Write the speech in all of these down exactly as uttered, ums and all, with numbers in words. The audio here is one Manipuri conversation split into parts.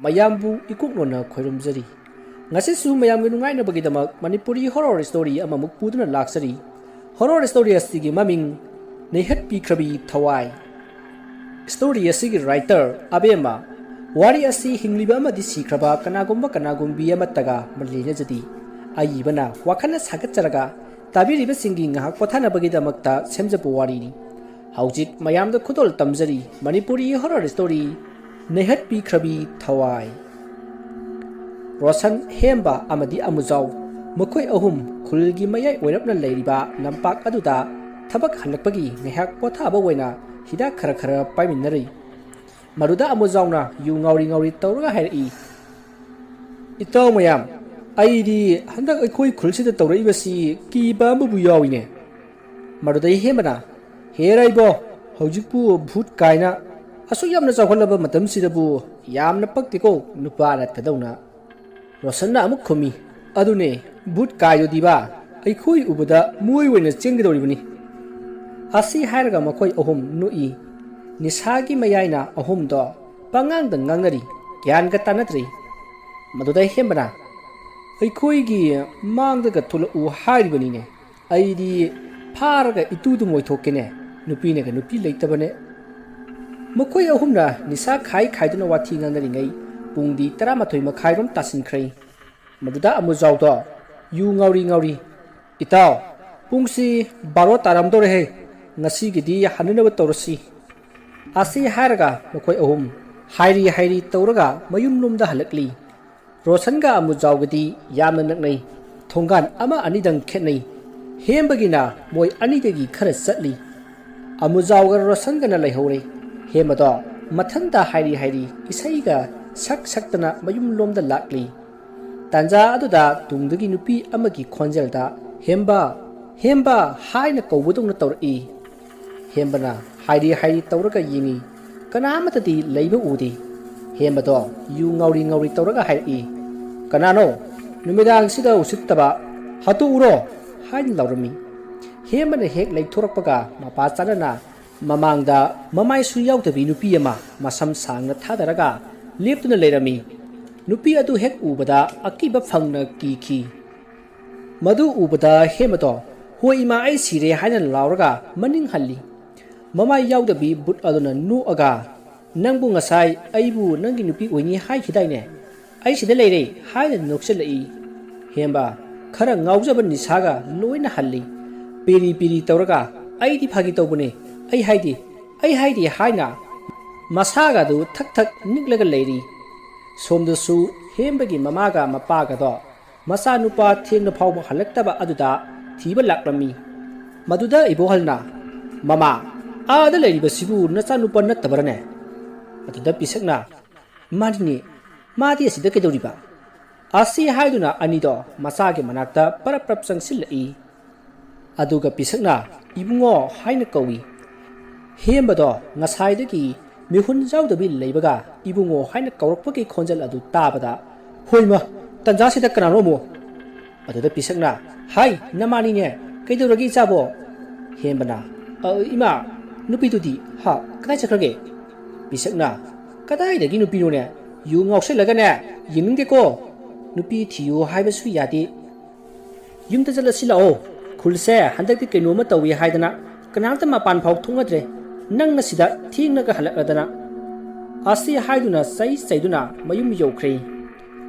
ꯃꯌꯥꯝꯕꯨ ꯏꯀꯣꯛ ꯅꯣꯟꯅ ꯈꯣꯏꯔꯨꯝꯖꯔꯤ꯫ ꯉꯁꯤꯁꯨ ꯃꯌꯥꯝꯒꯤ ꯅꯨꯡꯉꯥꯏꯅꯕꯒꯤꯗꯃꯛ ꯃꯅꯤꯄꯨꯔꯤ horror story ꯑꯃꯃꯨꯛ ꯄꯨꯗꯨꯅ ꯂꯥꯛꯆꯔꯤ꯫ Horror story ꯑꯁꯤꯒꯤ ꯃꯃꯤꯡ ꯅꯩꯍꯠꯄꯤꯈ꯭ꯔꯕꯤ ꯊꯋꯥꯏ꯫ Story ꯑꯁꯤꯒꯤ writer ꯑꯕꯦꯝꯃ꯫ ꯋꯥꯔꯤ ꯑꯁꯤ ꯍꯤꯡꯂꯤꯕ ꯑꯃꯗꯤ ꯁꯤꯈ꯭ꯔꯕ ꯀꯅꯥꯒꯨꯝꯕ ꯀꯅꯥꯒꯨꯝꯕꯤ ꯑꯃꯠꯇꯒ ꯃꯔꯤ ꯂꯩꯅꯖꯗꯦ꯫ ꯑꯏꯕꯅ ꯋꯥꯈꯜꯅ ꯁꯥꯒꯠꯆꯔꯒ ꯇꯥꯕꯤꯔꯤꯕꯁꯤꯡꯒꯤ ꯉꯥꯏꯍꯥꯛ ꯄꯣꯊꯥꯅꯕꯒꯤꯗꯃꯛꯇ ꯁꯦꯝꯖꯕ ꯋꯥꯔꯤꯅꯤ꯫ ꯍꯧꯖꯤꯛ ꯃꯌꯥꯝꯗ ꯈꯨꯗꯣꯜ ꯇꯝꯖꯔꯤ ꯃꯅꯤꯄꯨꯔꯤ horror story ꯅꯩꯍꯠꯄꯤꯈ꯭ꯔꯕꯤ ꯊꯋꯥꯏ꯫ ꯔꯣꯁꯟ, ꯍꯦꯝꯕ ꯑꯃꯗꯤ ꯑꯃꯨꯖꯥꯎ, ꯃꯈꯣꯏ ꯑꯍꯨꯝ ꯈꯨꯜꯒꯤ ꯃꯌꯥꯏ ꯑꯣꯏꯔꯞꯅ ꯂꯩꯔꯤꯕ ꯂꯝꯄꯥꯛ ꯑꯗꯨꯗ ꯊꯕꯛ ꯍꯜꯂꯛꯄꯒꯤ ꯉꯥꯏꯍꯥꯛ ꯄꯣꯊꯥꯕ ꯑꯣꯏꯅ ꯍꯤꯗꯥꯛ ꯈꯔ ꯈꯔ ꯄꯥꯏꯃꯤꯟꯅꯔꯤ꯫ ꯃꯗꯨꯗ ꯑꯃꯨꯖꯥꯎꯅ ꯌꯨ ꯉꯥꯎꯔꯤ ꯉꯥꯎꯔꯤ ꯇꯧꯔꯒ ꯍꯥꯏꯔꯛꯏ, "ꯏꯇꯥꯎ ꯃꯌꯥꯝ, ꯑꯩꯗꯤ ꯍꯟꯗꯛ ꯑꯩꯈꯣꯏ ꯈꯨꯜꯁꯤꯗ ꯇꯧꯔꯛꯏꯕꯁꯤ ꯀꯤꯕ ꯑꯃꯕꯨ ꯌꯥꯎꯏꯅꯦ꯫" ꯃꯗꯨꯗ ꯍꯦꯝꯕꯅ, "ꯍꯦꯔꯥ ꯏꯕꯣ, ꯍꯧꯖꯤꯛꯄꯨ ꯚꯨꯠ ꯀꯥꯏꯅ ꯑꯁꯨꯛ ꯌꯥꯝꯅ ꯆꯥꯎꯈꯠꯂꯕ ꯃꯇꯝꯁꯤꯗꯕꯨ ꯌꯥꯝꯅ ꯄꯛꯇꯦꯀꯣ ꯅꯨꯄꯥ ꯅꯠꯇꯗꯧꯅ꯫" ꯔꯣꯁꯟꯅ ꯑꯃꯨꯛ ꯈꯨꯝꯃꯤ, "ꯑꯗꯨꯅꯦ, ꯚꯨꯠ ꯀꯥꯏꯗꯨꯗꯤꯕ ꯑꯩꯈꯣꯏ ꯎꯕꯗ ꯃꯣꯏ ꯑꯣꯏꯅ ꯆꯦꯟꯒꯗꯧꯔꯤꯕꯅꯤ꯫" ꯑꯁꯤ ꯍꯥꯏꯔꯒ ꯃꯈꯣꯏ ꯑꯍꯨꯝ ꯅꯣꯛꯏ꯫ ꯅꯤꯁꯥꯒꯤ ꯃꯌꯥꯏꯅ ꯑꯍꯨꯝꯗꯣ ꯄꯉꯥꯡꯗ ꯉꯥꯡꯅꯔꯤ, ꯒ꯭ꯌꯥꯟꯒ ꯇꯥꯅꯗ꯭ꯔꯤ꯫ ꯃꯗꯨꯗ ꯍꯦꯝꯕꯅ, "ꯑꯩꯈꯣꯏꯒꯤ ꯃꯥꯡꯗꯒ ꯊꯣꯛꯂꯛꯎ ꯍꯥꯏꯔꯤꯕꯅꯤꯅꯦ꯫ ꯑꯩꯗꯤ ꯐꯥꯔꯒ ꯏꯇꯨꯗꯨ ꯃꯣꯏꯊꯣꯛꯀꯦꯅꯦ꯫ ꯅꯨꯄꯤꯅꯒ ꯅꯨꯄꯤ ꯂꯩꯇꯕꯅꯦ꯫" ꯃꯈꯣꯏ ꯑꯍꯨꯝꯅ ꯅꯤꯁꯥ ꯈꯥꯏ ꯈꯥꯏꯗꯨꯅ ꯋꯥꯊꯤ ꯉꯥꯡꯅꯔꯤꯉꯩ ꯄꯨꯡꯗꯤ ꯇꯔꯥꯃꯥꯊꯣꯏ ꯃꯈꯥꯏꯔꯣꯝ ꯇꯥꯁꯤꯟꯈ꯭ꯔꯦ꯫ ꯃꯗꯨꯗ ꯑꯃꯨꯖꯥꯎꯗꯣ ꯌꯨ ꯉꯥꯎꯔꯤ ꯉꯥꯎꯔꯤ, "ꯏꯇꯥꯎ, ꯄꯨꯡꯁꯤ ꯕꯥꯔꯣ ꯇꯥꯔꯝꯗꯧꯔꯦꯍꯦ, ꯉꯁꯤꯒꯤꯗꯤ ꯍꯟꯅꯅꯕ ꯇꯧꯔꯁꯤ꯫" ꯑꯁꯤ ꯍꯥꯏꯔꯒ ꯃꯈꯣꯏ ꯑꯍꯨꯝ ꯍꯥꯏꯔꯤ ꯍꯥꯏꯔꯤ ꯇꯧꯔꯒ ꯃꯌꯨꯝꯂꯣꯝꯗ ꯍꯜꯂꯛꯂꯤ꯫ ꯔꯣꯁꯟꯒ ꯑꯃꯨꯖꯥꯎꯒꯗꯤ ꯌꯥꯝꯅ ꯅꯛꯅꯩ꯫ ꯊꯣꯡꯒꯥꯟ ꯑꯃ ꯑꯅꯤꯗꯪ ꯈꯦꯠꯅꯩ꯫ ꯍꯦꯝꯕꯒꯤꯅ ꯃꯣꯏ ꯑꯅꯤꯗꯒꯤ ꯈꯔ ꯆꯠꯂꯤ꯫ ꯑꯃꯨꯖꯥꯎꯒ ꯔꯣꯁꯟꯒꯅ ꯂꯩꯍꯧꯔꯦ꯫ ꯍꯦꯝꯕꯗꯣ ꯃꯊꯟꯇ ꯍꯥꯏꯔꯤ ꯍꯥꯏꯔꯤ ꯏꯁꯩꯒ ꯁꯛ ꯁꯛꯇꯅ ꯃꯌꯨꯝꯂꯣꯝꯗ ꯂꯥꯛꯂꯤ꯫ ꯇꯥꯟꯖꯥ ꯑꯗꯨꯗ ꯇꯨꯡꯗꯒꯤ ꯅꯨꯄꯤ ꯑꯃꯒꯤ ꯈꯣꯟꯖꯦꯜꯗ, "ꯍꯦꯝꯕ, ꯍꯦꯝꯕ" ꯍꯥꯏꯅ ꯀꯧꯕꯗꯧꯅ ꯇꯧꯔꯛꯏ꯫ ꯍꯦꯝꯕꯅ ꯍꯥꯏꯔꯤ ꯍꯥꯏꯔꯤ ꯇꯧꯔꯒ ꯌꯦꯡꯉꯤ꯫ ꯀꯅꯥ ꯑꯃꯠꯇꯗꯤ ꯂꯩꯕ ꯎꯗꯦ꯫ ꯍꯦꯝꯕꯗꯣ ꯌꯨ ꯉꯥꯎꯔꯤ ꯉꯥꯎꯔꯤ ꯇꯧꯔꯒ ꯍꯥꯏꯔꯛꯏ, "ꯀꯅꯥꯅꯣ? ꯅꯨꯃꯤꯗꯥꯡꯁꯤꯗ ꯎꯁꯤꯠꯇꯕ! ꯍꯥꯠꯇꯣꯛꯎꯔꯣ!" ꯍꯥꯏꯅ ꯂꯥꯎꯔꯝꯃꯤ꯫ ꯍꯦꯝꯕꯅ ꯍꯦꯛ ꯂꯩꯊꯣꯔꯛꯄꯒ ꯃꯄꯥ ꯆꯥꯅꯅ ꯃꯃꯥꯡꯗ ꯃꯃꯥꯏꯁꯨ ꯌꯥꯎꯗꯕꯤ ꯅꯨꯄꯤ ꯑꯃ ꯃꯁꯝ ꯁꯥꯡꯅ ꯊꯥꯗꯔꯒ ꯂꯦꯞꯇꯨꯅ ꯂꯩꯔꯝꯃꯤ꯫ ꯅꯨꯄꯤ ꯑꯗꯨ ꯍꯦꯛ ꯎꯕꯗ ꯑꯀꯤꯕ ꯐꯪꯅ ꯀꯤꯈꯤ꯫ ꯃꯗꯨ ꯎꯕꯗ ꯍꯦꯃꯇꯣ, "ꯍꯣꯏ ꯏꯃꯥ, ꯑꯩ ꯁꯤꯔꯦ" ꯍꯥꯏꯅ ꯂꯥꯎꯔꯒ ꯃꯅꯤꯡ ꯍꯜꯂꯤ꯫ ꯃꯃꯥꯏ ꯌꯥꯎꯗꯕꯤ ꯕꯨꯠ ꯑꯗꯨꯅ ꯅꯣꯛꯑꯒ, "ꯅꯪꯕꯨ ꯉꯁꯥꯏ ꯑꯩꯕꯨ ꯅꯪꯒꯤ ꯅꯨꯄꯤ ꯑꯣꯏꯅꯤ ꯍꯥꯏꯈꯤꯗꯥꯏꯅꯦ? ꯑꯩ ꯁꯤꯗ ꯂꯩꯔꯦ" ꯍꯥꯏꯅ ꯅꯣꯛꯆꯜꯂꯛꯏ꯫ ꯍꯦꯝꯕ ꯈꯔ ꯉꯥꯎꯖꯕ ꯅꯤꯁꯥꯒ ꯂꯣꯏꯅ ꯍꯜꯂꯤ꯫ ꯄꯤꯔꯤ ꯄꯤꯔꯤ ꯇꯧꯔꯒ, "ꯑꯩꯗꯤ ꯐꯥꯒꯤ ꯇꯧꯕꯅꯦ, ꯑꯩ ꯍꯥꯏꯗꯤ, ꯑꯩ ꯍꯥꯏꯗꯤ" ꯍꯥꯏꯅ ꯃꯁꯥꯒꯗꯨ ꯊꯛ ꯊꯛ ꯅꯤꯛꯂꯒ ꯂꯩꯔꯤ꯫ ꯁꯣꯝꯗꯁꯨ ꯍꯦꯝꯕꯒꯤ ꯃꯃꯥꯒ ꯃꯄꯥꯒꯗꯣ ꯃꯆꯥꯅꯨꯄꯥ ꯊꯦꯡꯅ ꯐꯥꯎꯕ ꯍꯜꯂꯛꯇꯕ ꯑꯗꯨꯗ ꯊꯤꯕ ꯂꯥꯛꯂꯝꯃꯤ꯫ ꯃꯗꯨꯗ ꯏꯕꯣꯍꯜꯅ, "ꯃꯃꯥ, ꯑꯥꯗ ꯂꯩꯔꯤꯕꯁꯤꯕꯨ ꯅꯆꯥꯅꯨꯄꯥ ꯅꯠꯇꯕꯔꯅꯦ?" ꯑꯗꯨꯗ ꯄꯤꯁꯛꯅ, "ꯃꯥꯅꯤꯅꯦ, ꯃꯥꯗꯤ ꯑꯁꯤꯗ ꯀꯩꯗꯧꯔꯤꯕ?" ꯑꯁꯤ ꯍꯥꯏꯗꯨꯅ ꯑꯅꯤꯗꯣ ꯃꯆꯥꯒꯤ ꯃꯅꯥꯛꯇ ꯄꯔꯞ ꯄꯔꯞ ꯆꯪꯁꯤꯜꯂꯛꯏ꯫ ꯑꯗꯨꯒ ꯄꯤꯁꯛꯅ "ꯏꯕꯨꯡꯉꯣ" ꯍꯥꯏꯅ ꯀꯧꯏ꯫ ꯍꯦꯝꯕꯗꯣ ꯉꯁꯥꯏꯗꯒꯤ ꯃꯤꯍꯨꯟ ꯌꯥꯎꯗꯕꯤ ꯂꯩꯕꯒ "ꯏꯕꯨꯡꯉꯣ" ꯍꯥꯏꯅ ꯀꯧꯔꯛꯄꯒꯤ ꯈꯣꯟꯖꯦꯜ ꯑꯗꯨ ꯇꯥꯕꯗ, "ꯍꯣꯏꯃ, ꯇꯟꯖꯥꯁꯤꯗ ꯀꯅꯥꯅꯣ ꯑꯃꯨꯛ?" ꯑꯗꯨꯗ ꯄꯤꯁꯛꯅ, "ꯍꯥꯏ, ꯅꯃꯥꯅꯤꯅꯦ, ꯀꯩꯗꯧꯔꯒꯦ ꯏꯆꯥꯕꯣ?" ꯍꯦꯝꯕꯅ, "ꯑ, ꯏꯃꯥ, ꯅꯨꯄꯤꯗꯨꯗꯤ, ꯍꯥ, ꯀꯗꯥꯏ ꯆꯠꯈ꯭ꯔꯒꯦ?" ꯄꯤꯁꯛꯅ, "ꯀꯗꯥꯏꯗꯒꯤ ꯅꯨꯄꯤꯅꯣꯅꯦ? ꯌꯨ ꯉꯥꯎꯁꯜꯂꯒꯅꯦ, ꯌꯦꯡꯅꯤꯡꯗꯦꯀꯣ꯫ ꯅꯨꯄꯤ ꯊꯤꯌꯨ ꯍꯥꯏꯕꯁꯨ ꯌꯥꯗꯦ꯫ ꯌꯨꯝꯗ ꯆꯠꯂꯁꯤ ꯂꯥꯛꯑꯣ꯫ ꯈꯨꯜꯁꯦ ꯍꯟꯗꯛꯇꯤ ꯀꯩꯅꯣꯝꯃ ꯇꯧꯏ ꯍꯥꯏꯗꯅ ꯀꯅꯥꯝꯇ ꯃꯄꯥꯟ ꯐꯥꯎ ꯊꯣꯛꯅꯗ꯭ꯔꯦ꯫ ꯅꯪꯅ ꯁꯤꯗ ꯊꯦꯡꯅꯒ ꯍꯜꯂꯛꯂꯗꯅ꯫" ꯑꯁꯤ ꯍꯥꯏꯗꯨꯅ ꯆꯩ ꯆꯩꯗꯨꯅ ꯃꯌꯨꯝ ꯌꯧꯈ꯭ꯔꯦ꯫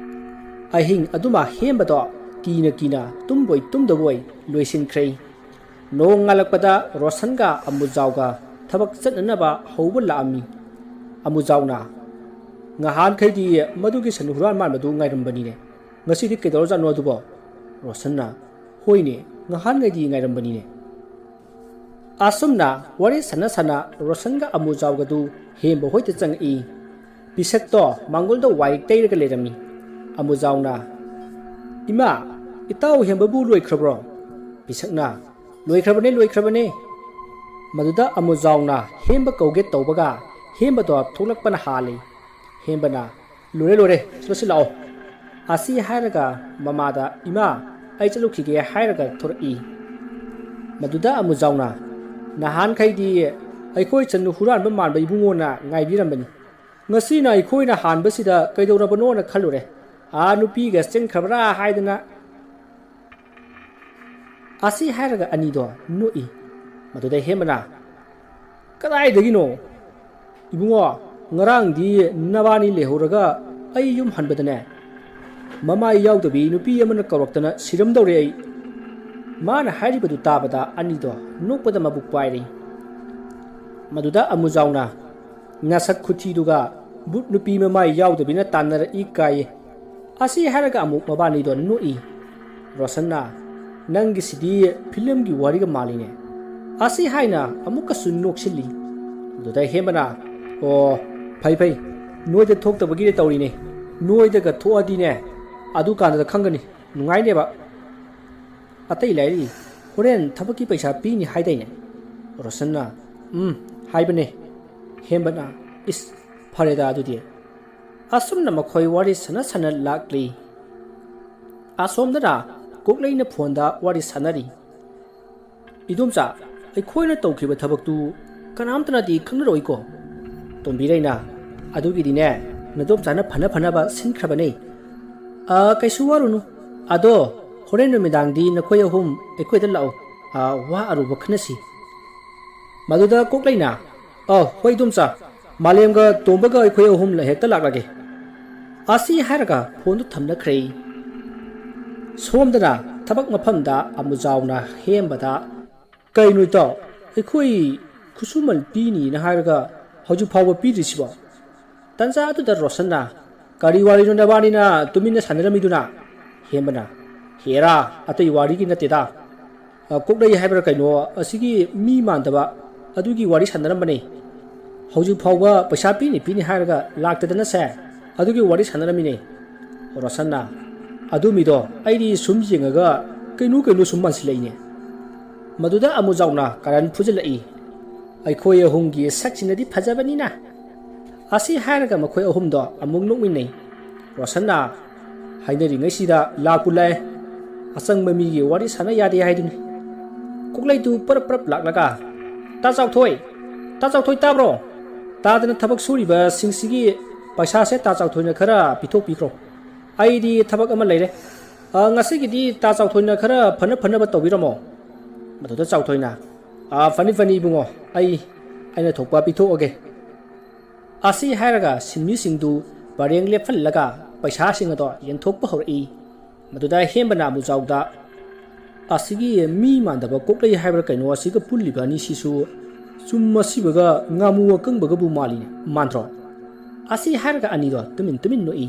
ꯑꯍꯤꯡ ꯑꯗꯨꯃ ꯍꯦꯝꯕꯗꯣ ꯀꯤꯅ ꯀꯤꯅ ꯇꯨꯝꯕꯣꯏ ꯇꯨꯝꯗꯕꯣꯏ ꯂꯣꯏꯁꯤꯟꯈ꯭ꯔꯦ꯫ ꯅꯣꯡ ꯉꯥꯜꯂꯛꯄꯗ ꯔꯣꯁꯟꯒ ꯑꯃꯨꯖꯥꯎꯒ ꯊꯕꯛ ꯆꯠꯅꯅꯕ ꯍꯧꯕ ꯂꯥꯛꯑꯝꯃꯤ꯫ ꯑꯃꯨꯖꯥꯎꯅ, "ꯉꯍꯥꯟꯈꯩꯗꯤ ꯃꯗꯨꯒꯤ ꯁꯟ ꯍꯨꯔꯥꯟ ꯃꯥꯟꯕꯗꯨ ꯉꯥꯏꯔꯝꯕꯅꯤꯅꯦ꯫ ꯉꯁꯤꯗꯤ ꯀꯩꯗꯧꯔꯖꯥꯠꯅꯣ ꯑꯗꯨꯕꯣ?" ꯔꯣꯁꯟꯅ, "ꯍꯣꯏꯅꯦ, ꯉꯍꯥꯟꯉꯩꯗꯤ ꯉꯥꯏꯔꯝꯕꯅꯤꯅꯦ꯫" ꯑꯁꯨꯝꯅ ꯋꯥꯔꯤ ꯁꯥꯟꯅ ꯁꯥꯟꯅ ꯔꯣꯁꯟꯒ ꯑꯃꯨꯖꯥꯎꯒꯗꯨ ꯍꯦꯝꯕ ꯍꯣꯏꯗ ꯆꯪꯉꯛꯏ꯫ ꯄꯤꯁꯛꯇꯣ ꯃꯥꯡꯒꯣꯜꯗ ꯋꯥꯏ ꯇꯩꯔꯒ ꯂꯩꯔꯝꯃꯤ꯫ ꯑꯃꯨꯖꯥꯎꯅ, "ꯏꯃꯥ, ꯏꯇꯥꯎ ꯍꯦꯝꯕꯕꯨ ꯂꯣꯏꯈ꯭ꯔꯕ꯭ꯔꯣ?" ꯄꯤꯁꯛꯅ, "ꯂꯣꯏꯈ꯭ꯔꯕꯅꯦ, ꯂꯣꯏꯈ꯭ꯔꯕꯅꯦ꯫" ꯃꯗꯨꯗ ꯑꯃꯨꯖꯥꯎꯅ ꯍꯦꯝꯕ ꯀꯧꯒꯦ ꯇꯧꯕꯒ ꯍꯦꯝꯕꯗꯣ ꯊꯣꯛꯂꯛꯄꯅ ꯍꯥꯜꯂꯤ꯫ ꯍꯦꯝꯕꯅ, "ꯂꯣꯏꯔꯦ, ꯂꯣꯏꯔꯦ, ꯆꯠꯂꯁꯤ ꯂꯥꯛꯑꯣ꯫" ꯑꯁꯤ ꯍꯥꯏꯔꯒ ꯃꯃꯥꯗ, "ꯏꯃꯥ, ꯑꯩ ꯆꯠꯂꯨꯈꯤꯒꯦ" ꯍꯥꯏꯔꯒ ꯊꯣꯔꯛꯏ꯫ ꯃꯗꯨꯗ ꯑꯃꯨꯖꯥꯎꯅ, "ꯅꯍꯥꯟꯈꯩꯗꯤ ꯑꯩꯈꯣꯏ ꯆꯅꯨ ꯍꯨꯔꯥꯟꯕ ꯃꯥꯟꯕ ꯏꯕꯨꯡꯉꯣꯅ ꯉꯥꯏꯕꯤꯔꯝꯕꯅꯤ꯫ "ꯉꯁꯤꯅ ꯑꯩꯈꯣꯏꯅ ꯍꯥꯟꯕꯁꯤꯗ ꯀꯩꯗꯧꯔꯕꯅꯣꯅ ꯈꯜꯂꯨꯔꯦ꯫ ꯑꯥ ꯅꯨꯄꯤꯒ ꯆꯦꯟꯈ꯭ꯔꯕ꯭ꯔꯥ ꯍꯥꯏꯗꯅ"꯫ ꯑꯁꯤ ꯍꯥꯏꯔꯒ ꯑꯅꯤꯗꯣ ꯅꯣꯛꯏ꯫ ꯃꯗꯨꯗ ꯍꯦꯝꯕꯅ, "ꯀꯗꯥꯏꯗꯒꯤꯅꯣ? ꯏꯕꯨꯡꯉꯣ, ꯉꯔꯥꯡꯗꯤ ꯅꯕꯥꯅꯤ ꯂꯩꯍꯧꯔꯒ ꯑꯩ ꯌꯨꯝ ꯍꯟꯕꯗꯅꯦ, ꯃꯃꯥꯏ ꯌꯥꯎꯗꯕꯤ ꯅꯨꯄꯤ ꯑꯃꯅ ꯀꯧꯔꯛꯇꯅ ꯁꯤꯔꯝꯗꯧꯔꯦ ꯑꯩ"꯫ ꯃꯥꯅ ꯍꯥꯏꯔꯤꯕꯗꯨ ꯇꯥꯕꯗ ꯑꯅꯤꯗꯣ ꯅꯣꯛꯄꯗ ꯃꯕꯨꯛ ꯄꯥꯏꯔꯤ꯫ ꯃꯗꯨꯗ ꯑꯃꯨꯖꯥꯎꯅ, "ꯅꯁꯛ ꯈꯨꯊꯤꯗꯨꯒ ꯕꯨꯠ ꯅꯨꯄꯤ ꯃꯃꯥꯏ ꯌꯥꯎꯗꯕꯤꯅ ꯇꯥꯟꯅꯔꯛꯏ ꯀꯥꯏꯌꯦ"꯫ ꯑꯁꯤ ꯍꯥꯏꯔꯒ ꯑꯃꯨꯛ ꯃꯕꯥꯅꯤꯗꯣ ꯅꯣꯛꯏ꯫ ꯔꯣꯁꯟꯅ, "ꯅꯪꯒꯤꯁꯤꯗꯤ ꯐꯤꯂꯝꯒꯤ ꯋꯥꯔꯤꯒ ꯃꯥꯜꯂꯤꯅꯦ"꯫ ꯑꯁꯤ ꯍꯥꯏꯅ ꯑꯃꯨꯛꯀꯁꯨ ꯅꯣꯛꯁꯤꯜꯂꯤ꯫ ꯑꯗꯨꯗ ꯍꯦꯝꯕꯅ, "ꯑꯣ, ꯐꯩ ꯐꯩ, ꯅꯣꯏꯗ ꯊꯣꯛꯇꯕꯒꯤꯗꯤ ꯇꯧꯔꯤꯅꯦ꯫ ꯅꯣꯏꯗꯒ ꯊꯣꯛꯑꯗꯤꯅꯦ, ꯑꯗꯨꯀꯥꯟꯗ ꯈꯪꯒꯅꯤ, ꯅꯨꯡꯉꯥꯏꯅꯦꯕ꯫ ꯑꯇꯩ ꯂꯥꯏꯔꯤ, ꯍꯣꯔꯦꯟ ꯊꯕꯛꯀꯤ ꯄꯩꯁꯥ ꯄꯤꯅꯤ ꯍꯥꯏꯗꯥꯏꯅꯦ?" ꯔꯣꯁꯟꯅ, "ꯎꯝ, ꯍꯥꯏꯕꯅꯦ"꯫ ꯍꯦꯝꯕꯅ, "ꯏꯁ, ꯐꯔꯦꯗ ꯑꯗꯨꯗꯤ"꯫ ꯑꯁꯨꯝꯅ ꯃꯈꯣꯏ ꯋꯥꯔꯤ ꯁꯥꯟꯅ ꯁꯥꯟꯅ ꯂꯥꯛꯂꯤ꯫ ꯑꯁꯣꯝꯗꯅ ꯀꯣꯛꯂꯩꯅ ꯐꯣꯟꯗ ꯋꯥꯔꯤ ꯁꯥꯟꯅꯔꯤ꯫ "ꯏꯗꯣꯝꯆꯥ, ꯑꯩꯈꯣꯏꯅ ꯇꯧꯈꯤꯕ ꯊꯕꯛꯇꯨ ꯀꯅꯥꯝꯇꯅꯗꯤ ꯈꯪꯅꯔꯣꯏꯀꯣ?" ꯇꯣꯝꯕꯤꯔꯩꯅ, "ꯑꯗꯨꯒꯤꯗꯤꯅꯦ, ꯅꯗꯣꯝꯆꯥꯅ ꯐꯅ ꯐꯅꯕ ꯁꯤꯟꯈ꯭ꯔꯕꯅꯦ꯫ ꯑ, ꯀꯩꯁꯨ ꯋꯥꯔꯨꯅꯨ꯫ ꯑꯗꯣ ꯍꯣꯔꯦꯟ ꯅꯨꯃꯤꯗꯥꯡꯗꯤ ꯅꯈꯣꯏ ꯑꯍꯨꯝ ꯑꯩꯈꯣꯏꯗ ꯂꯥꯛꯑꯣ꯫ ꯑ, ꯋꯥ ꯑꯔꯨꯕ ꯈꯟꯅꯁꯤ"꯫ ꯃꯗꯨꯗ ꯀꯣꯛꯂꯩꯅ, "ꯑ, ꯍꯣꯏ ꯏꯗꯣꯝꯆꯥ, ꯃꯥꯂꯦꯝꯒ ꯇꯣꯝꯕꯒ ꯑꯩꯈꯣꯏ ꯑꯍꯨꯝ ꯍꯦꯛꯇ ꯂꯥꯛꯂꯒꯦ"꯫ ꯑꯁꯤ ꯍꯥꯏꯔꯒ ꯐꯣꯟꯗꯨ ꯊꯝꯅꯈ꯭ꯔꯦ꯫ ꯁꯣꯝꯗꯅ ꯊꯕꯛ ꯃꯐꯝꯗ ꯑꯃꯨꯖꯥꯎꯅ ꯍꯦꯝꯕꯗ, "ꯀꯩꯅꯣ ꯏꯇꯥꯎ, ꯑꯩꯈꯣꯏ ꯈꯨꯠꯁꯨꯃꯟ ꯄꯤꯅꯤꯅ ꯍꯥꯏꯔꯒ ꯍꯧꯖꯤꯛ ꯐꯥꯎꯕ ꯄꯤꯗ꯭ꯔꯤꯁꯤꯕꯣ?" ꯇꯟꯖꯥ ꯑꯗꯨꯗ ꯔꯣꯁꯟꯅ, "ꯀꯔꯤ ꯋꯥꯔꯤꯅꯣ ꯅꯕꯥꯅꯤꯅ ꯇꯨꯃꯤꯟꯅ ꯁꯥꯟꯅꯔꯝꯃꯤꯗꯨꯅ?" ꯍꯦꯝꯕꯅ, "ꯍꯦꯔꯥ, ꯑꯇꯩ ꯋꯥꯔꯤꯒꯤ ꯅꯠꯇꯦꯗ꯫ ꯑ, ꯀꯣꯛꯂꯩ ꯍꯥꯏꯕ꯭ꯔꯥ ꯀꯩꯅꯣ, ꯑꯁꯤꯒꯤ ꯃꯤ ꯃꯥꯟꯗꯕ ꯑꯗꯨꯒꯤ ꯋꯥꯔꯤ ꯁꯥꯟꯅꯔꯝꯕꯅꯦ꯫ ꯍꯧꯖꯤꯛ ꯐꯥꯎꯕ ꯄꯩꯁꯥ ꯄꯤꯅꯤ ꯄꯤꯅꯤ ꯍꯥꯏꯔꯒ ꯂꯥꯛꯇꯗꯅꯁꯦ, ꯑꯗꯨꯒꯤ ꯋꯥꯔꯤ ꯁꯥꯟꯅꯔꯝꯃꯤꯅꯦ"꯫ ꯔꯣꯁꯟꯅ, "ꯑꯗꯨ ꯃꯤꯗꯣ ꯑꯩꯗꯤ ꯁꯨꯝ ꯌꯦꯡꯉꯒ ꯀꯩꯅꯣ ꯀꯩꯅꯣ ꯁꯨꯝ ꯃꯥꯟꯁꯤꯜꯂꯛꯏꯅꯦ"꯫ ꯃꯗꯨꯗ ꯑꯃꯨꯖꯥꯎꯅ ꯀꯥꯔꯟ ꯐꯨꯖꯤꯜꯂꯛꯏ꯫ "ꯑꯩꯈꯣꯏ ꯑꯍꯨꯝꯒꯤ ꯁꯛꯁꯤꯅꯗꯤ ꯐꯖꯕꯅꯤꯅ"꯫ ꯑꯁꯤ ꯍꯥꯏꯔꯒ ꯃꯈꯣꯏ ꯑꯍꯨꯝꯗꯣ ꯑꯃꯨꯛ ꯅꯣꯛꯃꯤꯟꯅꯩ꯫ ꯔꯣꯁꯟꯅ, "ꯍꯥꯏꯅꯔꯤꯉꯩꯁꯤꯗ ꯂꯥꯛꯄꯨ ꯂꯥꯛꯑꯦ꯫ ꯑꯆꯪꯕ ꯃꯤꯒꯤ ꯋꯥꯔꯤ ꯁꯥꯟꯅ ꯌꯥꯗꯦ ꯍꯥꯏꯗꯨꯅꯤ"꯫ ꯀꯣꯛꯂꯩꯗꯨ ꯄꯔꯞ ꯄꯔꯞ ꯂꯥꯛꯂꯒ, "ꯇꯥ ꯆꯥꯎꯊꯣꯏ! ꯇꯥ ꯆꯥꯎꯊꯣꯏ, ꯇꯥꯕ꯭ꯔꯣ?" ꯇꯥꯗꯅ ꯊꯕꯛ ꯁꯨꯔꯤꯕꯁꯤꯡꯁꯤꯒꯤ ꯄꯩꯁꯥꯁꯦ ꯇꯥ ꯆꯥꯎꯊꯣꯏꯅ ꯈꯔ ꯄꯤꯊꯣꯛꯄꯤꯈ꯭ꯔꯣ꯫ ꯑꯩꯗꯤ ꯊꯕꯛ ꯑꯃ ꯂꯩꯔꯦ꯫ ꯑ, ꯉꯁꯤꯒꯤꯗꯤ ꯇꯥ ꯆꯥꯎꯊꯣꯏꯅ ꯈꯔ ꯐꯅ ꯐꯅꯕ ꯇꯧꯕꯤꯔꯝꯃꯣ꯫ ꯃꯗꯨꯗ ꯆꯥꯎꯊꯣꯏꯅ, "ꯑ, ꯐꯅꯤ ꯐꯅꯤ ꯏꯕꯨꯡꯉꯣ, ꯑꯩ, ꯑꯩꯅ ꯊꯣꯛꯄ ꯄꯤꯊꯣꯛꯑꯒꯦ"꯫ ꯑꯁꯤ ꯍꯥꯏꯔꯒ ꯁꯤꯟꯃꯤꯁꯤꯡꯗꯨ ꯄꯔꯦꯡ ꯂꯦꯞꯍꯜꯂꯒ ꯄꯩꯁꯥꯁꯤꯡ ꯑꯗꯣ ꯌꯦꯟꯊꯣꯛꯄ ꯍꯧꯔꯛꯏ꯫ ꯃꯗꯨꯗ ꯍꯦꯝꯕꯅ ꯑꯃꯨꯖꯥꯎꯗ, "ꯑꯁꯤꯒꯤ ꯃꯤ ꯃꯥꯟꯗꯕ ꯀꯣꯛꯂꯩ ꯍꯥꯏꯕ꯭ꯔꯥ ꯀꯩꯅꯣ, ꯑꯁꯤꯒ ꯄꯨꯜꯂꯤꯕ ꯑꯅꯤꯁꯤꯁꯨ ꯆꯨꯝ ꯑꯁꯤꯕꯒ ꯉꯥꯃꯨ ꯑꯀꯪꯕꯒꯕꯨ ꯃꯥꯜꯂꯤꯅꯦ, ꯃꯥꯟꯗ꯭ꯔꯣ?" ꯑꯁꯤ ꯍꯥꯏꯔꯒ ꯑꯅꯤꯗꯣ ꯇꯨꯃꯤꯟ ꯇꯨꯃꯤꯟ ꯅꯣꯛꯏ꯫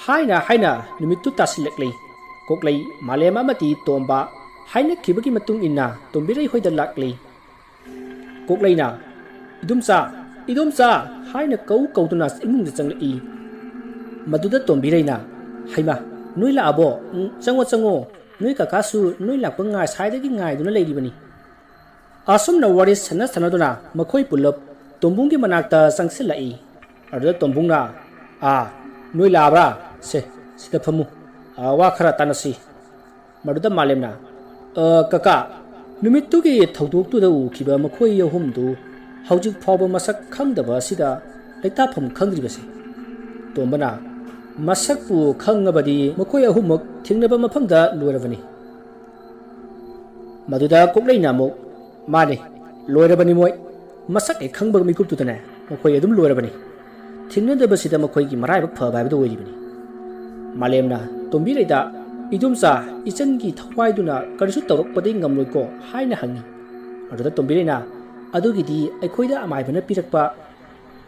ꯍꯥꯏꯅ ꯍꯥꯏꯅ ꯅꯨꯃꯤꯠꯇꯨ ꯇꯥꯁꯤꯜꯂꯛꯂꯤ꯫ ꯀꯣꯛꯂꯩ, ꯃꯥꯂꯦꯝ ꯑꯃꯗꯤ ꯇꯣꯝꯕ ꯍꯥꯏꯅꯈꯤꯕꯒꯤ ꯃꯇꯨꯡ ꯏꯟꯅ ꯇꯣꯝꯕꯤꯔꯩ ꯍꯣꯏꯗ ꯂꯥꯛꯂꯤ꯫ ꯀꯣꯛꯂꯩꯅ, "ꯏꯗꯣꯝꯆꯥ, ꯏꯗꯣꯝꯆꯥ" ꯍꯥꯏꯅ ꯀꯧ ꯀꯧꯗꯨꯅ ꯏꯃꯨꯡꯗ ꯆꯪꯂꯛꯏ꯫ ꯃꯗꯨꯗ ꯇꯣꯝꯕꯤꯔꯩꯅ, "ꯍꯩꯃꯥ, ꯅꯣꯏ ꯂꯥꯛꯑꯕꯣ? ꯎꯝ, ꯆꯪꯉꯣ, ꯆꯪꯉꯣ꯫ ꯅꯣꯏ ꯀꯀꯥꯁꯨ ꯅꯣꯏ ꯂꯥꯛꯄ ꯉꯁꯥꯏꯗꯒꯤ ꯉꯥꯏꯗꯨꯅ ꯂꯩꯔꯤꯕꯅꯤ"꯫ ꯑꯁꯨꯝꯅ ꯋꯥꯔꯤ ꯁꯥꯟꯅ ꯁꯥꯟꯅꯗꯨꯅ ꯃꯈꯣꯏ ꯄꯨꯂꯞ ꯇꯣꯝꯕꯨꯡꯒꯤ ꯃꯅꯥꯛꯇ ꯆꯪꯁꯤꯜꯂꯛꯏ꯫ ꯑꯗꯨꯗ ꯇꯣꯝꯕꯨꯡꯅ, "ꯑꯥ, ꯅꯣꯏ ꯂꯥꯛꯑꯕ꯭ꯔꯥ? ꯁꯦ, ꯁꯤꯗ ꯐꯝꯃꯨ꯫ ꯑꯥ, ꯋꯥ ꯈꯔ ꯇꯥꯟꯅꯁꯤ"꯫ ꯃꯗꯨꯗ ꯃꯥꯂꯦꯝꯅ, "ꯑ, ꯀꯀꯥ, ꯅꯨꯃꯤꯠꯇꯨꯒꯤ ꯊꯧꯗꯣꯛꯇꯨꯗ ꯎꯈꯤꯕ ꯃꯈꯣꯏ ꯑꯍꯨꯝꯗꯨ ꯍꯧꯖꯤꯛ ꯐꯥꯎꯕ ꯃꯁꯛ ꯈꯪꯗꯕ ꯑꯁꯤꯗ ꯂꯩꯇꯥꯐꯝ ꯈꯪꯗ꯭ꯔꯤꯕꯁꯦ?" ꯇꯣꯝꯕꯅ, "ꯃꯁꯛꯄꯨ ꯈꯪꯉꯕꯗꯤ ꯃꯈꯣꯏ ꯑꯍꯨꯝꯃꯛ ꯊꯦꯡꯅꯕ ꯃꯐꯝꯗ ꯂꯣꯏꯔꯕꯅꯤ"꯫ ꯃꯗꯨꯗ ꯀꯣꯛꯂꯩꯅ ꯑꯃꯨꯛ, "ꯃꯥꯅꯤ, ꯂꯣꯏꯔꯕꯅꯤ ꯃꯣꯏ꯫ ꯃꯁꯛ ꯍꯦꯛ ꯈꯪꯕ ꯃꯤꯀꯨꯞꯇꯨꯗꯅꯦ ꯃꯈꯣꯏ ꯑꯗꯨꯝ ꯂꯣꯏꯔꯕꯅꯤ꯫ ꯊꯦꯡꯅꯗꯕꯁꯤꯗ ꯃꯈꯣꯏꯒꯤ ꯃꯔꯥꯏꯕꯛ ꯐꯕ ꯍꯥꯏꯕꯗꯨ ꯑꯣꯏꯔꯤꯕꯅꯤ"꯫ ꯃꯥꯂꯦꯝꯅ ꯇꯣꯝꯕꯤꯔꯩꯗ, "ꯏꯗꯣꯝꯆꯥ, ꯏꯆꯟꯒꯤ ꯊꯋꯥꯏꯗꯨꯅ ꯀꯔꯤꯁꯨ ꯇꯧꯔꯛꯄꯗꯤ ꯉꯝꯂꯣꯏꯀꯣ?" ꯍꯥꯏꯅ ꯍꯪꯉꯤ꯫ ꯑꯗꯨꯗ ꯇꯣꯝꯕꯤꯔꯩꯅ, "ꯑꯗꯨꯒꯤꯗꯤ ꯑꯩꯈꯣꯏꯗ ꯑꯃꯥꯏꯕꯅ ꯄꯤꯔꯛꯄ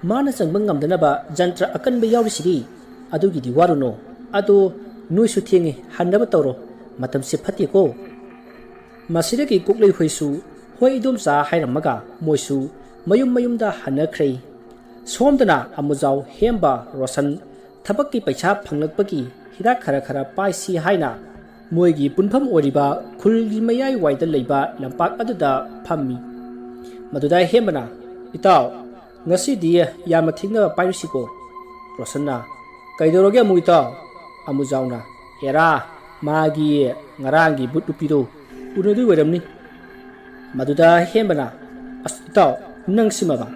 ꯃꯥꯅ ꯆꯪꯕ ꯉꯝꯗꯅꯕ ꯖꯟꯇ꯭ꯔ ꯑꯀꯟꯕ ꯌꯥꯎꯔꯤꯁꯤꯗꯤ꯫ ꯑꯗꯨꯒꯤꯗꯤ ꯋꯥꯔꯨꯅꯣ꯫ ꯑꯗꯣ ꯅꯣꯏꯁꯨ ꯊꯦꯡꯉꯦ, ꯍꯟꯅꯕ ꯇꯧꯔꯣ꯫ ꯃꯇꯝꯁꯦ ꯐꯠꯇꯦꯀꯣ"꯫ ꯃꯁꯤꯗꯒꯤ ꯀꯣꯛꯂꯩ ꯍꯣꯏꯁꯨ "ꯍꯣꯏ ꯏꯗꯣꯝꯆꯥ" ꯍꯥꯏꯔꯝꯃꯒ ꯃꯣꯏꯁꯨ ꯃꯌꯨꯝ ꯃꯌꯨꯝꯗ ꯍꯟꯅꯈ꯭ꯔꯦ꯫ ꯁꯣꯝꯗꯅ ꯑꯃꯨꯖꯥꯎ, ꯍꯦꯝꯕ, ꯔꯣꯁꯟ ꯊꯕꯛꯀꯤ ꯄꯩꯁꯥ ꯐꯪꯂꯛꯄꯒꯤ ꯍꯤꯗꯥꯛ ꯈꯔ ꯈꯔ ꯄꯥꯏꯁꯤ ꯍꯥꯏꯅ ꯃꯣꯏꯒꯤ ꯄꯨꯟꯐꯝ ꯑꯣꯏꯔꯤꯕ ꯈꯨꯜꯒꯤ ꯃꯌꯥꯏ ꯋꯥꯏꯗ ꯂꯩꯕ ꯂꯝꯄꯥꯛ ꯑꯗꯨꯗ ꯐꯝꯃꯤ꯫ ꯃꯗꯨꯗ ꯍꯦꯝꯕꯅ, "ꯏꯇꯥꯎ, ꯉꯁꯤꯗꯤ ꯌꯥꯝꯅ ꯊꯦꯡꯅ ꯄꯥꯏꯔꯨꯁꯤꯀꯣ"꯫ ꯔꯣꯁꯟꯅ, "ꯀꯩꯗꯧꯔꯒꯦ ꯑꯃꯨꯛ ꯏꯇꯥꯎ?" ꯑꯃꯨꯖꯥꯎꯅ, "ꯑꯦꯔꯥ, ꯃꯥꯒꯤ ꯉꯔꯥꯡꯒꯤ ꯕꯨꯠ ꯅꯨꯄꯤꯗꯣ ꯎꯅꯗꯣꯏ ꯑꯣꯏꯔꯝꯅꯤ"꯫ ꯃꯗꯨꯗ ꯍꯦꯝꯕꯅ, "ꯑꯁ ꯏꯇꯥꯎ, ꯅꯪ ꯁꯤꯃꯕ?"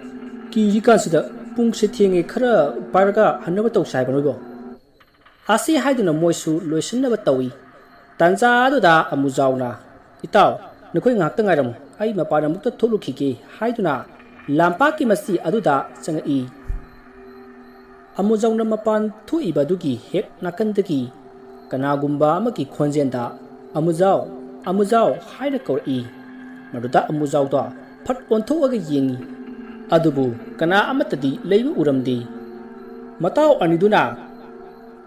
ꯀꯤꯔꯤꯀꯥꯟꯁꯤꯗ ꯄꯨꯡꯁꯦ ꯊꯦꯡꯉꯦ, ꯈꯔ ꯄꯥꯏꯔꯒ ꯍꯟꯅꯕ ꯇꯧꯁꯦ ꯍꯥꯏꯕ ꯅꯣꯏꯕꯣ?" ꯑꯁꯤ ꯍꯥꯏꯗꯨꯅ ꯃꯣꯏꯁꯨ ꯂꯣꯏꯁꯤꯟꯅꯕ ꯇꯧꯏ꯫ ꯇꯥꯟꯖꯥ ꯑꯗꯨꯗ ꯑꯃꯨꯖꯥꯎꯅ, "ꯏꯇꯥꯎ, ꯅꯈꯣꯏ ꯉꯥꯏꯍꯥꯛꯇ ꯉꯥꯏꯔꯝꯃꯨ, ꯑꯩ ꯃꯄꯥꯟ ꯑꯃꯨꯛꯇ ꯊꯣꯛꯂꯨꯈꯤꯒꯦ" ꯍꯥꯏꯗꯨꯅ ꯂꯝꯄꯥꯛꯀꯤ ꯃꯆꯤ ꯑꯗꯨꯗ ꯆꯪꯉꯛꯏ꯫ ꯑꯃꯨꯖꯥꯎꯅ ꯃꯄꯥꯟ ꯊꯣꯛꯏꯕ ꯑꯗꯨꯒꯤ ꯍꯦꯛ ꯅꯥꯀꯟꯗꯒꯤ ꯀꯅꯥꯒꯨꯝꯕ ꯑꯃꯒꯤ ꯈꯣꯟꯖꯦꯜꯗ, "ꯑꯃꯨꯖꯥꯎ, ꯑꯃꯨꯖꯥꯎ" ꯍꯥꯏꯅ ꯀꯧꯔꯛꯏ꯫ ꯃꯗꯨꯗ ꯑꯃꯨꯖꯥꯎꯗꯣ ꯐꯠ ꯑꯣꯟꯊꯣꯛꯑꯒ ꯌꯦꯡꯉꯤ꯫ ꯑꯗꯨꯕꯨ ꯀꯅꯥ ꯑꯃꯠꯇꯗꯤ ꯂꯩꯕ ꯎꯔꯝꯗꯦ꯫ ꯃꯇꯥꯎ ꯑꯅꯤꯗꯨꯅ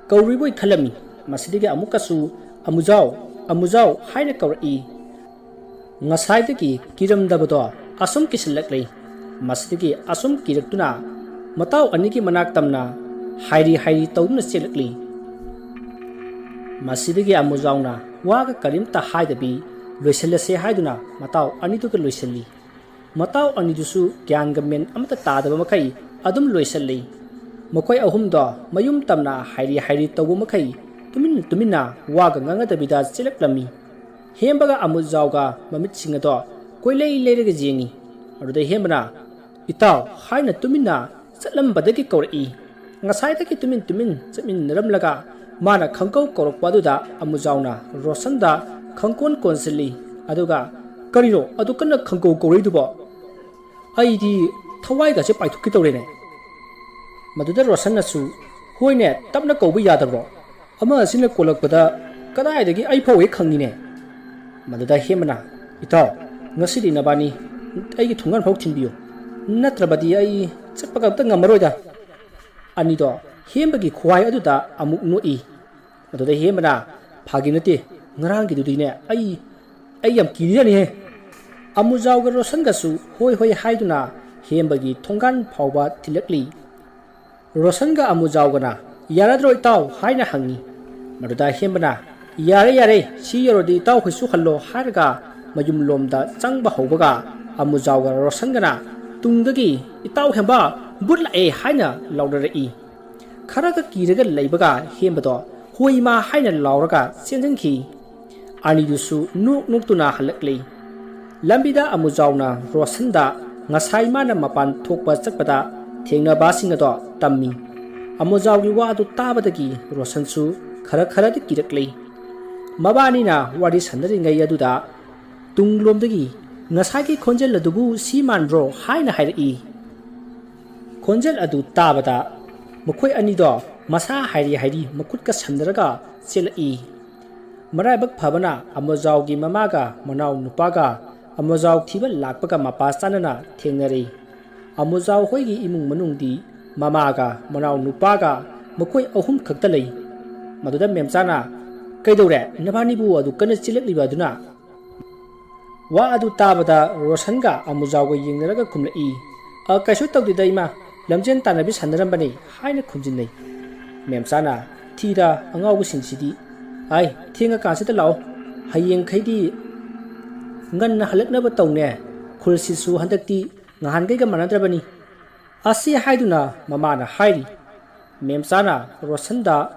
ꯀꯧꯔꯤꯕꯣꯏ ꯈꯜꯂꯝꯃꯤ꯫ ꯃꯁꯤꯗꯒꯤ ꯑꯃꯨꯛꯀꯁꯨ "ꯑꯃꯨꯖꯥꯎ, ꯑꯃꯨꯖꯥꯎ" ꯍꯥꯏꯅ ꯀꯧꯔꯛꯏ꯫ ꯉꯁꯥꯏꯗꯒꯤ ꯀꯤꯔꯝꯗꯕꯗꯣ ꯑꯁꯨꯝ ꯀꯤꯁꯤꯜꯂꯛꯂꯦ꯫ ꯃꯁꯤꯗꯒꯤ ꯑꯁꯨꯝ ꯀꯤꯔꯛꯇꯨꯅ ꯃꯇꯥꯎ ꯑꯅꯤꯒꯤ ꯃꯅꯥꯛ ꯇꯝꯅ ꯍꯥꯏꯔꯤ ꯍꯥꯏꯔꯤ ꯇꯧꯗꯨꯅ ꯆꯦꯜꯂꯛꯂꯤ꯫ ꯃꯁꯤꯗꯒꯤ ꯑꯃꯨꯖꯥꯎꯅ ꯋꯥꯒ ꯀꯔꯤꯝꯇ ꯍꯥꯏꯗꯕꯤ ꯂꯣꯏꯁꯤꯜꯂꯁꯦ ꯍꯥꯏꯗꯨꯅ ꯃꯇꯥꯎ ꯑꯅꯤꯗꯨꯒ ꯂꯣꯏꯁꯤꯜꯂꯤ꯫ ꯃꯇꯥꯎ ꯑꯅꯤꯗꯨꯁꯨ ꯒ꯭ꯌꯥꯟꯒ ꯃꯦꯟ ꯑꯃꯠꯇ ꯇꯥꯗꯕ ꯃꯈꯩ ꯑꯗꯨꯝ ꯂꯣꯏꯁꯤꯜꯂꯤ꯫ ꯃꯈꯣꯏ ꯑꯍꯨꯝꯗꯣ ꯃꯌꯨꯝ ꯇꯝꯅ ꯍꯥꯏꯔꯤ ꯍꯥꯏꯔꯤ ꯇꯧꯕ ꯃꯈꯩ ꯇꯨꯃꯤꯟ ꯇꯨꯃꯤꯟꯅ ꯋꯥꯒ ꯉꯥꯡꯅꯗꯕꯤꯗ ꯆꯦꯜꯂꯛꯂꯝꯃꯤ꯫ ꯍꯦꯝꯕꯒ ꯑꯃꯨꯖꯥꯎꯒ ꯃꯃꯤꯠꯁꯤꯡ ꯑꯗꯣ ꯀꯣꯏꯂꯩ ꯂꯩꯔꯒ ꯌꯦꯡꯉꯤ꯫ ꯑꯗꯨꯗ ꯍꯦꯝꯕꯅ "ꯏꯇꯥꯎ" ꯍꯥꯏꯅ ꯇꯨꯃꯤꯟꯅ ꯆꯠꯂꯝꯕꯗꯒꯤ ꯀꯧꯔꯛꯏ꯫ ꯉꯁꯥꯏꯗꯒꯤ ꯇꯨꯃꯤꯟ ꯇꯨꯃꯤꯟ ꯆꯠꯃꯤꯟꯅꯔꯝꯂꯒ ꯃꯥꯅ ꯈꯪꯀꯧ ꯀꯧꯔꯛꯄ ꯑꯗꯨꯗ ꯑꯃꯨꯖꯥꯎꯅ ꯔꯣꯁꯟꯗ ꯈꯪꯀꯣꯟ ꯀꯣꯟꯁꯤꯜꯂꯤ꯫ ꯑꯗꯨꯒ "ꯀꯔꯤꯅꯣ ꯑꯗꯨ ꯀꯟꯅ ꯈꯪꯀꯧ ꯀꯧꯔꯛꯏꯗꯨꯕꯣ? ꯑꯩꯗꯤ ꯊꯋꯥꯏꯒꯁꯦ ꯄꯥꯏꯊꯣꯛꯀꯦ ꯇꯧꯔꯦꯅꯦ"꯫ ꯃꯗꯨꯗ ꯔꯣꯁꯟꯅꯁꯨ, "ꯍꯣꯏꯅꯦ, ꯇꯞꯅ ꯀꯧꯕ ꯌꯥꯗꯕ꯭ꯔꯣ? ꯑꯃ ꯑꯁꯤꯅ ꯀꯣꯜꯂꯛꯄꯗ ꯀꯗꯥꯏꯗꯒꯤ ꯑꯩ ꯐꯥꯎ ꯍꯦꯛ ꯈꯪꯉꯤꯅꯦ"꯫ ꯃꯗꯨꯗ ꯍꯦꯝꯕꯅ, "ꯏꯇꯥꯎ, ꯉꯁꯤꯗꯤ ꯅꯕꯥꯅꯤ ꯑꯩꯒꯤ ꯊꯣꯡꯒꯥꯟ ꯐꯥꯎ ꯊꯤꯟꯕꯤꯌꯨ, ꯅꯠꯇ꯭ꯔꯕꯗꯤ ꯑꯩ ꯆꯠꯄꯒ ꯑꯝꯇ ꯉꯝꯃꯔꯣꯏꯗ"꯫ ꯑꯅꯤꯗꯣ ꯍꯦꯝꯕꯒꯤ ꯈꯨꯍꯥꯏ ꯑꯗꯨꯗ ꯑꯃꯨꯛ ꯅꯣꯛꯏ꯫ ꯃꯗꯨꯗ ꯍꯦꯝꯕꯅ, "ꯐꯥꯒꯤ ꯅꯠꯇꯦ, ꯉꯔꯥꯡꯒꯤꯗꯨꯗꯤꯅꯦ, ꯑꯩ, ꯑꯩ ꯌꯥꯝ ꯀꯤꯔꯤꯖꯥꯠꯅꯤꯍꯦ"꯫ ꯑꯃꯨꯖꯥꯎꯒ ꯔꯣꯁꯟꯒꯁꯨ ꯍꯣꯏ ꯍꯣꯏ ꯍꯥꯏꯗꯨꯅ ꯍꯦꯝꯕꯒꯤ ꯊꯣꯡꯒꯥꯟ ꯐꯥꯎꯕ ꯊꯤꯜꯂꯛꯂꯤ꯫ ꯔꯣꯁꯟꯒ ꯑꯃꯨꯖꯥꯎꯒꯅ, "ꯌꯥꯔꯗ꯭ꯔꯣ ꯏꯇꯥꯎ?" ꯍꯥꯏꯅ ꯍꯪꯉꯤ꯫ ꯃꯗꯨꯗ ꯍꯦꯝꯕꯅ, "ꯌꯥꯔꯦ, ꯌꯥꯔꯦ, ꯁꯤ ꯌꯧꯔꯗꯤ ꯏꯇꯥꯎꯈꯣꯏꯁꯨ ꯍꯜꯂꯣ" ꯍꯥꯏꯔꯒ ꯃꯌꯨꯝꯂꯣꯝꯗ ꯆꯪꯕ ꯍꯧꯕꯒ, ꯑꯃꯨꯖꯥꯎꯒ ꯔꯣꯁꯟꯒꯅ ꯇꯨꯡꯗꯒꯤ, "ꯏꯇꯥꯎ ꯍꯦꯝꯕ, ꯕꯨꯠ ꯂꯥꯛꯑꯦ" ꯍꯥꯏꯅ ꯂꯥꯎꯅꯔꯛꯏ꯫ ꯈꯔꯒ ꯀꯤꯔꯒ ꯂꯩꯕꯒ ꯍꯦꯝꯕꯗꯣ "ꯍꯣꯏ ꯏꯃꯥ" ꯍꯥꯏꯅ ꯂꯥꯎꯔꯒ ꯆꯦꯟꯁꯤꯟꯈꯤ꯫ ꯑꯅꯤꯗꯨꯁꯨ ꯅꯣꯛ ꯅꯣꯛꯇꯨꯅ ꯍꯜꯂꯛꯂꯤ꯫ ꯂꯝꯕꯤꯗ ꯑꯃꯨꯖꯥꯎꯅ ꯔꯣꯁꯟꯗ, ꯉꯁꯥꯏ ꯃꯥꯅ ꯃꯄꯥꯟ ꯊꯣꯛꯄ ꯆꯠꯄꯗ ꯊꯦꯡꯅꯕꯁꯤꯡ ꯑꯗꯣ ꯇꯝꯃꯤ꯫ ꯑꯃꯨꯖꯥꯎꯒꯤ ꯋꯥ ꯑꯗꯨ ꯇꯥꯕꯗꯒꯤ ꯔꯣꯁꯟꯁꯨ ꯈꯔ ꯈꯔꯗꯤ ꯀꯤꯔꯛꯂꯦ꯫ ꯃꯕꯥꯅꯤꯅ ꯋꯥꯔꯤ ꯁꯥꯟꯅꯔꯤꯉꯩ ꯑꯗꯨꯗ ꯇꯨꯡꯂꯣꯝꯗꯒꯤ "ꯉꯁꯥꯏꯒꯤ ꯈꯣꯟꯖꯦꯜ ꯑꯗꯨꯕꯨ ꯁꯤ ꯃꯥꯟꯕ꯭ꯔꯣ?" ꯍꯥꯏꯅ ꯍꯥꯏꯔꯛꯏ꯫ ꯈꯣꯟꯖꯦꯜ ꯑꯗꯨ ꯇꯥꯕꯗ ꯃꯈꯣꯏ ꯑꯅꯤꯗꯣ ꯃꯁꯥ ꯍꯥꯏꯔꯤ ꯍꯥꯏꯔꯤ ꯃꯈꯨꯠꯀ ꯁꯝꯅꯔꯒ ꯆꯦꯜꯂꯛꯏ꯫ ꯃꯔꯥꯏꯕꯛ ꯐꯕꯅ ꯑꯃꯨꯖꯥꯎꯒꯤ ꯃꯃꯥꯒ ꯃꯅꯥꯎ ꯅꯨꯄꯥꯒ ꯑꯃꯨꯖꯥꯎ ꯊꯤꯕ ꯂꯥꯛꯄꯒ ꯃꯄꯥ ꯆꯥꯅꯅ ꯊꯦꯡꯅꯔꯦ꯫ ꯑꯃꯨꯖꯥꯎ ꯍꯣꯏꯒꯤ ꯏꯃꯨꯡ ꯃꯅꯨꯡꯗꯤ ꯃꯃꯥꯒ ꯃꯅꯥꯎ ꯅꯨꯄꯥꯒ ꯃꯈꯣꯏ ꯑꯍꯨꯝ ꯈꯛꯇ ꯂꯩ꯫ ꯃꯗꯨꯗ ꯃꯦꯝꯆꯥꯅ, "ꯀꯩꯗꯧꯔꯦ? ꯅꯕꯥꯅꯤꯕꯨ ꯑꯗꯨ ꯀꯟꯅ ꯆꯦꯜꯂꯛꯂꯤꯕ ꯑꯗꯨꯅ?" ꯋꯥ ꯑꯗꯨ ꯇꯥꯕꯗ ꯔꯣꯁꯟꯒ ꯑꯃꯨꯖꯥꯎꯒ ꯌꯦꯡꯅꯔꯒ ꯈꯨꯝꯂꯛꯏ, "ꯑ, ꯀꯩꯁꯨ ꯇꯧꯗꯦꯗ ꯏꯃꯥ, ꯂꯝꯖꯦꯟ ꯇꯥꯟꯅꯕꯤ ꯁꯥꯟꯅꯔꯝꯕꯅꯤ" ꯍꯥꯏꯅ ꯈꯨꯝꯖꯤꯟꯅꯩ꯫ ꯃꯦꯝꯆꯥꯅ, "ꯊꯤꯗ ꯑꯉꯥꯎꯕꯁꯤꯡꯁꯤꯗꯤ꯫ ꯑꯥꯏ, ꯊꯦꯡꯉꯀꯥꯟꯁꯤꯗ ꯂꯥꯛꯑꯣ꯫ ꯍꯌꯦꯡꯈꯩꯗꯤ ꯉꯟꯅ ꯍꯜꯂꯛꯅꯕ ꯇꯧꯅꯦ꯫ ꯈꯨꯜꯁꯤꯁꯨ ꯍꯟꯗꯛꯇꯤ ꯅꯍꯥꯟꯈꯩꯒ ꯃꯥꯟꯅꯗ꯭ꯔꯕꯅꯤ" ꯑꯁꯤ ꯍꯥꯏꯗꯨꯅ ꯃꯃꯥꯅ ꯍꯥꯏꯔꯤ꯫ ꯃꯦꯝꯆꯥꯅ ꯔꯣꯁꯟꯗ,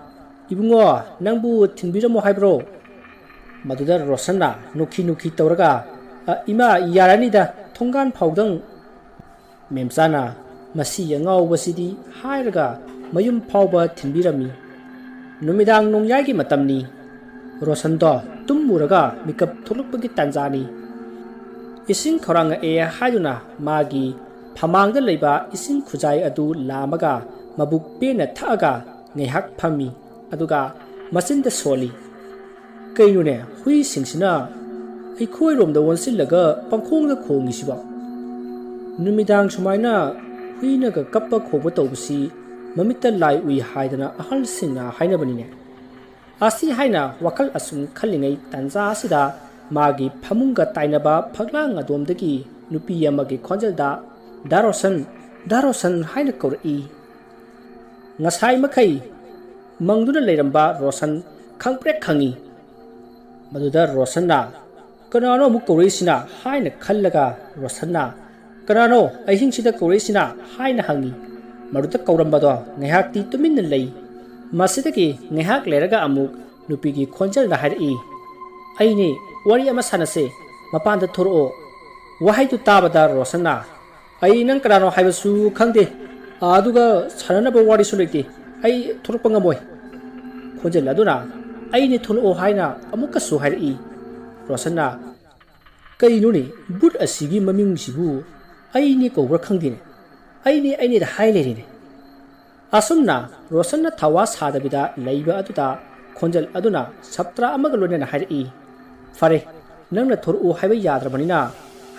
"ꯏꯕꯨꯡꯉꯣ, ꯅꯪꯕꯨ ꯊꯤꯟꯕꯤꯔꯝꯃꯣ ꯍꯥꯏꯕ꯭ꯔꯣ?" ꯃꯗꯨꯗ ꯔꯣꯁꯟꯅ ꯅꯨꯈꯤ ꯅꯨꯈꯤ ꯇꯧꯔꯒ, "ꯑ, ꯏꯃꯥ, ꯌꯥꯔꯅꯤꯗ, ꯊꯣꯡꯒꯥꯟ ꯐꯥꯎꯗꯪ"꯫ ꯃꯦꯝꯆꯥꯅ, "ꯃꯁꯤ ꯑꯉꯥꯎꯕꯁꯤꯗꯤ" ꯍꯥꯏꯔꯒ ꯃꯌꯨꯝ ꯐꯥꯎꯕ ꯊꯤꯟꯕꯤꯔꯝꯃꯤ꯫ ꯅꯨꯃꯤꯗꯥꯡ ꯅꯣꯡꯌꯥꯏꯒꯤ ꯃꯇꯝꯅꯤ꯫ ꯔꯣꯁꯟꯗꯣ ꯇꯨꯝꯃꯨꯔꯒ ꯃꯤꯀꯞ ꯊꯣꯛꯂꯛꯄꯒꯤ ꯇꯥꯟꯖꯥꯅꯤ꯫ ꯏꯁꯤꯡ ꯈꯧꯔꯥꯡꯉꯛꯑꯦ ꯍꯥꯏꯗꯨꯅ ꯃꯥꯒꯤ ꯐꯃꯥꯡꯗ ꯂꯩꯕ ꯏꯁꯤꯡ ꯈꯨꯖꯥꯏ ꯑꯗꯨ ꯂꯥꯝꯃꯒ ꯃꯕꯨꯛ ꯄꯦꯟꯅ ꯊꯛꯑꯒ ꯉꯥꯏꯍꯥꯛ ꯐꯝꯃꯤ꯫ ꯑꯗꯨꯒ ꯃꯆꯤꯟꯗ ꯁꯣꯜꯂꯤ꯫ "ꯀꯩꯅꯣꯅꯦ, ꯍꯨꯏꯁꯤꯡꯁꯤꯅ ꯑꯩꯈꯣꯏꯔꯣꯝꯗ ꯑꯣꯟꯁꯤꯜꯂꯒ ꯄꯪꯈꯣꯡꯗ ꯈꯣꯡꯉꯤꯁꯤꯕꯣ? ꯅꯨꯃꯤꯗꯥꯡ ꯁꯨꯃꯥꯏꯅ ꯍꯨꯏꯅꯒ ꯀꯞꯄ ꯈꯣꯡꯕ ꯇꯧꯕꯁꯤ ꯃꯃꯤꯠꯇ ꯂꯥꯏ ꯎꯏ ꯍꯥꯏꯗꯅ ꯑꯍꯜꯁꯤꯡꯅ ꯍꯥꯏꯅꯕꯅꯤꯅꯦ"꯫ ꯑꯁꯤ ꯍꯥꯏꯅ ꯋꯥꯈꯜ ꯑꯁꯨꯝ ꯈꯜꯂꯤꯉꯩ ꯇꯥꯟꯖꯥ ꯑꯁꯤꯗ ꯃꯥꯒꯤ ꯐꯃꯨꯡꯒ ꯇꯥꯏꯅꯕ ꯐꯛꯂꯥꯡ ꯑꯗꯣꯝꯗꯒꯤ ꯅꯨꯄꯤ ꯑꯃꯒꯤ ꯈꯣꯟꯖꯦꯜꯗ, "ꯗꯥ ꯔꯣꯁꯟ, ꯗꯥ ꯔꯣꯁꯟ" ꯍꯥꯏꯅ ꯀꯧꯔꯛꯏ꯫ ꯉꯁꯥꯏ ꯃꯈꯩ ꯃꯪꯗꯨꯅ ꯂꯩꯔꯝꯕ ꯔꯣꯁꯟ ꯈꯪꯄ꯭ꯔꯦꯛ ꯈꯪꯉꯤ꯫ ꯃꯗꯨꯗ ꯔꯣꯁꯟꯅ, "ꯀꯅꯥꯅꯣ ꯑꯃꯨꯛ ꯀꯧꯔꯛꯏꯁꯤꯅ?" ꯍꯥꯏꯅ ꯈꯜꯂꯒ ꯔꯣꯁꯟꯅ, "ꯀꯅꯥꯅꯣ ꯑꯍꯤꯡꯁꯤꯗ ꯀꯧꯔꯛꯏꯁꯤꯅ?" ꯍꯥꯏꯅ ꯍꯪꯉꯤ꯫ ꯃꯗꯨꯗ ꯀꯧꯔꯝꯕꯗꯣ ꯉꯥꯏꯍꯥꯛꯇꯤ ꯇꯨꯃꯤꯟꯅ ꯂꯩ꯫ ꯃꯁꯤꯗꯒꯤ ꯉꯥꯏꯍꯥꯛ ꯂꯩꯔꯒ ꯑꯃꯨꯛ ꯅꯨꯄꯤꯒꯤ ꯈꯣꯟꯖꯦꯜꯗ ꯍꯥꯏꯔꯛꯏ, "ꯑꯩꯅꯦ, ꯋꯥꯔꯤ ꯑꯃ ꯁꯥꯟꯅꯁꯦ, ꯃꯄꯥꯟꯗ ꯊꯣꯔꯛꯑꯣ"꯫ ꯋꯥꯍꯩꯗꯨ ꯇꯥꯕꯗ ꯔꯣꯁꯟꯅ "ꯑꯩ ꯅꯪ ꯀꯅꯥꯅꯣ ꯍꯥꯏꯕꯁꯨ ꯈꯪꯗꯦ, ꯑꯗꯨꯒ ꯁꯥꯟꯅꯅꯕ ꯋꯥꯔꯤꯁꯨ ꯂꯩꯇꯦ꯫ ꯑꯩ ꯊꯣꯛꯂꯛꯄ ꯉꯝꯃꯣꯏ"꯫ ꯈꯣꯟꯖꯦꯜ ꯑꯗꯨꯅ "ꯑꯩꯅꯦ, ꯊꯣꯛꯂꯛꯑꯣ" ꯍꯥꯏꯅ ꯑꯃꯨꯛꯀꯁꯨ ꯍꯥꯏꯔꯛꯏ꯫ ꯔꯣꯁꯟꯅ, "ꯀꯩꯅꯣꯅꯦ, ꯕꯨꯠ ꯑꯁꯤꯒꯤ ꯃꯃꯤꯡꯁꯤꯕꯨ ꯑꯩꯅꯦ ꯀꯧꯕ꯭ꯔꯥ ꯈꯪꯗꯦꯅꯦ꯫ ꯑꯩꯅꯦ, ꯑꯩꯅꯦꯗ ꯍꯥꯏ ꯂꯩꯔꯦꯅꯦ"꯫ ꯑꯁꯨꯝꯅ ꯔꯣꯁꯟꯅ ꯊꯋꯥ ꯁꯥꯗꯕꯤꯗ ꯂꯩꯕ ꯑꯗꯨꯗ ꯈꯣꯟꯖꯦꯜ ꯑꯗꯨꯅ ꯁꯞꯇ꯭ꯔꯥ ꯑꯃꯒ ꯂꯣꯏꯅꯅ ꯍꯥꯏꯔꯛꯏ, "ꯐꯔꯦ, ꯅꯪꯅ ꯊꯣꯔꯛꯎ ꯍꯥꯏꯕ ꯌꯥꯗ꯭ꯔꯕꯅꯤꯅ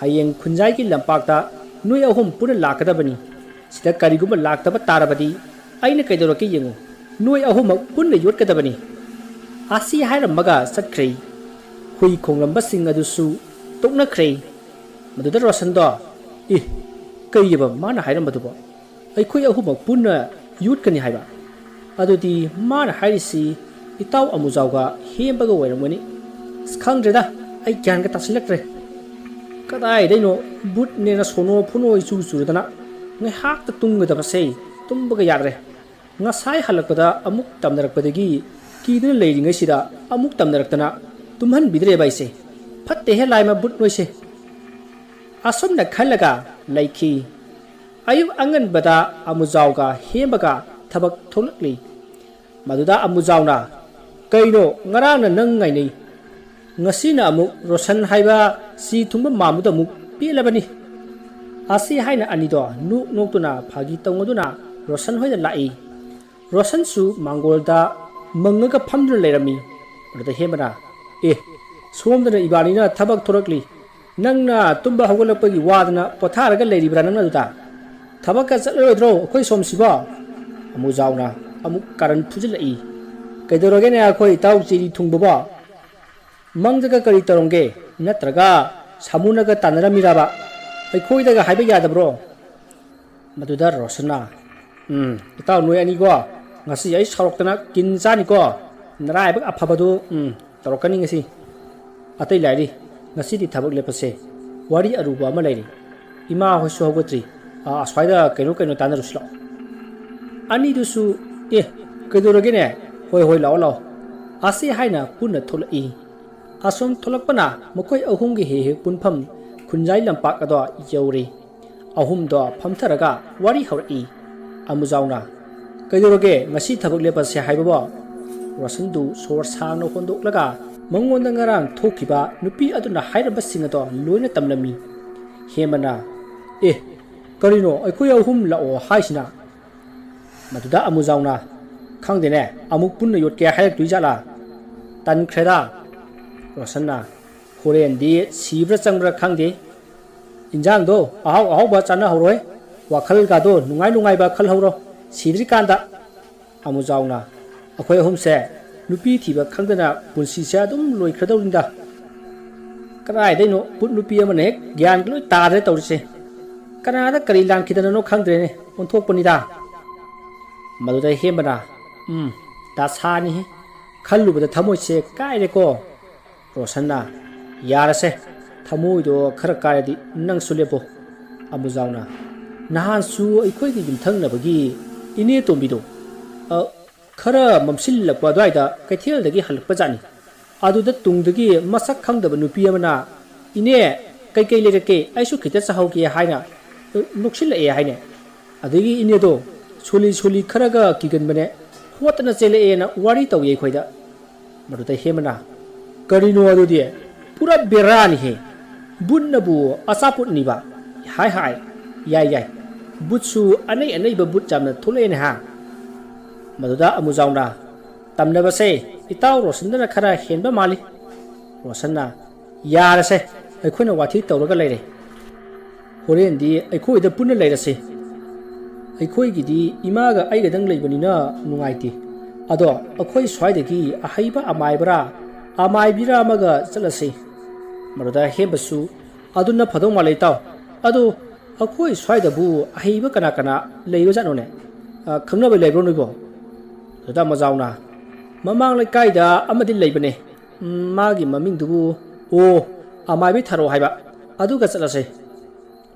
ꯍꯌꯦꯡ ꯈꯨꯟꯖꯥꯏꯒꯤ ꯂꯝꯄꯥꯛꯇ ꯅꯣꯏ ꯑꯍꯨꯝ ꯄꯨꯟꯅ ꯂꯥꯛꯀꯗꯕꯅꯤ꯫ ꯁꯤꯗ ꯀꯔꯤꯒꯨꯝꯕ ꯂꯥꯛꯇꯕ ꯇꯥꯔꯕꯗꯤ ꯑꯩꯅ ꯀꯩꯗꯧꯔꯛꯀꯦ ꯌꯦꯡꯉꯨ꯫ ꯅꯣꯏ ꯑꯍꯨꯝꯃꯛ ꯄꯨꯟꯅ ꯌꯣꯠꯀꯗꯕꯅꯤ"꯫ ꯑꯁꯤ ꯍꯥꯏꯔꯝꯃꯒ ꯆꯠꯈ꯭ꯔꯦ꯫ ꯍꯨꯏ ꯈꯣꯡꯂꯝꯕꯁꯤꯡ ꯑꯗꯨꯁꯨ ꯇꯣꯛꯅꯈ꯭ꯔꯦ꯫ ꯃꯗꯨꯗ ꯔꯣꯁꯟꯗꯣ, "ꯑꯦ, ꯀꯩꯑꯕ ꯃꯥꯅ ꯍꯥꯏꯔꯝꯕꯗꯨꯕꯣ? ꯑꯩꯈꯣꯏ ꯑꯍꯨꯝꯃꯛ ꯄꯨꯟꯅ ꯌꯣꯠꯀꯅꯤ ꯍꯥꯏꯕ? ꯑꯗꯨꯗꯤ ꯃꯥꯅ ꯍꯥꯏꯔꯤꯁꯤ ꯏꯇꯥꯎ ꯑꯃꯨꯖꯥꯎꯒ ꯍꯦꯝꯕꯒ ꯑꯣꯏꯔꯝꯒꯅꯤ꯫ ꯑꯁ, ꯈꯪꯗ꯭ꯔꯦꯗ, ꯑꯩ ꯒ꯭ꯌꯥꯟꯒ ꯇꯥꯁꯤꯜꯂꯛꯇ꯭ꯔꯦ꯫ ꯀꯗꯥꯏꯗꯩꯅꯣ ꯕꯨꯠꯅꯦꯅ ꯁꯣꯅꯣ ꯐꯨꯅꯣ ꯏꯆꯨ ꯆꯨꯔꯗꯅ ꯉꯥꯏꯍꯥꯛꯇ ꯇꯨꯝꯒꯗꯕꯁꯦ ꯇꯨꯝꯕꯒ ꯌꯥꯗ꯭ꯔꯦ꯫ ꯉꯁꯥꯏ ꯍꯜꯂꯛꯄꯗ ꯑꯃꯨꯛ ꯇꯝꯅꯔꯛꯄꯗꯒꯤ ꯀꯤꯗꯨꯅ ꯂꯩꯔꯤꯉꯩꯁꯤꯗ ꯑꯃꯨꯛ ꯇꯝꯅꯔꯛꯇꯅ ꯇꯨꯝꯍꯟꯕꯤꯗ꯭ꯔꯦꯕ ꯑꯩꯁꯦ꯫ ꯐꯠꯇꯦꯍꯦ ꯂꯥꯏꯃ ꯕꯨꯠ ꯅꯣꯏꯁꯦ"꯫ ꯑꯁꯨꯝꯅ ꯈꯜꯂꯒ ꯂꯩꯈꯤ꯫ ꯑꯌꯨꯛ ꯑꯉꯟꯕꯗ ꯑꯃꯨꯖꯥꯎꯒ ꯍꯦꯝꯕꯒ ꯊꯕꯛ ꯊꯣꯛꯂꯛꯂꯤ꯫ ꯃꯗꯨꯗ ꯑꯃꯨꯖꯥꯎꯅ, "ꯀꯩꯅꯣ, ꯉꯔꯥꯡꯅ ꯅꯪ ꯉꯥꯏꯅꯩ, ꯉꯁꯤꯅ ꯑꯃꯨꯛ ꯔꯣꯁꯟ ꯍꯥꯏꯕ ꯁꯤ ꯊꯨꯡꯕ ꯃꯥꯟꯕꯗ ꯑꯃꯨꯛ ꯄꯦꯜꯂꯕꯅꯤ"꯫ ꯑꯁꯤ ꯍꯥꯏꯅ ꯑꯅꯤꯗꯣ ꯅꯣꯛ ꯅꯣꯛꯇꯨꯅ ꯐꯥꯒꯤ ꯇꯧꯅꯗꯨꯅ ꯔꯣꯁꯟ ꯍꯣꯏꯗ ꯂꯥꯛꯏ꯫ ꯔꯣꯁꯟꯁꯨ ꯃꯥꯡꯒꯣꯜꯗ ꯃꯪꯉꯒ ꯐꯝꯗꯨꯅ ꯂꯩꯔꯝꯃꯤ꯫ ꯑꯗꯨꯗ ꯍꯦꯝꯕꯅ, "ꯑꯦ, ꯁꯣꯝꯗꯅ ꯏꯕꯥꯅꯤꯅ ꯊꯕꯛ ꯊꯣꯔꯛꯂꯤ, ꯅꯪꯅ ꯇꯨꯝꯕ ꯍꯧꯒꯠꯂꯛꯄꯒꯤ ꯋꯥꯗꯅ ꯄꯣꯊꯥꯔꯒ ꯂꯩꯔꯤꯕ꯭ꯔꯥ ꯅꯪꯅ ꯑꯗꯨꯗ? ꯊꯕꯛꯀ ꯆꯠꯂꯔꯣꯏꯗ꯭ꯔꯣ ꯑꯩꯈꯣꯏ ꯁꯣꯝꯁꯤꯕꯣ?" ꯑꯃꯨꯖꯥꯎꯅ ꯑꯃꯨꯛ ꯀꯥꯔꯟ ꯐꯨꯖꯤꯜꯂꯛꯏ꯫ "ꯀꯩꯗꯧꯔꯒꯦꯅꯦ ꯑꯩꯈꯣꯏ ꯏꯇꯥꯎ ꯆꯦꯔꯤ ꯊꯨꯡꯕꯕꯣ? ꯃꯪꯗꯒ ꯀꯔꯤ ꯇꯧꯔꯝꯒꯦ? ꯅꯠꯇ꯭ꯔꯒ ꯁꯥꯃꯨꯅꯒ ꯇꯥꯟꯅꯔꯝꯃꯤꯔꯕ? ꯑꯩꯈꯣꯏꯗꯒ ꯍꯥꯏꯕ ꯌꯥꯗꯕ꯭ꯔꯣ?" ꯃꯗꯨꯗ ꯔꯣꯁꯟꯅ, "ꯎꯝ, ꯏꯇꯥꯎ ꯅꯣꯏ ꯑꯅꯤꯀꯣ, ꯉꯁꯤ ꯑꯩ ꯁꯥꯎꯔꯛꯇꯅ ꯀꯤꯟ ꯆꯥꯅꯤꯀꯣ꯫ ꯅꯔꯥꯏꯕꯛ ꯑꯐꯕꯗꯨ, ꯎꯝ, ꯇꯧꯔꯛꯀꯅꯤ ꯉꯁꯤ꯫ ꯑꯇꯩ ꯂꯥꯏꯔꯤ, ꯉꯁꯤꯗꯤ ꯊꯕꯛ ꯂꯦꯞꯄꯁꯦ꯫ ꯋꯥꯔꯤ ꯑꯔꯨꯕ ꯑꯃ ꯂꯩꯔꯤ꯫ ꯏꯃꯥ ꯍꯣꯏꯁꯨ ꯍꯧꯒꯠꯇ꯭ꯔꯤ꯫ ꯑꯥ, ꯑꯁ꯭ꯋꯥꯏꯗ ꯀꯩꯅꯣ ꯀꯩꯅꯣ ꯇꯥꯟꯅꯔꯨꯁꯤ ꯂꯥꯛꯑꯣ"꯫ ꯑꯅꯤꯗꯨꯁꯨ, "ꯑꯦ, ꯀꯩꯗꯧꯔꯒꯦꯅꯦ? ꯍꯣꯏ, ꯍꯣꯏ, ꯂꯥꯛꯑꯣ, ꯂꯥꯛꯑꯣ"꯫ ꯑꯁꯤ ꯍꯥꯏꯅ ꯄꯨꯟꯅ ꯊꯣꯛꯂꯛꯏ꯫ ꯑꯁꯨꯝ ꯊꯣꯛꯂꯛꯄꯅ ꯃꯈꯣꯏ ꯑꯍꯨꯝꯒꯤ ꯍꯦꯛ ꯍꯦꯛ ꯄꯨꯟꯐꯝ ꯈꯨꯟꯖꯥꯏ ꯂꯝꯄꯥꯛ ꯑꯗꯣ ꯌꯧꯔꯦ꯫ ꯑꯍꯨꯝꯗꯣ ꯐꯝꯊꯔꯒ ꯋꯥꯔꯤ ꯍꯧꯔꯛꯏ꯫ ꯑꯃꯨꯖꯥꯎꯅ, "ꯀꯩꯗꯧꯔꯒꯦ, ꯉꯁꯤ ꯊꯕꯛ ꯂꯦꯞꯄꯁꯦ ꯍꯥꯏꯕꯕꯣ?" ꯔꯣꯁꯟꯗꯨ ꯁꯣꯔ ꯁꯥꯡꯅ ꯍꯣꯟꯗꯣꯛꯂꯒ ꯃꯉꯣꯟꯗ ꯉꯔꯥꯡ ꯊꯣꯛꯈꯤꯕ ꯅꯨꯄꯤ ꯑꯗꯨꯅ ꯍꯥꯏꯔꯝꯕꯁꯤꯡ ꯑꯗꯣ ꯂꯣꯏꯅ ꯇꯝꯂꯝꯃꯤ꯫ ꯍꯦꯃꯅ, "ꯑꯦ, ꯀꯔꯤꯅꯣ ꯑꯩꯈꯣꯏ ꯑꯍꯨꯝ ꯂꯥꯛꯑꯣ ꯍꯥꯏꯁꯤꯅ?" ꯃꯗꯨꯗ ꯑꯃꯨꯖꯥꯎꯅ, "ꯈꯪꯗꯦꯅꯦ, ꯑꯃꯨꯛ ꯄꯨꯟꯅ ꯌꯣꯠꯀꯦ ꯍꯥꯏꯔꯛꯇꯣꯏ ꯖꯥꯠꯂꯥ? ꯇꯟꯈ꯭ꯔꯦꯗ꯫" ꯔꯣꯁꯟꯅ, "ꯍꯣꯔꯦꯟꯗꯤ ꯁꯤꯕ꯭ꯔꯥ ꯆꯪꯕ꯭ꯔꯥ ꯈꯪꯗꯦ꯫ ꯏꯟꯖꯥꯡꯗꯣ ꯑꯍꯥꯎ ꯑꯍꯥꯎꯕ ꯆꯥꯅꯍꯧꯔꯣꯏ꯫ ꯋꯥꯈꯜꯒꯗꯣ ꯅꯨꯡꯉꯥꯏ ꯅꯨꯡꯉꯥꯏꯕ ꯈꯜꯍꯧꯔꯣ ꯁꯤꯗ꯭ꯔꯤꯀꯥꯟꯗ꯫" ꯑꯃꯨꯖꯥꯎꯅ, "ꯑꯩꯈꯣꯏ ꯑꯍꯨꯝꯁꯦ ꯅꯨꯄꯤ ꯊꯤꯕ ꯈꯪꯗꯅ ꯄꯨꯟꯁꯤꯁꯦ ꯑꯗꯨꯝ ꯂꯣꯏꯈ꯭ꯔꯗꯧꯔꯤꯗ꯫ ꯀꯗꯥꯏꯗꯩꯅꯣ ꯕꯨꯠ ꯅꯨꯄꯤ ꯑꯃꯅ ꯍꯦꯛ ꯒ꯭ꯌꯥꯟꯒ ꯂꯣꯏ ꯇꯥꯗ꯭ꯔꯦ ꯇꯧꯔꯤꯁꯦ꯫ ꯀꯅꯥꯗ ꯀꯔꯤ ꯂꯥꯟꯈꯤꯗꯅꯅꯣ ꯈꯪꯗ꯭ꯔꯦꯅꯦ, ꯑꯣꯟꯊꯣꯛꯄꯅꯤꯗ꯫" ꯃꯗꯨꯗ ꯍꯦꯝꯕꯅ, "ꯎꯝ, ꯗꯁꯥꯅꯤꯍꯦ꯫ ꯈꯜꯂꯨꯕꯗ ꯊꯃꯣꯏꯁꯦ ꯀꯥꯏꯔꯦꯀꯣ꯫" ꯔꯣꯁꯟꯅ, "ꯌꯥꯔꯁꯦ, ꯊꯃꯣꯏꯗꯣ ꯈꯔ ꯀꯥꯏꯔꯗꯤ ꯅꯪꯁꯨ ꯂꯦꯞꯄꯣ꯫" ꯑꯃꯨꯖꯥꯎꯅ, "ꯅꯍꯥꯟꯁꯨ ꯑꯩꯈꯣꯏꯒꯤ ꯌꯨꯝꯊꯪꯅꯕꯒꯤ ꯏꯅꯦ ꯇꯣꯝꯕꯤꯗꯣ, ꯑ, ꯈꯔ ꯃꯝꯁꯤꯜꯂꯛꯄ ꯑꯗꯨꯋꯥꯏꯗ ꯀꯩꯊꯦꯜꯗꯒꯤ ꯍꯜꯂꯛꯄ ꯖꯥꯠꯅꯤ꯫ ꯑꯗꯨꯗ ꯇꯨꯡꯗꯒꯤ ꯃꯁꯛ ꯈꯪꯗꯕ ꯅꯨꯄꯤ ꯑꯃꯅ, 'ꯏꯅꯦ, ꯀꯩꯀꯩ ꯂꯩꯔꯛꯀꯦ? ꯑꯩꯁꯨ ꯈꯤꯇ ꯆꯥꯍꯧꯒꯦ,' ꯍꯥꯏꯅ ꯅꯣꯛꯁꯤꯜꯂꯛꯑꯦ ꯍꯥꯏꯅꯦ꯫ ꯑꯗꯒꯤ ꯏꯅꯦꯗꯣ ꯁꯣꯜꯂꯤ ꯁꯣꯜꯂꯤ ꯈꯔꯒ ꯀꯤꯒꯟꯕꯅꯦ, ꯍꯣꯠꯇꯅ ꯆꯦꯜꯂꯛꯑꯦꯅ ꯋꯥꯔꯤ ꯇꯧꯏ ꯑꯩꯈꯣꯏꯗ꯫" ꯃꯗꯨꯗ ꯍꯦꯃꯅ, "ꯀꯔꯤꯅꯣ ꯑꯗꯨꯗꯤ? ꯄꯨꯔꯥ ꯕꯦꯔꯥꯅꯤꯍꯦ꯫ ꯕꯨꯠꯅꯕꯨ ꯑꯆꯥꯄꯣꯠꯅꯤꯕ꯫ ꯍꯥꯏ ꯍꯥꯏ꯫ ꯌꯥꯏ ꯌꯥꯏ꯫ ꯕꯨꯠꯁꯨ ꯑꯅꯩ ꯑꯅꯩꯕ ꯕꯨꯠ ꯌꯥꯝꯅ ꯊꯣꯛꯂꯛꯑꯦꯅꯦ ꯍꯥ?" ꯃꯗꯨꯗ ꯑꯃꯨꯖꯥꯎꯅ, "ꯇꯝꯅꯕꯁꯦ ꯏꯇꯥꯎ ꯔꯣꯁꯟꯗꯅ ꯈꯔ ꯍꯦꯟꯕ ꯃꯥꯜꯂꯤ꯫" ꯔꯣꯁꯟꯅ, "ꯌꯥꯔꯁꯦ, ꯑꯩꯈꯣꯏꯅ ꯋꯥꯊꯤ ꯇꯧꯔꯒ ꯂꯩꯔꯦ꯫ ꯍꯣꯔꯦꯟꯗꯤ ꯑꯩꯈꯣꯏꯗ ꯄꯨꯟꯅ ꯂꯩꯔꯁꯤ꯫ ꯑꯩꯈꯣꯏꯒꯤꯗꯤ ꯏꯃꯥꯒ ꯑꯩꯒꯗꯪ ꯂꯩꯕꯅꯤꯅ ꯅꯨꯡꯉꯥꯏꯇꯦ꯫ ꯑꯗꯣ ꯑꯩꯈꯣꯏ ꯁ꯭ꯋꯥꯏꯗꯒꯤ ꯑꯍꯩꯕ ꯑꯃꯥꯏꯕꯔꯥ, ꯑꯃꯥꯏꯕꯤꯔꯥ ꯑꯃꯒ ꯆꯠꯂꯁꯤ꯫" ꯃꯗꯨꯗ ꯍꯦꯝꯕꯁꯨ, "ꯑꯗꯨꯅ ꯐꯗꯧ ꯃꯥꯜꯂꯦ ꯏꯇꯥꯎ꯫ ꯑꯗꯣ ꯑꯩꯈꯣꯏ ꯁ꯭ꯋꯥꯏꯗꯕꯨ ꯑꯍꯩꯕ ꯀꯅꯥ ꯀꯅꯥ ꯂꯩꯕꯖꯥꯠꯅꯣꯅꯦ? ꯑ, ꯈꯪꯅꯕ ꯂꯩꯕ꯭ꯔꯣ ꯅꯣꯏꯕꯣ?" ꯑꯗꯨꯗ ꯑꯃꯨꯖꯥꯎꯅ, "ꯃꯃꯥꯡ ꯂꯩꯀꯥꯏꯗ ꯑꯃꯗꯤ ꯂꯩꯕꯅꯦ꯫ ꯎꯝ, ꯃꯥꯒꯤ ꯃꯃꯤꯡꯗꯨꯕꯨ, ꯑꯣ, ꯑꯃꯥꯏꯕꯤ ꯊꯥꯔꯣ ꯍꯥꯏꯕ꯫ ꯑꯗꯨꯒ ꯆꯠꯂꯁꯦ꯫"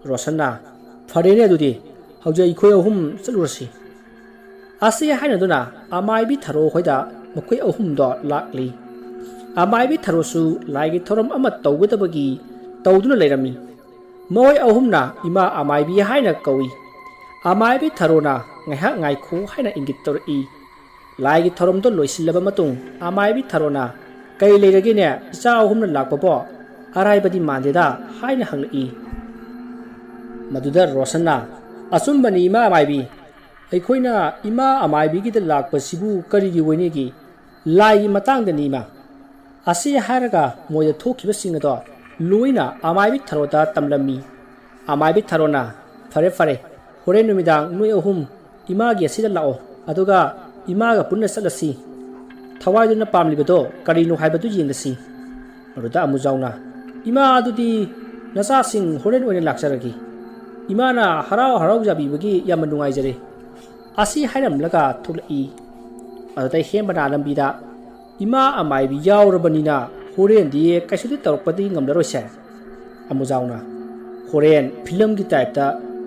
ꯔꯣꯁꯟꯅ, "ꯐꯔꯦꯅꯦ ꯑꯗꯨꯗꯤ, ꯍꯧꯖꯤꯛ ꯑꯩꯈꯣꯏ ꯑꯍꯨꯝ ꯆꯠꯂꯨꯔꯁꯤ꯫" ꯑꯁꯤ ꯍꯥꯏꯅꯗꯨꯅ ꯑꯃꯥꯏꯕꯤ ꯊꯥꯔꯣ ꯍꯣꯏꯗ ꯃꯈꯣꯏ ꯑꯍꯨꯝꯗꯣ ꯂꯥꯛꯂꯤ꯫ ꯑꯃꯥꯏꯕꯤ ꯊꯥꯔꯣꯁꯨ ꯂꯥꯏꯒꯤ ꯊꯧꯔꯝ ꯑꯃ ꯇꯧꯒꯗꯕꯒꯤ ꯇꯧꯗꯨꯅ ꯂꯩꯔꯝꯃꯤ꯫ ꯃꯈꯣꯏ ꯑꯍꯨꯝꯅ ꯏꯃꯥ ꯑꯃꯥꯏꯕꯤ ꯍꯥꯏꯅ ꯀꯧꯏ꯫ ꯑꯃꯥꯏꯕꯤ ꯊꯔꯣꯅ ꯉꯥꯏꯍꯥꯛ ꯉꯥꯏꯈꯣ ꯍꯥꯏꯅ ꯏꯪꯒꯤꯠ ꯇꯧꯔꯛꯏ꯫ ꯂꯥꯏꯒꯤ ꯊꯧꯔꯝꯗꯣ ꯂꯣꯏꯁꯤꯜꯂꯕ ꯃꯇꯨꯡ ꯑꯃꯥꯏꯕꯤ ꯊꯔꯣꯅ, "ꯀꯔꯤ ꯂꯩꯔꯒꯦꯅꯦ, ꯏꯆꯥ ꯑꯍꯨꯝꯅ ꯂꯥꯛꯄꯕꯣ? ꯑꯔꯥꯏꯕꯗꯤ ꯃꯥꯟꯗꯦꯗ" ꯍꯥꯏꯅ ꯍꯪꯂꯛꯏ꯫ ꯃꯗꯨꯗ ꯔꯣꯁꯟꯅ, "ꯑꯆꯨꯝꯕꯅꯤ ꯏꯃꯥ ꯑꯃꯥꯏꯕꯤ, ꯑꯩꯈꯣꯏꯅ ꯏꯃꯥ ꯑꯃꯥꯏꯕꯤꯒꯤꯗ ꯂꯥꯛꯄꯁꯤꯕꯨ ꯀꯔꯤꯒꯤ ꯑꯣꯏꯅꯤꯒꯦ? ꯂꯥꯏꯒꯤ ꯃꯇꯥꯡꯗꯅꯤ ꯏꯃꯥ"꯫ ꯑꯁꯤ ꯍꯥꯏꯔꯒ ꯃꯣꯏꯗ ꯊꯣꯛꯈꯤꯕꯁꯤꯡ ꯑꯗꯣ ꯂꯣꯏꯅ ꯑꯃꯥꯏꯕꯤ ꯊꯔꯣꯗ ꯇꯝꯂꯝꯃꯤ꯫ ꯑꯃꯥꯏꯕꯤ ꯊꯔꯣꯅ, "ꯐꯔꯦ ꯐꯔꯦ, ꯍꯣꯔꯦꯟ ꯅꯨꯃꯤꯗꯥꯡ ꯅꯣꯏ ꯑꯍꯨꯝ ꯏꯃꯥꯒꯤ ꯑꯁꯤꯗ ꯂꯥꯛꯑꯣ, ꯑꯗꯨꯒ ꯏꯃꯥꯒ ꯄꯨꯟꯅ ꯆꯠꯂꯁꯤ꯫ ꯊꯋꯥꯏꯗꯨꯅ ꯄꯥꯝꯂꯤꯕꯗꯣ ꯀꯔꯤꯅꯣ ꯍꯥꯏꯕꯗꯨ ꯌꯦꯡꯂꯁꯤ"꯫ ꯃꯗꯨꯗ ꯑꯃꯨꯖꯥꯎꯅ, "ꯏꯃꯥ, ꯑꯗꯨꯗꯤ ꯅꯆꯥꯁꯤꯡ ꯍꯣꯔꯦꯟ ꯑꯣꯏꯅ ꯂꯥꯛꯆꯔꯒꯦ꯫ ꯏꯃꯥꯅ ꯍꯔꯥꯎ ꯍꯔꯥꯎ ꯌꯥꯕꯤꯕꯒꯤ ꯌꯥꯝꯅ ꯅꯨꯡꯉꯥꯏꯖꯔꯦ"꯫ ꯑꯁꯤ ꯍꯥꯏꯔꯝꯂꯒ ꯊꯣꯛꯂꯛꯏ꯫ ꯑꯗꯨꯗ ꯍꯦꯝꯕꯅ ꯂꯝꯕꯤꯗ, "ꯏꯃꯥ ꯑꯃꯥꯏꯕꯤ ꯌꯥꯎꯔꯕꯅꯤꯅ ꯍꯣꯔꯦꯟꯗꯤ ꯀꯩꯁꯨꯗꯤ ꯇꯧꯔꯛꯄꯗꯤ ꯉꯝꯂꯔꯣꯏꯁꯦ"꯫ ꯑꯃꯨꯖꯥꯎꯅ, "ꯍꯣꯔꯦꯟ ꯐꯤꯂꯝꯒꯤ ꯇꯥꯏꯞꯇ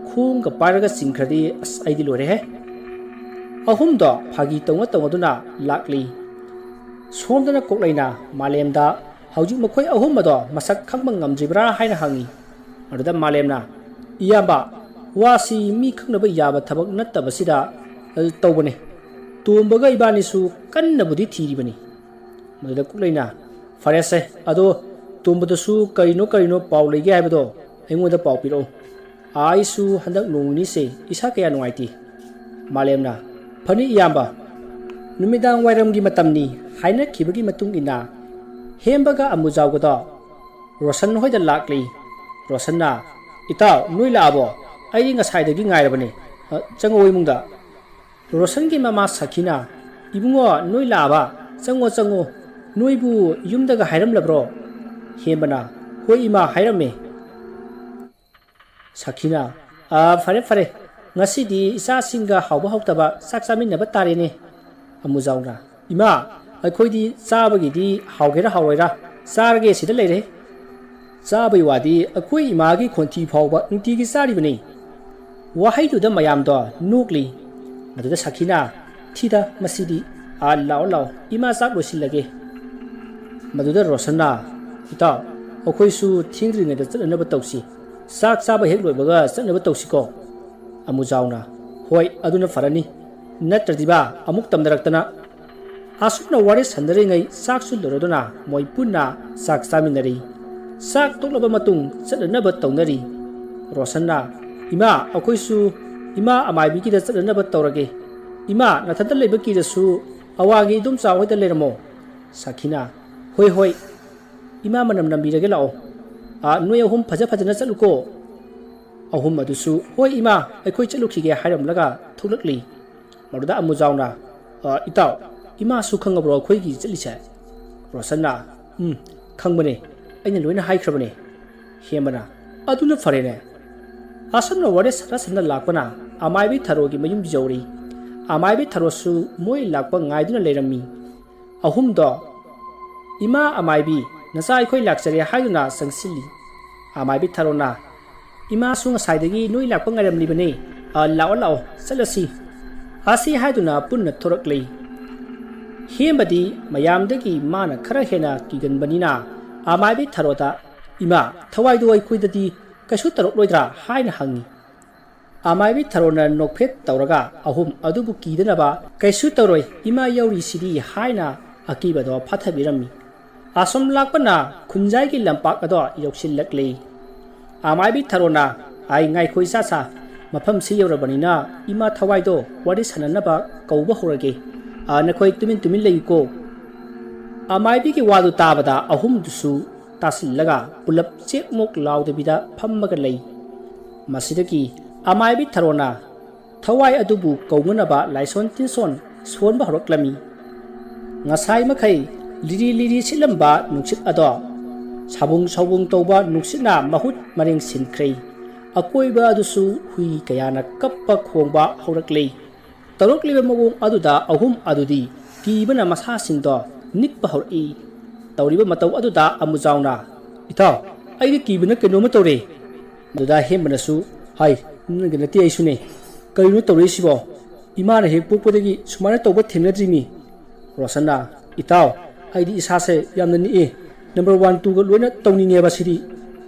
ꯈꯣꯡꯒ ꯄꯥꯏꯔꯒ ꯆꯤꯡꯈ꯭ꯔꯗꯤ ꯑꯁ ꯑꯩꯗꯤ ꯂꯣꯏꯔꯦꯍꯦ"꯫ ꯑꯍꯨꯝꯗꯣ ꯐꯥꯒꯤ ꯇꯧꯅ ꯇꯧꯅꯗꯨꯅ ꯂꯥꯛꯂꯤ꯫ ꯁꯣꯝꯗꯅ ꯀꯣꯛꯂꯩꯅ ꯃꯥꯂꯦꯝꯗ, "ꯍꯧꯖꯤꯛ ꯃꯈꯣꯏ ꯑꯍꯨꯝ ꯑꯗꯣ ꯃꯁꯛ ꯈꯪꯕ ꯉꯝꯗ꯭ꯔꯤꯕ꯭ꯔꯥ?" ꯍꯥꯏꯅ ꯍꯪꯉꯤ꯫ ꯑꯗꯨꯗ ꯃꯥꯂꯦꯝꯅ, "ꯏꯌꯥꯝꯕ, ꯋꯥꯁꯤ ꯃꯤ ꯈꯪꯅꯕ ꯌꯥꯕ ꯊꯕꯛ ꯅꯠꯇꯕꯁꯤꯗ ꯇꯧꯕꯅꯤ꯫ ꯇꯣꯝꯕꯒ ꯏꯕꯥꯅꯤꯁꯨ ꯀꯟꯅꯕꯨꯗꯤ ꯊꯤꯔꯤꯕꯅꯤ"꯫ ꯃꯗꯨꯗ ꯀꯣꯛꯂꯩꯅ, "ꯐꯔꯦꯁꯦ, ꯑꯗꯣ ꯇꯣꯝꯕꯗꯁꯨ ꯀꯔꯤꯅꯣ ꯀꯔꯤꯅꯣ ꯄꯥꯎ ꯂꯩꯒꯦ ꯍꯥꯏꯕꯗꯣ ꯑꯩꯉꯣꯟꯗ ꯄꯥꯎ ꯄꯤꯔꯛꯎ꯫ ꯑꯩꯁꯨ ꯍꯟꯗꯛ ꯅꯣꯡ ꯅꯤꯅꯤꯁꯦ ꯏꯁꯥ ꯀꯌꯥ ꯅꯨꯡꯉꯥꯏꯇꯦ"꯫ ꯃꯥꯂꯦꯝꯅ, "ꯐꯅꯤ ꯏꯌꯥꯝꯕ, ꯅꯨꯃꯤꯗꯥꯡ ꯋꯥꯏꯔꯝꯒꯤ ꯃꯇꯝꯅꯤ" ꯍꯥꯏꯅꯈꯤꯕꯒꯤ ꯃꯇꯨꯡ ꯏꯟꯅ ꯍꯦꯝꯕꯒ ꯑꯃꯨꯖꯥꯎꯒꯗꯣ ꯔꯣꯁꯟ ꯍꯣꯏꯗ ꯂꯥꯛꯂꯤ꯫ ꯔꯣꯁꯟꯅ, "ꯏꯇꯥꯎ, ꯅꯣꯏ ꯂꯥꯛꯑꯕꯣ? ꯑꯩꯗꯤ ꯉꯁꯥꯏꯗꯒꯤ ꯉꯥꯏꯔꯕꯅꯤ꯫ ꯑ, ꯆꯪꯉꯛꯑꯣ ꯏꯃꯨꯡꯗ"꯫ ꯔꯣꯁꯟꯒꯤ ꯃꯃꯥ ꯁꯈꯤꯅ, "ꯏꯕꯨꯡꯉꯣ, ꯅꯣꯏ ꯂꯥꯛꯑꯕ? ꯆꯪꯉꯣ, ꯆꯪꯉꯣ꯫ ꯅꯣꯏꯕꯨ ꯌꯨꯝꯗꯒ ꯍꯥꯏꯔꯝꯂꯕ꯭ꯔꯣ?" ꯍꯦꯝꯕꯅ, "ꯍꯣꯏ ꯏꯃꯥ, ꯍꯥꯏꯔꯝꯃꯦ"꯫ ꯁꯈꯤꯅ, "ꯑ, ꯐꯔꯦ, ꯐꯔꯦ꯫ ꯉꯁꯤꯗꯤ ꯏꯆꯥꯁꯤꯡꯒ ꯍꯥꯎꯕ ꯍꯥꯎꯇꯕ ꯆꯥꯛ ꯆꯥꯃꯤꯟꯅꯕ ꯇꯥꯔꯦꯅꯦ"꯫ ꯑꯃꯨꯖꯥꯎꯅ, "ꯏꯃꯥ, ꯑꯩꯈꯣꯏꯗꯤ ꯆꯥꯕꯒꯤꯗꯤ ꯍꯥꯎꯒꯦꯔꯥ ꯍꯥꯎꯔꯣꯏꯔꯥ ꯆꯥꯔꯒꯦ ꯁꯤꯗ ꯂꯩꯔꯦ꯫ ꯆꯥꯕꯒꯤ ꯋꯥꯗꯤ ꯑꯩꯈꯣꯏ ꯏꯃꯥꯒꯤ ꯈꯣꯟꯊꯤ ꯐꯥꯎꯕ ꯅꯨꯡꯇꯤꯒꯤ ꯆꯥꯔꯤꯕꯅꯤ"꯫ ꯋꯥꯍꯩꯗꯨꯗ ꯃꯌꯥꯝꯗꯣ ꯅꯣꯛꯂꯤ꯫ ꯃꯗꯨꯗ ꯁꯈꯤꯅ, "ꯊꯤꯗ ꯃꯁꯤꯗꯤ꯫ ꯑꯥ, ꯂꯥꯛꯑꯣ, ꯂꯥꯛꯑꯣ, ꯏꯃꯥ ꯆꯥꯛ ꯂꯣꯏꯁꯤꯜꯂꯒꯦ"꯫ ꯃꯗꯨꯗ ꯔꯣꯁꯟꯅ, "ꯏꯇꯥꯎ, ꯑꯩꯈꯣꯏꯁꯨ ꯊꯦꯡꯗ꯭ꯔꯤꯉꯩꯗ ꯆꯠꯅꯅꯕ ꯇꯧꯁꯤ꯫ "ꯆꯥꯛ ꯆꯥꯕ ꯍꯦꯛ ꯂꯣꯏꯕꯒ ꯆꯠꯅꯕ ꯇꯧꯁꯤꯀꯣ?" ꯑꯃꯨꯖꯥꯎꯅ, "ꯍꯣꯏ, ꯑꯗꯨꯅ ꯐꯔꯅꯤ, ꯅꯠꯇ꯭ꯔꯗꯤꯕ ꯑꯃꯨꯛ ꯇꯝꯅꯔꯛꯇꯅ"꯫ ꯑꯁꯨꯝꯅ ꯋꯥꯔꯤ ꯁꯥꯟꯅꯔꯤꯉꯩ ꯆꯥꯛꯁꯨ ꯂꯣꯏꯔꯗꯨꯅ ꯃꯣꯏ ꯄꯨꯟꯅ ꯆꯥꯛ ꯆꯥꯃꯤꯟꯅꯔꯤ꯫ ꯆꯥꯛ ꯇꯣꯛꯂꯕ ꯃꯇꯨꯡ ꯆꯠꯅꯅꯕ ꯇꯧꯅꯔꯤ꯫ ꯔꯣꯁꯟꯅ, "ꯏꯃꯥ, ꯑꯩꯈꯣꯏꯁꯨ ꯏꯃꯥ ꯑꯃꯥꯏꯕꯤꯒꯤꯗ ꯆꯠꯅꯅꯕ ꯇꯧꯔꯒꯦ꯫ ꯏꯃꯥ, ꯅꯊꯟꯇ ꯂꯩꯕ ꯀꯤꯔꯁꯨ ꯑꯋꯥꯡꯒꯤ ꯏꯗꯣꯝꯆꯥ ꯍꯣꯏꯗ ꯂꯩꯔꯝꯃꯣ"꯫ ꯁꯥꯈꯤꯅ, "ꯍꯣꯏ, ꯍꯣꯏ, ꯏꯃꯥ ꯃꯅꯝ ꯅꯝꯕꯤꯔꯒꯦ ꯂꯥꯛꯑꯣ꯫ ꯑꯥ, ꯅꯣꯏ ꯑꯍꯨꯝ ꯐꯖ ꯐꯖꯅ ꯆꯠꯂꯨꯀꯣ"꯫ ꯑꯍꯨꯝ ꯑꯗꯨꯁꯨ, "ꯍꯣꯏ ꯏꯃꯥ, ꯑꯩꯈꯣꯏ ꯆꯠꯂꯨꯈꯤꯒꯦ" ꯍꯥꯏꯔꯝꯂꯒ ꯊꯣꯛꯂꯛꯂꯤ꯫ ꯃꯗꯨꯗ ꯑꯃꯨꯖꯥꯎꯅ, "ꯑ, ꯏꯇꯥꯎ, ꯏꯃꯥꯁꯨ ꯈꯪꯉꯕ꯭ꯔꯣ ꯑꯩꯈꯣꯏꯒꯤ ꯆꯠꯂꯤꯁꯦ?" ꯔꯣꯁꯟꯅ, "ꯎꯝ, ꯈꯪꯕꯅꯦ, ꯑꯩꯅ ꯂꯣꯏꯅ ꯍꯥꯏꯈ꯭ꯔꯕꯅꯦ"꯫ ꯍꯦꯝꯕꯅ, "ꯑꯗꯨꯅ ꯐꯔꯦꯅꯦ"꯫ ꯑꯁꯨꯝꯅ ꯋꯥꯔꯤ ꯁꯥꯟꯅ ꯁꯥꯟꯅ ꯂꯥꯛꯄꯅ ꯑꯃꯥꯏꯕꯤ ꯊꯔꯣꯒꯤ ꯃꯌꯨꯝ ꯌꯧꯔꯤ꯫ ꯑꯃꯥꯏꯕꯤ ꯊꯔꯣꯁꯨ ꯃꯣꯏ ꯂꯥꯛꯄ ꯉꯥꯏꯗꯨꯅ ꯂꯩꯔꯝꯃꯤ꯫ ꯑꯍꯨꯝꯗꯣ, "ꯏꯃꯥ ꯑꯃꯥꯏꯕꯤ, ꯅꯆꯥ ꯑꯩꯈꯣꯏ ꯂꯥꯛꯆꯔꯦ" ꯍꯥꯏꯗꯨꯅ ꯆꯪꯁꯤꯜꯂꯤ꯫ ꯑꯃꯥꯏꯕꯤ ꯊꯔꯣꯅ, "ꯏꯃꯥꯁꯨ ꯉꯁꯥꯏꯗꯒꯤ ꯅꯣꯏ ꯂꯥꯛꯄ ꯉꯥꯏꯔꯝꯂꯤꯕꯅꯦ꯫ ꯑ, ꯂꯥꯛꯑꯣ, ꯂꯥꯛꯑꯣ, ꯆꯠꯂꯁꯤ"꯫ ꯑꯁꯤ ꯍꯥꯏꯗꯨꯅ ꯄꯨꯟꯅ ꯊꯣꯔꯛꯂꯤ꯫ ꯍꯦꯝꯕꯗꯤ ꯃꯌꯥꯝꯗꯒꯤ ꯃꯥꯅ ꯈꯔ ꯍꯦꯟꯅ ꯀꯤꯒꯟꯕꯅꯤꯅ ꯑꯃꯥꯏꯕꯤ ꯊꯔꯣꯗ, "ꯏꯃꯥ, ꯊꯋꯥꯏꯗꯣ ꯑꯩꯈꯣꯏꯗꯗꯤ ꯀꯩꯁꯨ ꯇꯧꯔꯛꯂꯣꯏꯗ꯭ꯔꯥ?" ꯍꯥꯏꯅ ꯍꯪꯉꯤ꯫ ꯑꯃꯥꯏꯕꯤ ꯊꯔꯣꯅ ꯅꯣꯛꯐꯦꯠ ꯇꯧꯔꯒ ꯑꯍꯨꯝ ꯑꯗꯨꯕꯨ ꯀꯤꯗꯅꯕ, "ꯀꯩꯁꯨ ꯇꯧꯔꯣꯏ, ꯏꯃꯥ ꯌꯧꯔꯤꯁꯤꯗꯤ" ꯍꯥꯏꯅ ꯑꯀꯤꯕꯗꯣ ꯐꯥꯊꯕꯤꯔꯝꯃꯤ꯫ ꯑꯁꯨꯝ ꯂꯥꯛꯄꯅ ꯈꯨꯟꯖꯥꯏꯒꯤ ꯂꯝꯄꯥꯛ ꯑꯗꯣ ꯌꯧꯁꯤꯜꯂꯛꯂꯤ꯫ ꯑꯃꯥꯏꯕꯤ ꯊꯔꯣꯅ, "ꯑꯩ ꯉꯥꯏꯈꯣ ꯏꯆꯥꯁꯥ, ꯃꯐꯝꯁꯤ ꯌꯧꯔꯕꯅꯤꯅ ꯏꯃꯥ ꯊꯋꯥꯏꯗꯣ ꯋꯥꯔꯤ ꯁꯥꯟꯅꯅꯕ ꯀꯧꯕ ꯍꯧꯔꯒꯦ꯫ ꯑ, ꯅꯈꯣꯏ ꯇꯨꯃꯤꯟ ꯇꯨꯃꯤꯟ ꯂꯩꯌꯨꯀꯣ"꯫ ꯑꯃꯥꯏꯕꯤꯒꯤ ꯋꯥꯗꯨ ꯇꯥꯕꯗ ꯑꯍꯨꯝꯗꯨꯁꯨ ꯇꯥꯁꯤꯜꯂꯒ ꯄꯨꯂꯞ ꯆꯦꯛꯃꯣꯛ ꯂꯥꯎꯗꯕꯤꯗ ꯐꯝꯃꯒ ꯂꯩ꯫ ꯃꯁꯤꯗꯒꯤ ꯑꯃꯥꯏꯕꯤ ꯊꯔꯣꯅ ꯊꯋꯥꯏ ꯑꯗꯨꯕꯨ ꯀꯧꯅꯅꯕ ꯂꯥꯏꯁꯣꯟ ꯇꯤꯟꯁꯣꯟ ꯁꯣꯟꯕ ꯍꯧꯔꯛꯂꯝꯃꯤ꯫ ꯉꯁꯥꯏ ꯃꯈꯩ ꯂꯤꯔꯤ ꯂꯤꯔꯤ ꯁꯤꯠꯂꯝꯕ ꯅꯨꯡꯁꯤꯠ ꯑꯗꯣ ꯁꯥꯕꯨꯡ ꯁꯥꯕꯨꯡ ꯇꯧꯕ ꯅꯨꯡꯁꯤꯠꯅ ꯃꯍꯨꯠ ꯃꯔꯦꯡ ꯁꯤꯟꯈ꯭ꯔꯦ꯫ ꯑꯀꯣꯏꯕ ꯑꯗꯨꯁꯨ ꯍꯨꯏ ꯀꯌꯥꯅ ꯀꯞꯄ ꯈꯣꯡꯕ ꯍꯧꯔꯛꯂꯦ꯫ ꯇꯧꯔꯛꯂꯤꯕ ꯃꯑꯣꯡ ꯑꯗꯨꯗ ꯑꯍꯨꯝ ꯑꯗꯨꯗꯤ ꯀꯤꯕꯅ ꯃꯁꯥꯁꯤꯡꯗꯣ ꯅꯤꯛꯄ ꯍꯧꯔꯛꯏ꯫ ꯇꯧꯔꯤꯕ ꯃꯇꯧ ꯑꯗꯨꯗ ꯑꯃꯨꯖꯥꯎꯅ, "ꯏꯇꯥꯎ, ꯑꯩꯗꯤ ꯀꯤꯕꯅ ꯀꯩꯅꯣꯝꯃ ꯇꯧꯔꯦ"꯫ ꯑꯗꯨꯗ ꯍꯦꯝꯕꯅꯁꯨ, "ꯍꯥꯏ, ꯅꯪꯗ ꯅꯠꯇꯦ, ꯑꯩꯁꯨꯅꯦ꯫ ꯀꯔꯤꯅꯣ ꯇꯧꯔꯛꯏꯁꯤꯕꯣ? ꯏꯃꯥꯅ ꯍꯦꯛ ꯄꯣꯛꯄꯗꯒꯤ ꯁꯨꯃꯥꯏꯅ ꯇꯧꯕ ꯊꯦꯡꯅꯗ꯭ꯔꯤꯃꯤ"꯫ ꯔꯣꯁꯟꯅ, "ꯏꯇꯥꯎ, ꯑꯩꯗꯤ ꯏꯁꯥꯁꯦ ꯌꯥꯝꯅ ꯅꯤꯛꯑꯦ꯫ ꯅꯝꯕꯔ ꯋꯥꯟ, ꯇꯨꯒ ꯂꯣꯏꯅ ꯇꯧꯅꯤꯡꯉꯦꯕ ꯁꯤꯗꯤ"꯫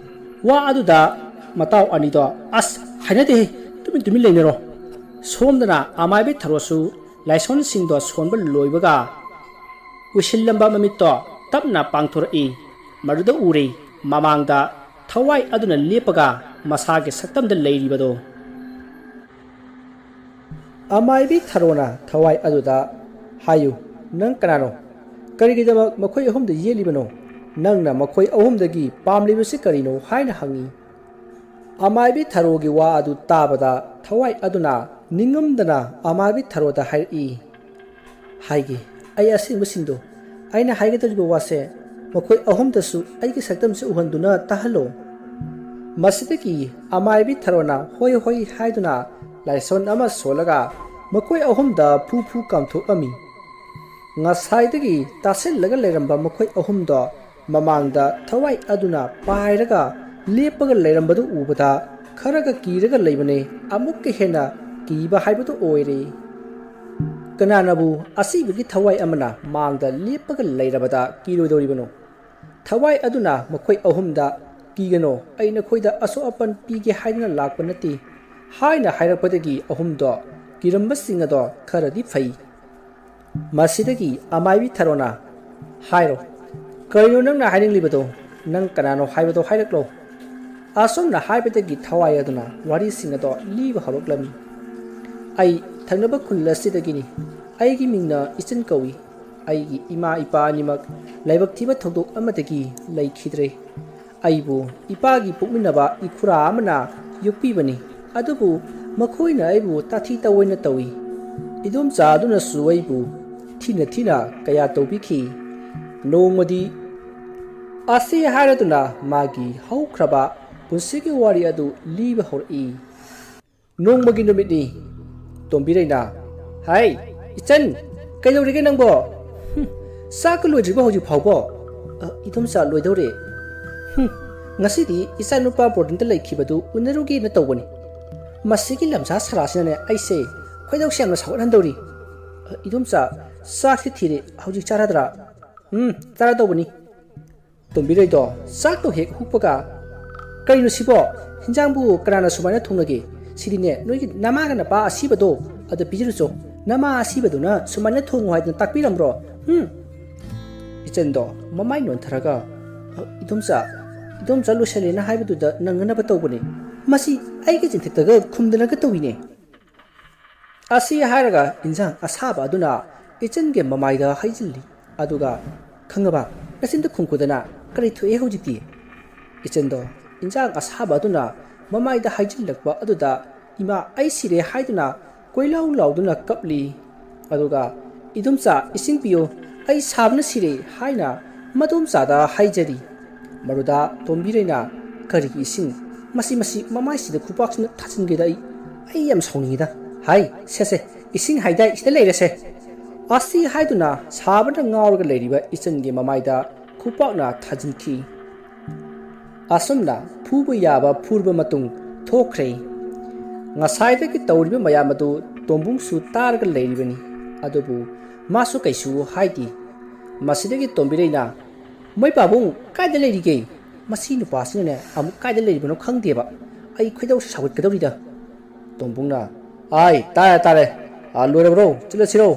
ꯋꯥ ꯑꯗꯨꯗ ꯃꯇꯥꯎ ꯑꯅꯤꯗꯣ, "ꯑꯁ, ꯍꯥꯏꯅꯗꯦꯍꯦ, ꯇꯨꯃꯤꯟ ꯇꯨꯃꯤꯟ ꯂꯩꯅꯔꯣ꯫" ꯁꯣꯝꯗꯅ ꯑꯃꯥꯏꯕꯤ ꯊꯔꯣꯁꯨ ꯂꯥꯏꯁꯣꯟꯁꯤꯡꯗꯣ ꯁꯣꯟꯕ ꯂꯣꯏꯕꯒ ꯎꯏꯁꯤꯜꯂꯝꯕ ꯃꯃꯤꯠꯇꯣ ꯇꯞꯅ ꯄꯥꯡꯊꯣꯔꯛꯏ꯫ ꯃꯗꯨꯗ ꯎꯔꯦ ꯃꯃꯥꯡꯗ ꯊꯋꯥꯏ ꯑꯗꯨꯅ ꯂꯦꯞꯄꯒ ꯃꯁꯥꯒꯤ ꯁꯛꯇꯝꯗ ꯂꯩꯔꯤꯕꯗꯣ꯫ ꯑꯃꯥꯏꯕꯤ ꯊꯔꯣꯅ ꯊꯋꯥꯏ ꯑꯗꯨꯗ, "ꯍꯥꯏꯌꯨ, ꯅꯪ ꯀꯅꯥꯅꯣ? ꯀꯔꯤꯒꯤꯗꯃꯛ ꯃꯈꯣꯏ ꯑꯍꯨꯝꯗ ꯌꯦꯠꯂꯤꯕꯅꯣ? ꯅꯪꯅ ꯃꯈꯣꯏ ꯑꯍꯨꯝꯗꯒꯤ ꯄꯥꯝꯂꯤꯕꯁꯤ ꯀꯔꯤꯅꯣ?" ꯍꯥꯏꯅ ꯍꯪꯉꯤ꯫ ꯑꯃꯥꯏꯕꯤ ꯊꯔꯣꯒꯤ ꯋꯥ ꯑꯗꯨ ꯇꯥꯕꯗ ꯊꯋꯥꯏ ꯑꯗꯨꯅ ꯅꯤꯡꯉꯝꯗꯅ ꯑꯃꯥꯏꯕꯤ ꯊꯔꯣꯗ ꯍꯥꯏꯔꯛꯏ, "ꯍꯥꯏꯒꯦ, ꯑꯩ ꯑꯁꯦꯡꯕꯁꯤꯡꯗꯣ, ꯑꯩꯅ ꯍꯥꯏꯒꯗꯧꯔꯤꯕ ꯋꯥꯁꯦ ꯃꯈꯣꯏ ꯑꯍꯨꯝꯗꯁꯨ ꯑꯩꯒꯤ ꯁꯛꯇꯝꯁꯦ ꯎꯍꯟꯗꯨꯅ ꯇꯥꯍꯜꯂꯣ꯫" ꯃꯁꯤꯗꯒꯤ ꯑꯃꯥꯏꯕꯤ ꯊꯔꯣꯅ "ꯍꯣꯏ, ꯍꯣꯏ" ꯍꯥꯏꯗꯨꯅ ꯂꯥꯏꯁꯣꯟ ꯑꯃ ꯁꯣꯜꯂꯒ ꯃꯈꯣꯏ ꯑꯍꯨꯝꯗ ꯐꯨ ꯐꯨ ꯀꯥꯝꯊꯣꯛꯂꯝꯃꯤ꯫ ꯉꯁꯥꯏꯗꯒꯤ ꯇꯥꯁꯤꯜꯂꯒ ꯂꯩꯔꯝꯕ ꯃꯈꯣꯏ ꯑꯍꯨꯝꯗꯣ ꯃꯃꯥꯡꯗ ꯊꯋꯥꯏ ꯑꯗꯨꯅ ꯄꯥꯏꯔꯒ ꯂꯦꯞꯄꯒ ꯂꯩꯔꯝꯕꯗꯨ ꯎꯕꯗ ꯈꯔꯒ ꯀꯤꯔꯒ ꯂꯩꯕꯅꯦ, ꯑꯃꯨꯛꯀ ꯍꯦꯟꯅ ꯀꯤꯕ ꯍꯥꯏꯕꯗꯨ ꯑꯣꯏꯔꯦ꯫ ꯀꯅꯥꯅꯕꯨ ꯑꯁꯤꯕꯒꯤ ꯊꯋꯥꯏ ꯑꯃꯅ ꯃꯥꯡꯗ ꯂꯦꯞꯄꯒ ꯂꯩꯔꯕꯗ ꯀꯤꯔꯣꯏꯗꯧꯔꯤꯕꯅꯣ? ꯊꯋꯥꯏ ꯑꯗꯨꯅ ꯃꯈꯣꯏ ꯑꯍꯨꯝꯗ, "ꯀꯤꯒꯅꯣ, ꯑꯩ ꯅꯈꯣꯏꯗ ꯑꯁꯣꯛ ꯑꯄꯟ ꯄꯤꯒꯦ ꯍꯥꯏꯗꯨꯅ ꯂꯥꯛꯄ ꯅꯠꯇꯦ" ꯍꯥꯏꯅ ꯍꯥꯏꯔꯛꯄꯗꯒꯤ ꯑꯍꯨꯝꯗꯣ ꯀꯤꯔꯝꯕꯁꯤꯡ ꯑꯗꯣ ꯈꯔꯗꯤ ꯐꯩ꯫ ꯃꯁꯤꯗꯒꯤ ꯑꯃꯥꯏꯕꯤ ꯊꯔꯣꯅ, "ꯍꯥꯏꯔꯣ, ꯀꯔꯤꯅꯣ ꯅꯪꯅ ꯍꯥꯏꯅꯤꯡꯂꯤꯕꯗꯣ? ꯅꯪ ꯀꯅꯥꯅꯣ ꯍꯥꯏꯕꯗꯣ ꯍꯥꯏꯔꯛꯂꯣ꯫" ꯑꯁꯨꯝꯅ ꯍꯥꯏꯕꯗꯒꯤ ꯊꯋꯥꯏ ꯑꯗꯨꯅ ꯋꯥꯔꯤꯁꯤꯡ ꯑꯗꯣ ꯂꯤꯕ ꯍꯧꯔꯛꯂꯝꯃꯤ꯫ "ꯑꯩ ꯊꯪꯅꯕ ꯈꯨꯜ ꯑꯁꯤꯗꯒꯤꯅꯤ꯫ ꯑꯩꯒꯤ ꯃꯤꯡꯅ ꯏꯆꯟ ꯀꯧꯏ꯫ ꯑꯩꯒꯤ ꯏꯃꯥ ꯏꯄꯥ ꯑꯅꯤꯃꯛ ꯂꯥꯏꯕꯛ ꯊꯤꯕ ꯊꯧꯗꯣꯛ ꯑꯃꯗꯒꯤ ꯂꯩꯈꯤꯗ꯭ꯔꯦ꯫ ꯑꯩꯕꯨ ꯏꯄꯥꯒꯤ ꯄꯣꯛꯃꯤꯟꯅꯕ ꯏꯈꯨꯔꯥ ꯑꯃꯅ ꯌꯣꯛꯄꯤꯕꯅꯤ, ꯑꯗꯨꯕꯨ ꯃꯈꯣꯏꯅ ꯑꯩꯕꯨ ꯇꯥꯊꯤ ꯇꯧꯑꯣꯏꯅ ꯇꯧꯏ꯫ ꯏꯗꯣꯝꯆꯥ ꯑꯗꯨꯅꯁꯨ ꯑꯩꯕꯨ ꯊꯤꯅ ꯊꯤꯅ ꯀꯌꯥ ꯇꯧꯕꯤꯈꯤ꯫ ꯅꯣꯡꯃꯗꯤ" ꯑꯁꯤ ꯍꯥꯏꯔꯗꯨꯅ ꯃꯥꯒꯤ ꯍꯧꯈ꯭ꯔꯕ ꯄꯨꯟꯁꯤꯒꯤ ꯋꯥꯔꯤ ꯑꯗꯨ ꯂꯤꯕ ꯍꯧꯔꯛꯏ꯫ ꯅꯣꯡꯃꯒꯤ ꯅꯨꯃꯤꯠꯅꯤ꯫ ꯇꯣꯝꯕꯤꯔꯩꯅ, "ꯍꯥꯏ, ꯏꯆꯟ, ꯀꯩꯗꯧꯔꯤꯒꯦ ꯅꯪꯕꯣ? ꯍꯨꯝ, ꯆꯥꯛꯀ ꯂꯣꯏꯗ꯭ꯔꯤꯕꯣ ꯍꯧꯖꯤꯛ ꯐꯥꯎꯕꯣ?" "ꯑ, ꯏꯗꯣꯝꯆꯥ, ꯂꯣꯏꯗꯧꯔꯦ꯫ ꯍꯨꯝ, ꯉꯁꯤꯗꯤ ꯏꯆꯥꯅꯨꯄꯥ ꯕꯣꯔꯗꯤꯡꯗ ꯂꯩꯈꯤꯕꯗꯨ ꯎꯅꯔꯨꯒꯦꯅ ꯇꯧꯕꯅꯤ꯫ ꯃꯁꯤꯒꯤ ꯂꯝꯁꯥ ꯁꯔꯥꯁꯤꯅꯅꯦ ꯑꯩꯁꯦ ꯈꯣꯏꯗꯧꯁꯦ ꯌꯥꯝꯅ ꯁꯥꯎꯒꯠꯍꯟꯗꯧꯔꯤ꯫ ꯑ, ꯏꯗꯣꯝꯆꯥ, ꯆꯥꯛꯁꯤ ꯊꯤꯔꯦ, ꯍꯧꯖꯤꯛ ꯆꯥꯔꯗ꯭ꯔꯥ?" "ꯎꯝ, ꯆꯥꯔꯗꯧꯕꯅꯤ꯫" ꯇꯣꯝꯕꯤꯔꯩꯗꯣ ꯆꯥꯛꯇꯣ ꯍꯦꯛ ꯍꯨꯛꯄꯒ, "ꯀꯩꯅꯣ ꯁꯤꯕꯣ? ꯍꯤꯟꯖꯥꯡꯕꯨ ꯀꯅꯥꯅ ꯁꯨꯃꯥꯏꯅ ꯊꯣꯡꯅꯒꯦ? ꯁꯤꯗꯤꯅꯦ ꯅꯣꯏꯒꯤ ꯅꯃꯥꯒ ꯅꯄꯥ ꯑꯁꯤꯕꯗꯣ ꯑꯗ ꯄꯤꯖꯔꯨꯆꯣ꯫ ꯅꯃꯥ ꯑꯁꯤꯕꯗꯨꯅ ꯁꯨꯃꯥꯏꯅ ꯊꯣꯡꯉꯨ ꯍꯥꯏꯗꯅ ꯇꯥꯛꯄꯤꯔꯝꯕ꯭ꯔꯣ? ꯍꯨꯝ?" ꯏꯆꯟꯗꯣ ꯃꯃꯥꯏ ꯅꯣꯟꯊꯔꯒ, "ꯏꯗꯣꯝꯆꯥ, ꯏꯗꯣꯝꯆꯥ ꯂꯣꯏꯁꯜꯂꯦꯅ ꯍꯥꯏꯕꯗꯨꯗ ꯅꯪꯅꯅꯕ ꯇꯧꯕꯅꯦ꯫ ꯃꯁꯤ ꯑꯩꯒꯤ ꯆꯤꯟꯊꯤꯠꯇꯒ ꯈꯨꯝꯗꯅꯒ ꯇꯧꯏꯅꯦ"꯫ ꯑꯁꯤ ꯍꯥꯏꯔꯒ ꯏꯟꯖꯥꯡ ꯑꯁꯥꯕ ꯑꯗꯨꯅ ꯏꯆꯟꯒꯤ ꯃꯃꯥꯏꯗ ꯍꯩꯖꯤꯜꯂꯤ꯫ ꯑꯗꯨꯒ, "ꯈꯪꯉꯕ? ꯅꯆꯤꯟꯗ ꯈꯨꯝꯈꯨꯗꯅ꯫ ꯀꯔꯤ ꯊꯣꯛꯑꯦ ꯍꯧꯖꯤꯛꯇꯤ?" ꯏꯆꯟꯗꯣ ꯏꯟꯖꯥꯡ ꯑꯁꯥꯕ ꯑꯗꯨꯅ ꯃꯃꯥꯏꯗ ꯍꯩꯖꯤꯜꯂꯛꯄ ꯑꯗꯨꯗ, "ꯏꯃꯥ, ꯑꯩ ꯁꯤꯔꯦ" ꯍꯥꯏꯗꯨꯅ ꯀꯣꯏꯂꯥꯎ ꯂꯥꯎꯗꯨꯅ ꯀꯞꯂꯤ꯫ ꯑꯗꯨꯒ, "ꯏꯗꯣꯝꯆꯥ, ꯏꯁꯤꯡ ꯄꯤꯌꯨ, ꯑꯩ ꯁꯥꯕꯅ ꯁꯤꯔꯦ" ꯍꯥꯏꯅ ꯃꯗꯣꯝꯆꯥꯗ ꯍꯥꯏꯖꯔꯤ꯫ ꯃꯔꯨꯗ ꯇꯣꯝꯕꯤꯔꯩꯅ, "ꯀꯔꯤꯒꯤ ꯏꯁꯤꯡ? ꯃꯁꯤ, ꯃꯁꯤ ꯃꯃꯥꯏꯁꯤꯗ ꯈꯨꯄꯥꯛꯁꯤꯅ ꯊꯥꯖꯤꯟꯒꯦꯗ ꯑꯩ, ꯑꯩ ꯌꯥꯝ ꯁꯥꯎꯅꯤꯡꯉꯤꯗ꯫ ꯍꯥꯏ, ꯁꯦ, ꯁꯦ, ꯏꯁꯤꯡ ꯍꯥꯏꯗꯥꯏ, ꯁꯤꯗ ꯂꯩꯔꯦꯁꯦ"꯫ ꯑꯁꯤ ꯍꯥꯏꯗꯨꯅ ꯁꯥꯕꯅ ꯉꯥꯎꯔꯒ ꯂꯩꯔꯤꯕ ꯏꯆꯟꯒꯤ ꯃꯃꯥꯏꯗ ꯈꯨꯄꯥꯛꯅ ꯊꯥꯖꯤꯟꯈꯤ꯫ ꯑꯁꯨꯝꯅ ꯐꯨꯕ ꯌꯥꯕ ꯐꯨꯔꯕ ꯃꯇꯨꯡ ꯊꯣꯛꯈ꯭ꯔꯦ꯫ ꯉꯁꯥꯏꯗꯒꯤ ꯇꯧꯔꯤꯕ ꯃꯌꯥꯝ ꯑꯗꯨ ꯇꯣꯝꯕꯨꯡꯁꯨ ꯇꯥꯔꯒ ꯂꯩꯔꯤꯕꯅꯤ, ꯑꯗꯨꯕꯨ ꯃꯥꯁꯨ ꯀꯩꯁꯨ ꯍꯥꯏꯗꯦ꯫ ꯃꯁꯤꯗꯒꯤ ꯇꯣꯝꯕꯤꯔꯩꯅ, "ꯃꯣꯏ ꯄꯥꯕꯨꯡ ꯀꯥꯏꯗ ꯂꯩꯔꯤꯒꯦ? ꯃꯁꯤ ꯅꯨꯄꯥꯁꯤꯅꯅꯦ ꯑꯃꯨꯛ ꯀꯥꯏꯗ ꯂꯩꯔꯤꯕꯅꯣ ꯈꯪꯗꯦꯕ꯫ ꯑꯩ ꯈꯣꯏꯗꯧ ꯁꯥꯎꯒꯠꯀꯗꯧꯔꯤꯗ"꯫ ꯇꯣꯝꯕꯨꯡꯅ, "ꯑꯥꯏ, ꯇꯥꯔꯦ, ꯇꯥꯔꯦ꯫ ꯑꯥ, ꯂꯣꯏꯔꯕ꯭ꯔꯣ? ꯆꯠꯂꯁꯤꯔꯣ?"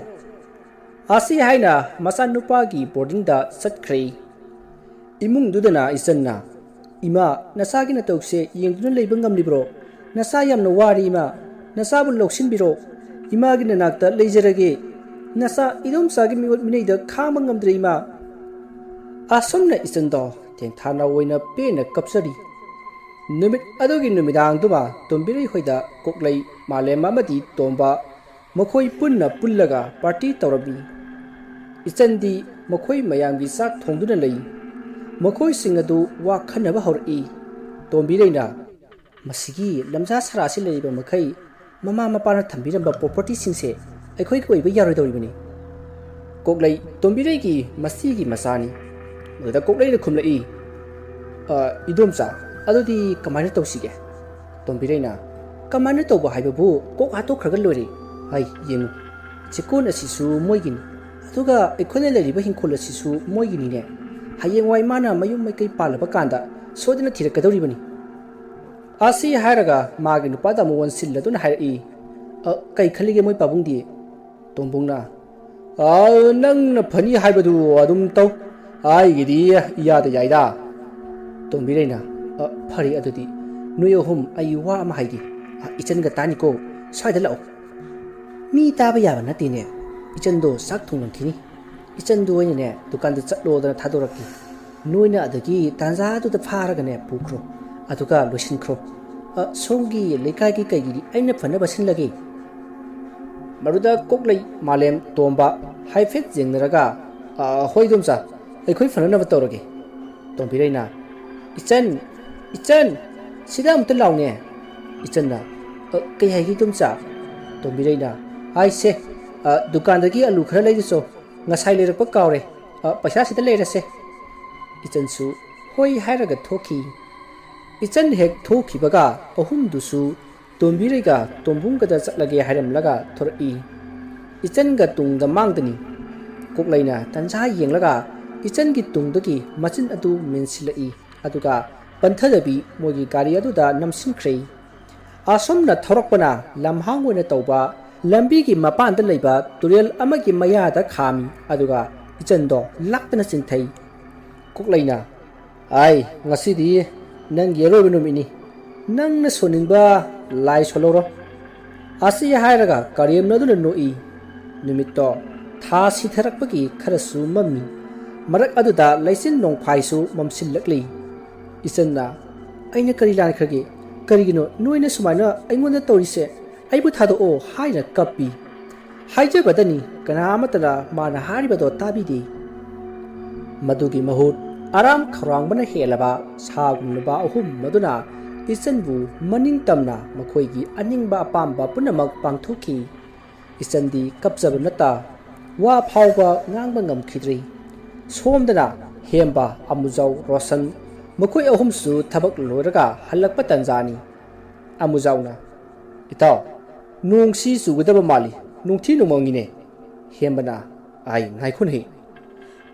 ꯑꯁꯤ ꯍꯥꯏꯅ ꯃꯆꯥꯅꯨꯄꯥꯒꯤ ꯕꯣꯔꯗꯤꯡꯗ ꯆꯠꯈ꯭ꯔꯦ꯫ ꯏꯃꯨꯡꯗꯨꯗꯅ ꯏꯆꯟꯅ, "ꯏꯃꯥ, ꯅꯆꯥꯒꯤ ꯅꯇꯧꯁꯦ ꯌꯦꯡꯗꯨꯅ ꯂꯩꯕ ꯉꯝꯂꯤꯕ꯭ꯔꯣ? ꯅꯆꯥ ꯌꯥꯝꯅ ꯋꯥꯔꯦ ꯏꯃꯥ꯫ ꯅꯆꯥꯕꯨ ꯂꯧꯁꯤꯟꯕꯤꯔꯣ꯫ ꯏꯃꯥꯒꯤ ꯅꯅꯥꯛꯇ ꯂꯩꯖꯔꯒꯦ꯫ ꯅꯆꯥ ꯏꯗꯣꯝꯆꯥꯒꯤ ꯃꯤꯑꯣꯠ ꯃꯤꯅꯩꯗ ꯈꯥꯡꯕ ꯉꯝꯗ꯭ꯔꯦ ꯏꯃꯥ"꯫ ꯑꯁꯨꯝꯅ ꯏꯆꯟꯗꯣ ꯇꯦꯟꯊꯥꯅ ꯑꯣꯏꯅ ꯄꯦꯟꯅ ꯀꯞꯆꯔꯤ꯫ ꯅꯨꯃꯤꯠ ꯑꯗꯨꯒꯤ ꯅꯨꯃꯤꯗꯥꯡꯗꯨꯃ ꯇꯣꯝꯕꯤꯔꯩ ꯍꯣꯏꯗ ꯀꯣꯛꯂꯩ, ꯃꯥꯂꯦꯝ ꯑꯃꯗꯤ ꯇꯣꯝꯕ ꯃꯈꯣꯏ ꯄꯨꯟꯅ ꯄꯨꯜꯂꯒ ꯄꯥꯔꯇꯤ ꯇꯧꯔꯝꯃꯤ꯫ ꯏꯆꯟꯗꯤ ꯃꯈꯣꯏ ꯃꯌꯥꯝꯒꯤ ꯆꯥꯛ ꯊꯣꯡꯗꯨꯅ ꯂꯩ꯫ ꯃꯈꯣꯏꯁꯤꯡ ꯑꯗꯨ ꯋꯥ ꯈꯟꯅꯕ ꯍꯧꯔꯛꯏ꯫ ꯇꯣꯝꯕꯤꯔꯩꯅ, "ꯃꯁꯤꯒꯤ ꯂꯝꯖꯥ ꯁꯔꯥꯁꯤ ꯂꯩꯔꯤꯕ ꯃꯈꯩ ꯃꯃꯥ ꯃꯄꯥꯅ ꯊꯝꯕꯤꯔꯝꯕ ꯄ꯭ꯔꯣꯄꯔꯇꯤꯁꯤꯡꯁꯦ ꯑꯩꯈꯣꯏꯒꯤ ꯑꯣꯏꯕ ꯌꯥꯔꯣꯏꯗꯧꯔꯤꯕꯅꯤ"꯫ ꯀꯣꯛꯂꯩ, ꯇꯣꯝꯕꯤꯔꯩꯒꯤ ꯃꯁꯤꯒꯤ ꯃꯆꯥꯅꯤ꯫ ꯃꯗꯨꯗ ꯀꯣꯛꯂꯩꯅ ꯈꯨꯝꯂꯛꯏ, "ꯑ, ꯏꯗꯣꯝꯆꯥ, ꯑꯗꯨꯗꯤ ꯀꯃꯥꯏꯅ ꯇꯧꯁꯤꯒꯦ?" ꯇꯣꯝꯕꯤꯔꯩꯅ, "ꯀꯃꯥꯏꯅ ꯇꯧꯕ ꯍꯥꯏꯕꯕꯨ ꯀꯣꯛ ꯍꯥꯠꯇꯣꯛꯈ꯭ꯔꯒ ꯂꯣꯏꯔꯦ꯫ ꯍꯥꯏ, ꯌꯦꯡꯉꯨ, ꯆꯦꯛꯀꯣꯟ ꯑꯁꯤꯁꯨ ꯃꯣꯏꯒꯤꯅꯤ, ꯑꯗꯨꯒ ꯑꯩꯈꯣꯏꯅ ꯂꯩꯔꯤꯕ ꯍꯤꯡꯈꯣꯜ ꯑꯁꯤꯁꯨ ꯃꯣꯏꯒꯤꯅꯤꯅꯦ꯫ ꯍꯌꯦꯡꯋꯥꯏ ꯃꯥꯅ ꯃꯌꯨꯝ ꯃꯩꯀꯩ ꯄꯥꯜꯂꯕ ꯀꯥꯟꯗ ꯁꯣꯏꯗꯅ ꯊꯤꯔꯛꯀꯗꯧꯔꯤꯕꯅꯤ"꯫ ꯑꯁꯤ ꯍꯥꯏꯔꯒ ꯃꯥꯒꯤ ꯅꯨꯄꯥꯗ ꯑꯃꯨꯛ ꯑꯣꯟꯁꯤꯜꯂꯗꯨꯅ ꯍꯥꯏꯔꯛꯏ, "ꯑ, ꯀꯩ ꯈꯜꯂꯤꯒꯦ ꯃꯣꯏ ꯄꯥꯕꯨꯡꯗꯤ?" ꯇꯣꯝꯕꯨꯡꯅ, "ꯑ, ꯅꯪꯅ ꯐꯅꯤ ꯍꯥꯏꯕꯗꯨ ꯑꯗꯨꯝ ꯇꯧ꯫ ꯑꯩꯒꯤꯗꯤ ꯏꯌꯥꯗ ꯌꯥꯏꯗ꯫" ꯇꯣꯝꯕꯤꯔꯩꯅ, "ꯑ, ꯐꯔꯦ ꯑꯗꯨꯗꯤ꯫ ꯅꯣꯏ ꯑꯍꯨꯝ ꯑꯩ ꯋꯥ ꯑꯃ ꯍꯥꯏꯒꯦ꯫ ꯑ, ꯏꯆꯟꯒ ꯇꯥꯅꯤꯀꯣ꯫ ꯁ꯭ꯋꯥꯏꯗ ꯂꯥꯛꯑꯣ꯫ ꯃꯤ ꯇꯥꯕ ꯌꯥꯕ ꯅꯠꯇꯦꯅꯦ꯫ ꯏꯆꯟꯗꯣ ꯆꯥꯛ ꯊꯣꯡꯂꯝꯈꯤꯅꯤ꯫ ꯏꯆꯟꯗꯣ ꯑꯩꯅꯅꯦ ꯗꯨꯀꯥꯟꯗ ꯆꯠꯂꯣꯗꯅ ꯊꯥꯗꯣꯔꯛꯀꯦ꯫ ꯅꯣꯏꯅ ꯑꯗꯒꯤ ꯇꯥꯟꯖꯥꯗꯨꯗ ꯐꯥꯔꯒꯅꯦ ꯄꯨꯈ꯭ꯔꯣ꯫ ꯑꯗꯨꯒ ꯂꯣꯏꯁꯤꯟꯈ꯭ꯔꯣ꯫ ꯑ, ꯁꯣꯝꯒꯤ ꯂꯩꯀꯥꯏꯒꯤ ꯀꯩꯒꯤꯗꯤ ꯑꯩꯅ ꯐꯅꯕ ꯁꯤꯜꯂꯒꯦ꯫" ꯃꯗꯨꯗ ꯀꯣꯛꯂꯩ, ꯃꯥꯂꯦꯝ, ꯇꯣꯝꯕ ꯍꯥꯏꯐꯦꯠ ꯌꯦꯡꯅꯔꯒ, "ꯑ, ꯍꯣꯏ ꯏꯗꯣꯝꯆꯥ, ꯑꯩꯈꯣꯏ ꯐꯅꯅꯕ ꯇꯧꯔꯒꯦ꯫" ꯇꯣꯝꯕꯤꯔꯩꯅ, "ꯏꯆꯟ, ꯏꯆꯟ, ꯁꯤꯗ ꯑꯃꯨꯛꯇ ꯂꯥꯎꯅꯦ꯫" ꯏꯆꯟꯅ, "ꯑ, ꯀꯩ ꯍꯥꯏꯒꯦ ꯏꯗꯣꯝꯆꯥ?" ꯇꯣꯝꯕꯤꯔꯩꯅ, "ꯍꯥꯏꯁꯦ, ꯑ, ꯗꯨꯀꯥꯟꯗꯒꯤ ꯑꯂꯨ ꯈꯔ ꯂꯩꯔꯨꯆꯣ꯫ ꯉꯁꯥꯏ ꯂꯩꯔꯛꯄ ꯀꯥꯎꯔꯦ꯫ ꯑ, ꯄꯩꯁꯥ ꯁꯤꯗ ꯂꯩꯔꯁꯦ꯫" ꯏꯆꯟꯁꯨ ꯍꯣꯏ ꯍꯥꯏꯔꯒ ꯊꯣꯛꯈꯤ꯫ ꯏꯆꯟ ꯍꯦꯛ ꯊꯣꯛꯈꯤꯕꯒ ꯑꯍꯨꯝꯗꯨꯁꯨ ꯇꯣꯝꯕꯤꯔꯩꯒ ꯇꯣꯝꯕꯨꯡꯒꯗ ꯆꯠꯂꯒꯦ ꯍꯥꯏꯔꯝꯂꯒ ꯊꯣꯔꯛꯏ꯫ ꯏꯆꯟꯒ ꯇꯨꯡꯗ ꯃꯥꯡꯗꯅꯤ꯫ ꯀꯣꯛꯂꯩꯅ ꯇꯟꯖꯥ ꯌꯦꯡꯂꯒ ꯏꯆꯟꯒꯤ ꯇꯨꯡꯗꯒꯤ ꯃꯆꯤꯟ ꯑꯗꯨ ꯃꯦꯟꯁꯤꯜꯂꯛꯏ, ꯑꯗꯨꯒ ꯄꯟꯊꯗꯕꯤ ꯃꯣꯏꯒꯤ ꯒꯥꯔꯤ ꯑꯗꯨꯗ ꯅꯝꯁꯤꯟꯈ꯭ꯔꯦ꯫ ꯑꯁꯣꯝꯅ ꯊꯧꯔꯛꯄꯅ ꯂꯝꯍꯥꯡ ꯑꯣꯏꯅ ꯇꯧꯕ ꯂꯝꯕꯤꯒꯤ ꯃꯄꯥꯟꯗ ꯂꯩꯕ ꯇꯨꯔꯦꯜ ꯑꯃꯒꯤ ꯃꯌꯥꯗ ꯈꯥꯝꯃꯤ, ꯑꯗꯨꯒ ꯏꯆꯟꯗꯣ ꯂꯥꯛꯇꯅ ꯆꯤꯟꯊꯩ꯫ ꯀꯣꯛꯂꯩꯅ, "ꯑꯥꯏ, ꯉꯁꯤꯗꯤ ꯅꯪꯒꯤ ꯑꯔꯣꯏꯕ ꯅꯨꯃꯤꯠꯅꯤ꯫ ꯅꯪꯅ ꯁꯣꯟꯅꯤꯡꯕ ꯂꯥꯏ ꯁꯣꯜꯍꯧꯔꯣ꯫" ꯑꯁꯤ ꯍꯥꯏꯔꯒ ꯀꯔꯦꯝꯅꯗꯨꯅ ꯅꯣꯛꯏ꯫ ꯅꯨꯃꯤꯠꯇꯣ ꯊꯥ ꯁꯤꯊꯔꯛꯄꯒꯤ ꯈꯔꯁꯨ ꯃꯝꯃꯤ꯫ ꯃꯔꯛ ꯑꯗꯨꯗ ꯂꯩꯆꯤꯟ ꯅꯣꯡꯐꯥꯏꯁꯨ ꯃꯝꯁꯤꯜꯂꯛꯂꯤ꯫ ꯏꯆꯟꯅ, "ꯑꯩꯅ ꯀꯔꯤ ꯂꯥꯟꯈ꯭ꯔꯒꯦ? ꯀꯔꯤꯒꯤꯅꯣ ꯅꯣꯏꯅ ꯁꯨꯃꯥꯏꯅ ꯑꯩꯉꯣꯟꯗ ꯇꯧꯔꯤꯁꯦ? ꯑꯩꯕꯨ ꯊꯥꯗꯣꯛꯑꯣ" ꯍꯥꯏꯅ ꯀꯞꯄꯤ꯫ ꯍꯥꯏꯖꯕꯗꯅꯤ, ꯀꯅꯥ ꯑꯃꯠꯇꯅ ꯃꯥꯅ ꯍꯥꯏꯔꯤꯕꯗꯣ ꯇꯥꯕꯤꯗꯦ꯫ ꯃꯗꯨꯒꯤ ꯃꯍꯨꯠ ꯑꯔꯥꯝ ꯈꯧꯔꯥꯡꯕꯅ ꯍꯦꯜꯂꯕ ꯁꯥꯒꯨꯝꯂꯕ ꯑꯍꯨꯝ ꯃꯗꯨꯅ ꯏꯆꯟꯕꯨ ꯃꯅꯤꯡ ꯇꯝꯅ ꯃꯈꯣꯏꯒꯤ ꯑꯅꯤꯡꯕ ꯑꯄꯥꯝꯕ ꯄꯨꯝꯅꯃꯛ ꯄꯥꯡꯊꯣꯛꯈꯤ꯫ ꯏꯆꯟꯗꯤ ꯀꯞꯆꯕ ꯅꯠꯇ ꯋꯥ ꯐꯥꯎꯕ ꯉꯥꯡꯕ ꯉꯝꯈꯤꯗ꯭ꯔꯦ꯫ ꯁꯣꯝꯗꯅ ꯍꯦꯝꯕ, ꯑꯃꯨꯖꯥꯎ, ꯔꯣꯁꯟ ꯃꯈꯣꯏ ꯑꯍꯨꯝꯁꯨ ꯊꯕꯛ ꯂꯣꯏꯔꯒ ꯍꯜꯂꯛꯄ ꯇꯟꯖꯥꯅꯤ꯫ ꯑꯃꯨꯖꯥꯎꯅ, "ꯏꯇꯥꯎ, ꯅꯣꯡꯁꯤ ꯆꯨꯒꯗꯕ ꯃꯥꯜꯂꯤ, ꯅꯣꯡꯊꯤ ꯅꯣꯡꯃꯪꯉꯤꯅꯦ꯫" ꯍꯦꯝꯕꯅ, "ꯑꯥꯏ, ꯉꯥꯏꯈꯣꯅꯦ,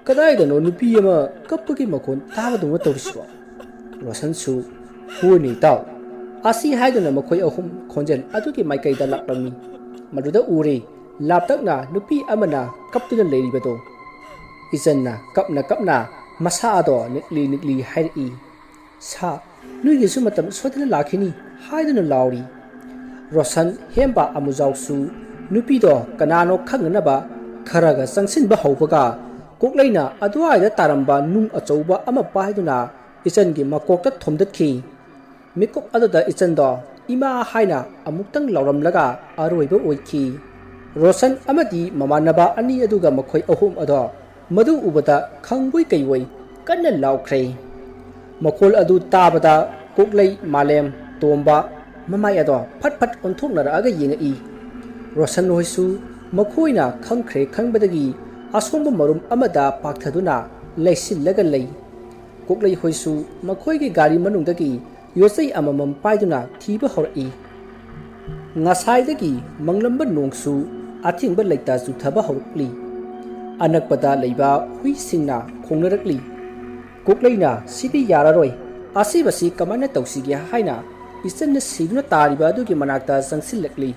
ꯀꯗꯥꯏꯗꯅꯣ ꯅꯨꯄꯤ ꯑꯃ ꯀꯞꯄꯒꯤ ꯃꯈꯣꯟ ꯇꯥꯕꯗꯧꯅ ꯇꯧꯔꯤꯁꯤꯕꯣ?" ꯔꯣꯁꯟꯁꯨ, "ꯍꯣꯏꯅꯦ ꯏꯇꯥꯎ, ꯑꯁꯤ ꯍꯥꯏꯗꯨꯅ ꯃꯈꯣꯏ ꯑꯍꯨꯝ ꯈꯣꯟꯖꯦꯜ ꯑꯗꯨꯒꯤ ꯃꯥꯏꯀꯩꯗ ꯂꯥꯛꯂꯝꯃꯤ꯫ ꯃꯗꯨꯗ ꯎꯔꯦ, ꯂꯥꯞꯇꯛꯅ ꯅꯨꯄꯤ ꯑꯃꯅ ꯀꯞꯇꯨꯅ ꯂꯩꯔꯤꯕꯗꯨ꯫ ꯏꯆꯟꯅ ꯀꯞꯅ ꯀꯞꯅ ꯃꯁꯥ ꯑꯗꯣ ꯅꯤꯛꯂꯤ ꯅꯤꯛꯂꯤ ꯍꯥꯏꯔꯛꯏ꯫ "ꯁꯥ, ꯅꯣꯏꯒꯤꯁꯨ ꯃꯇꯝ ꯁꯣꯏꯗꯅ ꯂꯥꯛꯈꯤꯅꯤ" ꯍꯥꯏꯗꯨꯅ ꯂꯥꯎꯔꯤ꯫ ꯔꯣꯁꯟ, ꯍꯦꯝꯕ ꯑꯃꯨꯖꯥꯎꯁꯨ ꯅꯨꯄꯤꯗꯣ ꯀꯅꯥꯅꯣ ꯈꯪꯅꯅꯕ ꯈꯔꯒ ꯆꯪꯁꯤꯟꯕ ꯍꯧꯕꯒ, ꯀꯣꯛꯂꯩꯅ ꯑꯗꯨꯋꯥꯏꯗ ꯇꯥꯔꯝꯕ ꯅꯨꯡ ꯑꯆꯧꯕ ꯑꯃ ꯄꯥꯏꯗꯨꯅ ꯏꯆꯟꯒꯤ ꯃꯀꯣꯛꯇ ꯊꯣꯝꯗꯠꯈꯤ꯫ ꯃꯤꯀꯨꯞ ꯑꯗꯨꯗ ꯏꯆꯟꯗꯣ "ꯏꯃꯥ" ꯍꯥꯏꯅ ꯑꯃꯨꯛꯇꯪ ꯂꯥꯎꯔꯝꯂꯒ ꯑꯔꯣꯏꯕ ꯑꯣꯏꯈꯤ꯫ ꯔꯣꯁꯟ ꯑꯃꯗꯤ ꯃꯃꯥꯟꯅꯕ ꯑꯅꯤ ꯑꯗꯨꯒ ꯃꯈꯣꯏ ꯑꯍꯨꯝ ꯑꯗꯣ ꯃꯗꯨ ꯎꯕꯗ ꯈꯪꯕꯣꯏ ꯀꯩꯕꯣꯏ ꯀꯟꯅ ꯂꯥꯎꯈ꯭ꯔꯦ꯫ ꯃꯈꯣꯜ ꯑꯗꯨ ꯇꯥꯕꯗ ꯀꯣꯛꯂꯩ, ꯃꯥꯂꯦꯝ, ꯇꯣꯝꯕ ꯃꯃꯥꯏ ꯑꯗꯣ ꯐꯠ ꯐꯠ ꯑꯣꯟꯊꯣꯛꯅꯔꯛꯑꯒ ꯌꯦꯡꯉꯛꯏ꯫ ꯔꯣꯁꯟ ꯍꯣꯏꯁꯨ ꯃꯈꯣꯏꯅ ꯈꯪꯈ꯭ꯔꯦ ꯈꯟꯕꯗꯒꯤ ꯑꯁꯣꯡꯕ ꯃꯔꯨꯝ ꯑꯃꯗ ꯄꯥꯛꯊꯗꯨꯅ ꯂꯩꯁꯤꯜꯂꯒ ꯂꯩ꯫ ꯀꯣꯛꯂꯩ ꯍꯣꯏꯁꯨ ꯃꯈꯣꯏꯒꯤ ꯒꯥꯔꯤ ꯃꯅꯨꯡꯗꯒꯤ ꯌꯣꯠꯆꯩ ꯑꯃꯃꯝ ꯄꯥꯏꯗꯨꯅ ꯊꯤꯕ ꯍꯧꯔꯛꯏ꯫ ꯉꯁꯥꯏꯗꯒꯤ ꯃꯪꯂꯝꯕ ꯅꯣꯡꯁꯨ ꯑꯊꯤꯡꯕ ꯂꯩꯇ ꯆꯨꯊꯕ ꯍꯧꯔꯛꯂꯤ꯫ ꯑꯅꯛꯄꯗ ꯂꯩꯕ ꯍꯨꯏꯁꯤꯡꯅ ꯈꯣꯡꯅꯔꯛꯂꯤ꯫ ꯀꯣꯛꯂꯩꯅ "ꯁꯤꯗꯤ ꯌꯥꯔꯔꯣꯏ, ꯑꯁꯤꯕꯁꯤ ꯀꯃꯥꯏꯅ ꯇꯧꯁꯤꯒꯦ?" ꯍꯥꯏꯅ ꯏꯆꯟꯅ ꯁꯤꯗꯨꯅ ꯇꯥꯔꯤꯕ ꯑꯗꯨꯒꯤ ꯃꯅꯥꯛꯇ ꯆꯪꯁꯤꯜꯂꯛꯂꯤ꯫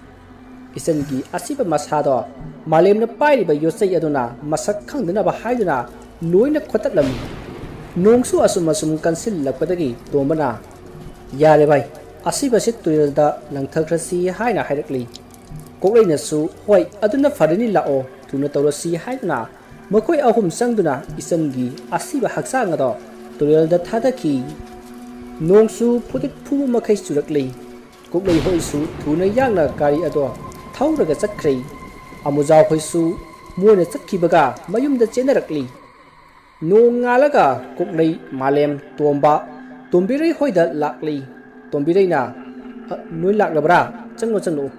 ꯏꯆꯟꯒꯤ ꯑꯁꯤꯕ ꯃꯁꯥꯗꯣ ꯃꯥꯂꯦꯝꯅ ꯄꯥꯏꯔꯤꯕ ꯌꯣꯠꯆꯩ ꯑꯗꯨꯅ ꯃꯁꯛ ꯈꯪꯗꯅꯕ ꯍꯥꯏꯗꯨꯅ ꯂꯣꯏꯅ ꯈꯣꯠꯇꯠꯂꯝꯃꯤ꯫ ꯅꯣꯡꯁꯨ ꯑꯁꯨꯝ ꯑꯁꯨꯝ ꯀꯟꯁꯤꯜꯂꯛꯄꯗꯒꯤ ꯇꯣꯝꯕꯅ, "ꯌꯥꯔꯦ ꯚꯥꯏ, ꯑꯁꯤꯕꯁꯤ ꯇꯨꯔꯦꯜꯗ ꯂꯪꯊꯈ꯭ꯔꯁꯤ" ꯍꯥꯏꯅ ꯍꯥꯏꯔꯛꯂꯤ꯫ ꯀꯣꯛꯂꯩꯅꯁꯨ, "ꯍꯣꯏ, ꯑꯗꯨꯅ ꯐꯔꯅꯤ, ꯂꯥꯛꯑꯣ, ꯊꯨꯅ ꯇꯧꯔꯁꯤ" ꯍꯥꯏꯗꯨꯅ ꯃꯈꯣꯏ ꯑꯍꯨꯝ ꯆꯪꯗꯨꯅ ꯏꯆꯟꯒꯤ ꯑꯁꯤꯕ ꯍꯛꯆꯥꯡ ꯑꯗꯣ ꯇꯨꯔꯦꯜꯗ ꯊꯥꯗꯈꯤ꯫ ꯅꯣꯡꯁꯨ ꯐꯨꯗꯤꯠ ꯐꯨꯕ ꯃꯈꯩ ꯆꯨꯔꯛꯂꯤ꯫ ꯀꯣꯛꯂꯩ ꯍꯣꯏꯁꯨ ꯊꯨꯅ ꯌꯥꯡꯅ ꯒꯥꯔꯤ ꯑꯗꯣ ꯊꯧꯔꯒ ꯆꯠꯈ꯭ꯔꯦ꯫ ꯑꯃꯨꯖꯥ ꯍꯣꯏꯁꯨ ꯃꯣꯏꯅ ꯆꯠꯈꯤꯕꯒ ꯃꯌꯨꯝꯗ ꯆꯦꯟꯅꯔꯛꯂꯤ꯫ ꯅꯣꯡ ꯉꯥꯜꯂꯒ ꯀꯣꯛꯂꯩ, ꯃꯥꯂꯦꯝ, ꯇꯣꯝꯕ, ꯇꯣꯝꯕꯤꯔꯩ ꯍꯣꯏꯗ ꯂꯥꯛꯂꯤ꯫ ꯇꯣꯝꯕꯤꯔꯩꯅ, "ꯑ, ꯅꯣꯏ ꯂꯥꯛꯂꯕ꯭ꯔꯥ? ꯆꯪꯉꯣ, ꯆꯪꯉꯛꯑꯣ꯫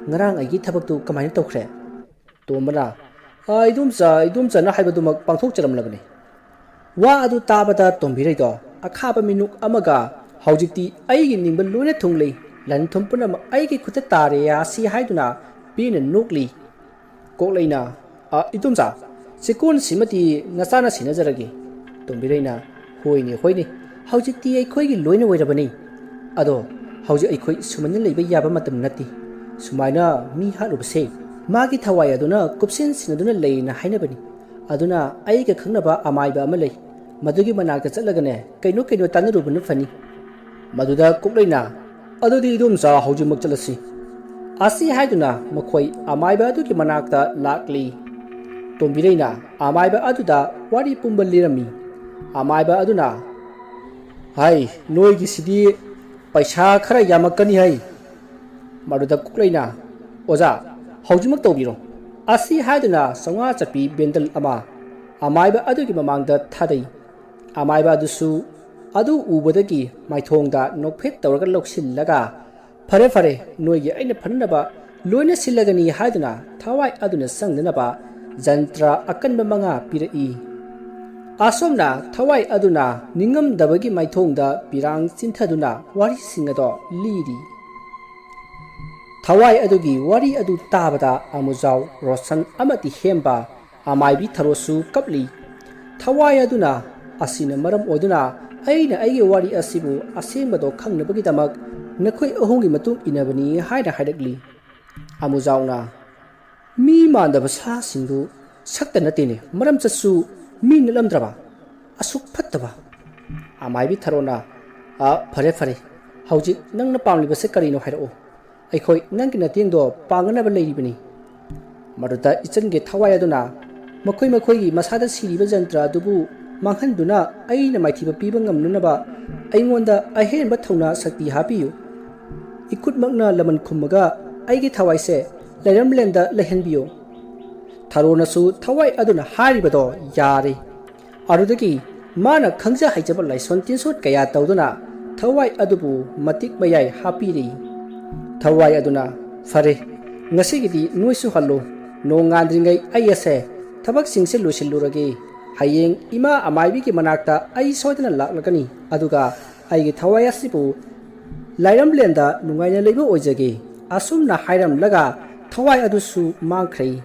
ꯉꯔꯥꯡ ꯑꯩꯒꯤ ꯊꯕꯛꯇꯨ ꯀꯃꯥꯏꯅ ꯇꯧꯈ꯭ꯔꯦ?" ꯇꯣꯝꯕꯅ, "ꯑ, ꯏꯗꯣꯝꯆꯥ, ꯏꯗꯣꯝꯆꯥꯅ ꯍꯥꯏꯕꯗꯨꯃꯛ ꯄꯥꯡꯊꯣꯛꯆꯔꯝꯂꯕꯅꯤ꯫" ꯋꯥ ꯑꯗꯨ ꯇꯥꯕꯗ ꯇꯣꯝꯕꯤꯔꯩꯗꯣ ꯑꯈꯥꯕ ꯃꯤꯅꯨꯛ ꯑꯃꯒ, "ꯍꯧꯖꯤꯛꯇꯤ ꯑꯩꯒꯤ ꯅꯤꯡꯕ ꯂꯣꯏꯅ ꯊꯨꯡꯂꯦ, ꯂꯟ ꯊꯨꯝ ꯄꯨꯝꯅꯃꯛ ꯑꯩꯒꯤ ꯈꯨꯠꯇ ꯇꯥꯔꯦ" ꯑꯁꯤ ꯍꯥꯏꯗꯨꯅ ꯄꯦꯟꯅ ꯅꯣꯛꯂꯤ꯫ ꯀꯣꯛꯂꯩꯅ, "ꯑ, ꯏꯗꯣꯝꯆꯥ, ꯆꯦꯀꯣꯟꯁꯤꯃꯗꯤ ꯅꯆꯥꯅ ꯁꯤꯟꯅꯖꯔꯒꯦ꯫" ꯇꯣꯝꯕꯤꯔꯩꯅ, "ꯍꯣꯏꯅꯦ, ꯍꯣꯏꯅꯦ, ꯍꯧꯖꯤꯛꯇꯤ ꯑꯩꯈꯣꯏꯒꯤ ꯂꯣꯏꯅ ꯑꯣꯏꯔꯕꯅꯤ꯫ ꯑꯗꯣ ꯍꯧꯖꯤꯛ ꯑꯩꯈꯣꯏ ꯁꯨꯃꯥꯏꯅ ꯂꯩꯕ ꯌꯥꯕ ꯃꯇꯝ ꯅꯠꯇꯦ꯫ ꯁꯨꯃꯥꯏꯅ ꯃꯤ ꯍꯥꯠꯂꯨꯕꯁꯦ ꯃꯥꯒꯤ ꯊꯋꯥꯏ ꯑꯗꯨꯅ ꯀꯨꯞꯁꯦꯟ ꯁꯤꯟꯅꯗꯨꯅ ꯂꯩꯅ ꯍꯥꯏꯅꯕꯅꯤ꯫ ꯑꯗꯨꯅ ꯑꯩꯒ ꯈꯪꯅꯕ ꯑꯃꯥꯏꯕ ꯑꯃ ꯂꯩ, ꯃꯗꯨꯒꯤ ꯃꯅꯥꯛꯇ ꯆꯠꯂꯒꯅꯦ ꯀꯩꯅꯣ ꯀꯩꯅꯣ ꯇꯥꯟꯅꯔꯨꯕꯅ ꯐꯅꯤ꯫ ꯃꯗꯨꯗ ꯀꯨꯛꯂꯩꯅ, "ꯑꯗꯨꯗꯤ ꯏꯗꯣꯝꯆꯥ ꯍꯧꯖꯤꯛꯃꯛ ꯆꯠꯂꯁꯤ" ꯑꯁꯤ ꯍꯥꯏꯗꯨꯅ ꯃꯈꯣꯏ ꯑꯃꯥꯏꯕ ꯑꯗꯨꯒꯤ ꯃꯅꯥꯛꯇ ꯂꯥꯛꯂꯤ꯫ ꯇꯣꯝꯕꯤꯔꯩꯅ ꯑꯃꯥꯏꯕ ꯑꯗꯨꯗ ꯋꯥꯔꯤ ꯄꯨꯝꯕ ꯂꯤꯔꯝꯃꯤ꯫ ꯑꯃꯥꯏꯕ ꯑꯗꯨꯅ, "ꯍꯥꯏ, ꯅꯣꯏꯒꯤꯁꯤꯗꯤ ꯄꯩꯁꯥ ꯈꯔ ꯌꯥꯝꯃꯛꯀꯅꯤ ꯍꯥꯏ"꯫ ꯃꯗꯨꯗ ꯀꯨꯛꯂꯩꯅ, "ꯑꯣꯖꯥ, ꯍꯧꯖꯤꯛꯃꯛ ꯇꯧꯕꯤꯔꯣ" ꯑꯁꯤ ꯍꯥꯏꯗꯨꯅ ꯆꯥꯝꯃꯉꯥ ꯆꯠꯄꯤ ꯕꯦꯟꯗꯜ ꯑꯃ ꯑꯃꯥꯏꯕ ꯑꯗꯨꯒꯤ ꯃꯃꯥꯡꯗ ꯊꯥꯗꯩ꯫ ꯑꯃꯥꯏꯕ ꯑꯗꯨꯁꯨ ꯑꯗꯨ ꯎꯕꯗꯒꯤ ꯃꯥꯏꯊꯣꯡꯗ ꯅꯣꯛꯐꯦꯠ ꯇꯧꯔꯒ ꯂꯧꯁꯤꯜꯂꯒ, "ꯐꯔꯦ, ꯐꯔꯦ, ꯅꯣꯏꯒꯤ ꯑꯩꯅ ꯐꯅꯅꯕ ꯂꯣꯏꯅ ꯁꯤꯜꯂꯒꯅꯤ" ꯍꯥꯏꯗꯨꯅ ꯊꯋꯥꯏ ꯑꯗꯨꯅ ꯆꯪꯗꯅꯕ ꯖꯟꯇ꯭ꯔ ꯑꯀꯟꯕ ꯃꯉꯥ ꯄꯤꯔꯛꯏ꯫ ꯑꯁꯣꯝꯅ ꯊꯋꯥꯏ ꯑꯗꯨꯅ ꯅꯤꯡꯉꯝꯗꯕꯒꯤ ꯃꯥꯏꯊꯣꯡꯗ ꯄꯤꯔꯥꯡ ꯆꯤꯟꯊꯗꯨꯅ ꯋꯥꯔꯤꯁꯤꯡ ꯑꯗꯣ ꯂꯤꯔꯤ꯫ ꯊꯋꯥꯏ ꯑꯗꯨꯒꯤ ꯋꯥꯔꯤ ꯑꯗꯨ ꯇꯥꯕꯗ ꯑꯃꯨꯖꯥꯎ, ꯔꯣꯁꯟ ꯑꯃꯗꯤ ꯍꯦꯝꯕ, ꯑꯃꯥꯏꯕꯤ ꯊꯔꯣꯁꯨ ꯀꯞꯂꯤ꯫ ꯊꯋꯥꯏ ꯑꯗꯨꯅ, "ꯑꯁꯤꯅ ꯃꯔꯝ ꯑꯣꯏꯗꯨꯅ ꯑꯩꯅ ꯑꯩꯒꯤ ꯋꯥꯔꯤ ꯑꯁꯤꯕꯨ ꯑꯁꯦꯡꯕꯗꯣ ꯈꯪꯅꯕꯒꯤꯗꯃꯛ ꯅꯈꯣꯏ ꯑꯍꯨꯝꯒꯤ ꯃꯇꯨꯡ ꯏꯟꯅꯕꯅꯤ" ꯍꯥꯏꯅ ꯍꯥꯏꯔꯛꯂꯤ꯫ ꯑꯃꯨꯖꯥꯎꯅ, "ꯃꯤ ꯃꯥꯟꯗꯕ ꯁꯥꯁꯤꯡꯗꯨ ꯁꯛꯇ ꯅꯠꯇꯦꯅꯦ, ꯃꯔꯝ ꯆꯠꯁꯨ ꯃꯤ ꯅꯠꯂꯝꯗ꯭ꯔꯕ? ꯑꯁꯨꯛ ꯐꯠꯇꯕ!" ꯑꯃꯥꯏꯕꯤ ꯊꯔꯣꯅ, "ꯑ, ꯐꯔꯦ, ꯐꯔꯦ, ꯍꯧꯖꯤꯛ ꯅꯪꯅ ꯄꯥꯝꯂꯤꯕꯁꯦ ꯀꯔꯤꯅꯣ ꯍꯥꯏꯔꯛꯑꯣ꯫ ꯑꯩꯈꯣꯏ ꯅꯪꯒꯤ ꯅꯇꯦꯡꯗꯣ ꯄꯥꯡꯅꯅꯕ ꯂꯩꯔꯤꯕꯅꯤ"꯫ ꯃꯗꯨꯗ ꯏꯆꯟꯒꯤ ꯊꯋꯥꯏ ꯑꯗꯨꯅ, "ꯃꯈꯣꯏ ꯃꯈꯣꯏꯒꯤ ꯃꯁꯥꯗ ꯁꯤꯔꯤꯕ ꯖꯟꯇ꯭ꯔ ꯑꯗꯨꯕꯨ ꯃꯥꯡꯍꯟꯗꯨꯅ ꯑꯩꯅ ꯃꯥꯏꯊꯤꯕ ꯄꯤꯕ ꯉꯝꯅꯅꯕ ꯑꯩꯉꯣꯟꯗ ꯑꯍꯦꯟꯕ ꯊꯧꯅꯥ ꯁꯛꯇꯤ ꯍꯥꯞꯄꯤꯌꯨ꯫ ꯏꯈꯨꯠꯃꯛꯅ ꯂꯃꯟ ꯈꯨꯝꯃꯒ ꯑꯩꯒꯤ ꯊꯋꯥꯏꯁꯦ ꯂꯩꯔꯝꯂꯦꯟꯗ ꯂꯩꯍꯟꯕꯤꯌꯨ"꯫ ꯊꯔꯣꯅꯁꯨ ꯊꯋꯥꯏ ꯑꯗꯨꯅ ꯍꯥꯏꯔꯤꯕꯗꯣ ꯌꯥꯔꯦ꯫ ꯑꯗꯨꯗꯒꯤ ꯃꯥꯅ ꯈꯪꯖ ꯍꯩꯖꯕ ꯂꯥꯏꯁꯣꯟ ꯇꯤꯟꯁꯣꯟ ꯀꯌꯥ ꯇꯧꯗꯨꯅ ꯊꯋꯥꯏ ꯑꯗꯨꯕꯨ ꯃꯇꯤꯛ ꯃꯌꯥꯏ ꯍꯥꯞꯄꯤꯔꯤ꯫ ꯊꯋꯥꯏ ꯑꯗꯨꯅ, "ꯐꯔꯦ, ꯉꯁꯤꯒꯤꯗꯤ ꯅꯣꯏꯁꯨ ꯍꯜꯂꯨ꯫ ꯅꯣꯡꯉꯥꯟꯗ꯭ꯔꯤꯉꯩ ꯑꯩ ꯑꯁꯦ ꯊꯕꯛꯁꯤꯡꯁꯦ ꯂꯣꯏꯁꯤꯜꯂꯨꯔꯒꯦ꯫ ꯍꯌꯦꯡ ꯏꯃꯥ ꯑꯃꯥꯏꯕꯤꯒꯤ ꯃꯅꯥꯛꯇ ꯑꯩ ꯁꯣꯏꯗꯅ ꯂꯥꯛꯂꯒꯅꯤ, ꯑꯗꯨꯒ ꯑꯩꯒꯤ ꯊꯋꯥꯏ ꯑꯁꯤꯕꯨ ꯂꯥꯏꯔꯝꯂꯦꯟꯗ ꯅꯨꯡꯉꯥꯏꯅ ꯂꯩꯕ ꯑꯣꯏꯖꯒꯦ"꯫ ꯑꯁꯨꯝꯅ ꯍꯥꯏꯔꯝꯂꯒ ꯊꯋꯥꯏ ꯑꯗꯨꯁꯨ ꯃꯥꯡꯈ꯭ꯔꯦ꯫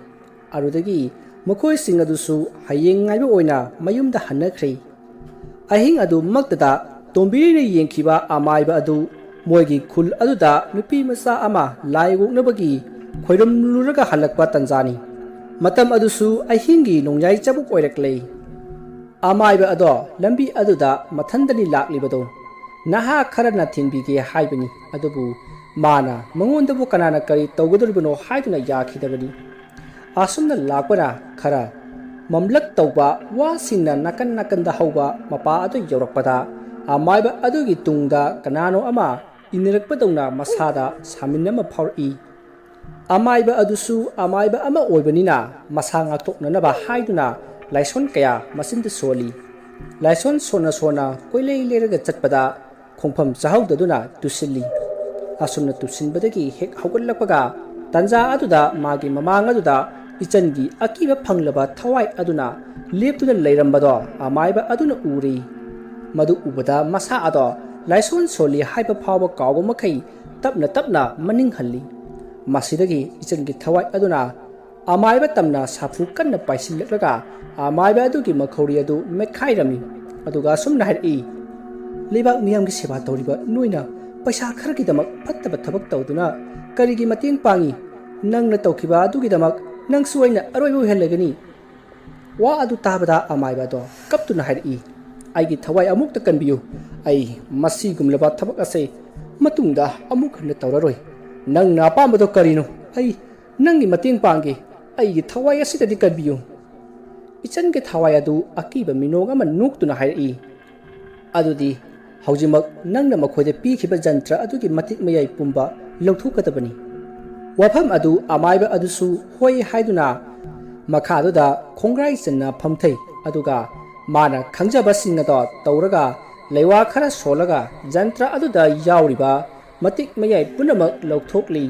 ꯑꯗꯨꯗꯒꯤ ꯃꯈꯣꯏꯁꯤꯡ ꯑꯗꯨꯁꯨ ꯍꯌꯦꯡ ꯉꯥꯏꯕ ꯑꯣꯏꯅ ꯃꯌꯨꯝꯗ ꯍꯟꯅꯈ꯭ꯔꯦ꯫ ꯑꯍꯤꯡ ꯑꯗꯨꯃꯛꯇꯗ ꯇꯣꯝꯕꯤꯔꯩꯅ ꯌꯦꯡꯈꯤꯕ ꯑꯃꯥꯏꯕ ꯑꯗꯨ ꯃꯣꯏꯒꯤ ꯈꯨꯜ ꯑꯗꯨꯗ ꯅꯨꯄꯤ ꯃꯆꯥ ꯑꯃ ꯂꯥꯏ ꯑꯣꯛꯅꯕꯒꯤ ꯈꯣꯏꯔꯝꯂꯨꯔꯒ ꯍꯜꯂꯛꯄ ꯇꯟꯖꯥꯅꯤ꯫ ꯃꯇꯝ ꯑꯗꯨꯁꯨ ꯑꯍꯤꯡꯒꯤ ꯅꯣꯡꯌꯥꯏ ꯆꯕꯨꯛ ꯑꯣꯏꯔꯛꯂꯦ꯫ ꯑꯃꯥꯏꯕ ꯑꯗꯣ ꯂꯝꯕꯤ ꯑꯗꯨꯗ ꯃꯊꯟꯗꯅꯤ ꯂꯥꯛꯂꯤꯕꯗꯣ꯫ ꯅꯍꯥ ꯈꯔꯅ ꯊꯤꯟꯕꯤꯒꯦ ꯍꯥꯏꯕꯅꯤ, ꯑꯗꯨꯕꯨ ꯃꯥꯅ ꯃꯉꯣꯟꯗꯕꯨ ꯀꯅꯥꯅ ꯀꯔꯤ ꯇꯧꯒꯗꯧꯔꯤꯕꯅꯣ ꯍꯥꯏꯗꯨꯅ ꯌꯥꯈꯤꯗꯕꯅꯤ꯫ ꯑꯁꯨꯝꯅ ꯂꯥꯛꯄꯅ ꯈꯔ ꯃꯝꯂꯛ ꯇꯧꯕ ꯋꯥꯁꯤꯡꯅ ꯅꯥꯀꯟ ꯅꯥꯀꯟꯗ ꯍꯧꯕ ꯃꯄꯥ ꯑꯗꯨ ꯌꯧꯔꯛꯄꯗ, ꯑꯃꯥꯏꯕ ꯑꯗꯨꯒꯤ ꯇꯨꯡꯗ ꯀꯅꯥꯅꯣ ꯑꯃ ꯏꯟꯅꯔꯛꯄꯗꯧꯅ ꯃꯁꯥꯗ ꯁꯥꯃꯤꯟ ꯑꯃ ꯐꯥꯎꯔꯛꯏ꯫ ꯑꯃꯥꯏꯕ ꯑꯗꯨꯁꯨ ꯑꯃꯥꯏꯕ ꯑꯃ ꯑꯣꯏꯕꯅꯤꯅ ꯃꯁꯥ ꯉꯥꯛꯊꯣꯛꯅꯅꯕ ꯍꯥꯏꯗꯨꯅ ꯂꯥꯏꯁꯣꯟ ꯀꯌꯥ ꯃꯆꯤꯟꯗ ꯁꯣꯜꯂꯤ꯫ ꯂꯥꯏꯁꯣꯟ ꯁꯣꯟꯅ ꯁꯣꯟꯅ ꯀꯣꯏꯂꯩ ꯂꯩꯔꯒ ꯆꯠꯄꯗ ꯈꯣꯡꯐꯝ ꯆꯥꯍꯧꯗꯗꯨꯅ ꯇꯨꯁꯤꯜꯂꯤ꯫ ꯑꯁꯨꯝꯅ ꯇꯨꯁꯤꯟꯕꯗꯒꯤ ꯍꯦꯛ ꯍꯧꯒꯠꯂꯛꯄꯒ ꯇꯟꯖꯥ ꯑꯗꯨꯗ ꯃꯥꯒꯤ ꯃꯃꯥꯡ ꯑꯗꯨꯗ ꯏꯆꯟꯒꯤ ꯑꯀꯤꯕ ꯐꯪꯂꯕ ꯊꯋꯥꯏ ꯑꯗꯨꯅ ꯂꯦꯞꯇꯨꯅ ꯂꯩꯔꯝꯕꯗꯣ ꯑꯃꯥꯏꯕ ꯑꯗꯨꯅ ꯎꯔꯤ꯫ ꯃꯗꯨ ꯎꯕꯗ ꯃꯁꯥ ꯑꯗꯣ ꯂꯥꯏꯁꯣꯟ ꯁꯣꯜꯂꯤ ꯍꯥꯏꯕ ꯐꯥꯎꯕ ꯀꯥꯎꯕ ꯃꯈꯩ ꯇꯞꯅ ꯇꯞꯅ ꯃꯅꯤꯡ ꯍꯜꯂꯤ꯫ ꯃꯁꯤꯗꯒꯤ ꯏꯆꯟꯒꯤ ꯊꯋꯥꯏ ꯑꯗꯨꯅ ꯑꯃꯥꯏꯕ ꯇꯝꯅ ꯁꯥꯐꯨ ꯀꯟꯅ ꯄꯥꯏꯁꯤꯜꯂꯛꯂꯒ ꯑꯃꯥꯏꯕ ꯑꯗꯨꯒꯤ ꯃꯈꯧꯔꯤ ꯑꯗꯨ ꯃꯦꯠꯈꯥꯏꯔꯝꯃꯤ꯫ ꯑꯗꯨꯒ ꯑꯁꯨꯝꯅ ꯍꯥꯏꯔꯛꯏ, "ꯂꯩꯕꯥꯛ ꯃꯤꯌꯥꯝꯒꯤ ꯁꯦꯕꯥ ꯇꯧꯔꯤꯕ ꯅꯣꯏꯅ ꯄꯩꯁꯥ ꯈꯔꯒꯤꯗꯃꯛ ꯐꯠꯇꯕ ꯊꯕꯛ ꯇꯧꯗꯨꯅ ꯀꯔꯤꯒꯤ ꯃꯇꯦꯡ ꯄꯥꯡꯉꯤ? ꯅꯪꯅ ꯇꯧꯈꯤꯕ ꯑꯗꯨꯒꯤꯗꯃꯛ ꯅꯪꯁꯨ ꯑꯩꯅ ꯑꯔꯣꯏꯕ ꯑꯣꯏꯍꯜꯂꯒꯅꯤ꯫" ꯋꯥ ꯑꯗꯨ ꯇꯥꯕꯗ ꯑꯃꯥꯏꯕ ꯑꯗꯣ ꯀꯞꯇꯨꯅ ꯍꯥꯏꯔꯛꯏ, "ꯑꯩꯒꯤ ꯊꯋꯥꯏ ꯑꯃꯨꯛꯇ ꯀꯟꯕꯤꯌꯨ꯫ ꯑꯩ ꯃꯁꯤꯒꯨꯝꯂꯕ ꯊꯕꯛ ꯑꯁꯤ ꯃꯇꯨꯡꯗ ꯑꯃꯨꯛ ꯍꯟꯅ ꯇꯧꯔꯔꯣꯏ꯫ ꯅꯪꯅ ꯑꯄꯥꯝꯕꯗꯣ ꯀꯔꯤꯅꯣ? ꯑꯩ ꯅꯪꯒꯤ ꯃꯇꯦꯡ ꯄꯥꯡꯒꯦ꯫ ꯑꯩꯒꯤ ꯊꯋꯥꯏ ꯑꯁꯤꯗꯗꯤ ꯀꯟꯕꯤꯌꯨ꯫" ꯏꯆꯟꯒꯤ ꯊꯋꯥꯏ ꯑꯗꯨ ꯑꯀꯤꯕ ꯃꯤꯅꯣꯛ ꯑꯃ ꯅꯣꯛꯇꯨꯅ ꯍꯥꯏꯔꯛꯏ, "ꯑꯗꯨꯗꯤ ꯍꯧꯖꯤꯛꯃꯛ ꯅꯪꯅ ꯃꯈꯣꯏꯗ ꯄꯤꯈꯤꯕ ꯖꯟꯇ꯭ꯔ ꯑꯗꯨꯒꯤ ꯃꯇꯤꯛ ꯃꯌꯥꯏ ꯄꯨꯝꯕ ꯂꯧꯊꯣꯛꯀꯗꯕꯅꯤ꯫" ꯋꯥꯐꯝ ꯑꯗꯨ ꯑꯃꯥꯏꯕ ꯑꯗꯨꯁꯨ ꯍꯣꯏ ꯍꯥꯏꯗꯨꯅ ꯃꯈꯥꯗꯨꯗ ꯈꯣꯡꯒ꯭ꯔꯥꯏ ꯆꯟꯅ ꯐꯝꯊꯩ꯫ ꯑꯗꯨꯒ ꯃꯥꯅ ꯈꯪꯖꯕꯁꯤꯡ ꯑꯗꯣ ꯇꯧꯔꯒ ꯂꯩꯋꯥ ꯈꯔ ꯁꯣꯜꯂꯒ ꯖꯟꯇ꯭ꯔ ꯑꯗꯨꯗ ꯌꯥꯎꯔꯤꯕ ꯃꯇꯤꯛ ꯃꯌꯥꯏ ꯄꯨꯝꯅꯃꯛ ꯂꯧꯊꯣꯛꯂꯤ꯫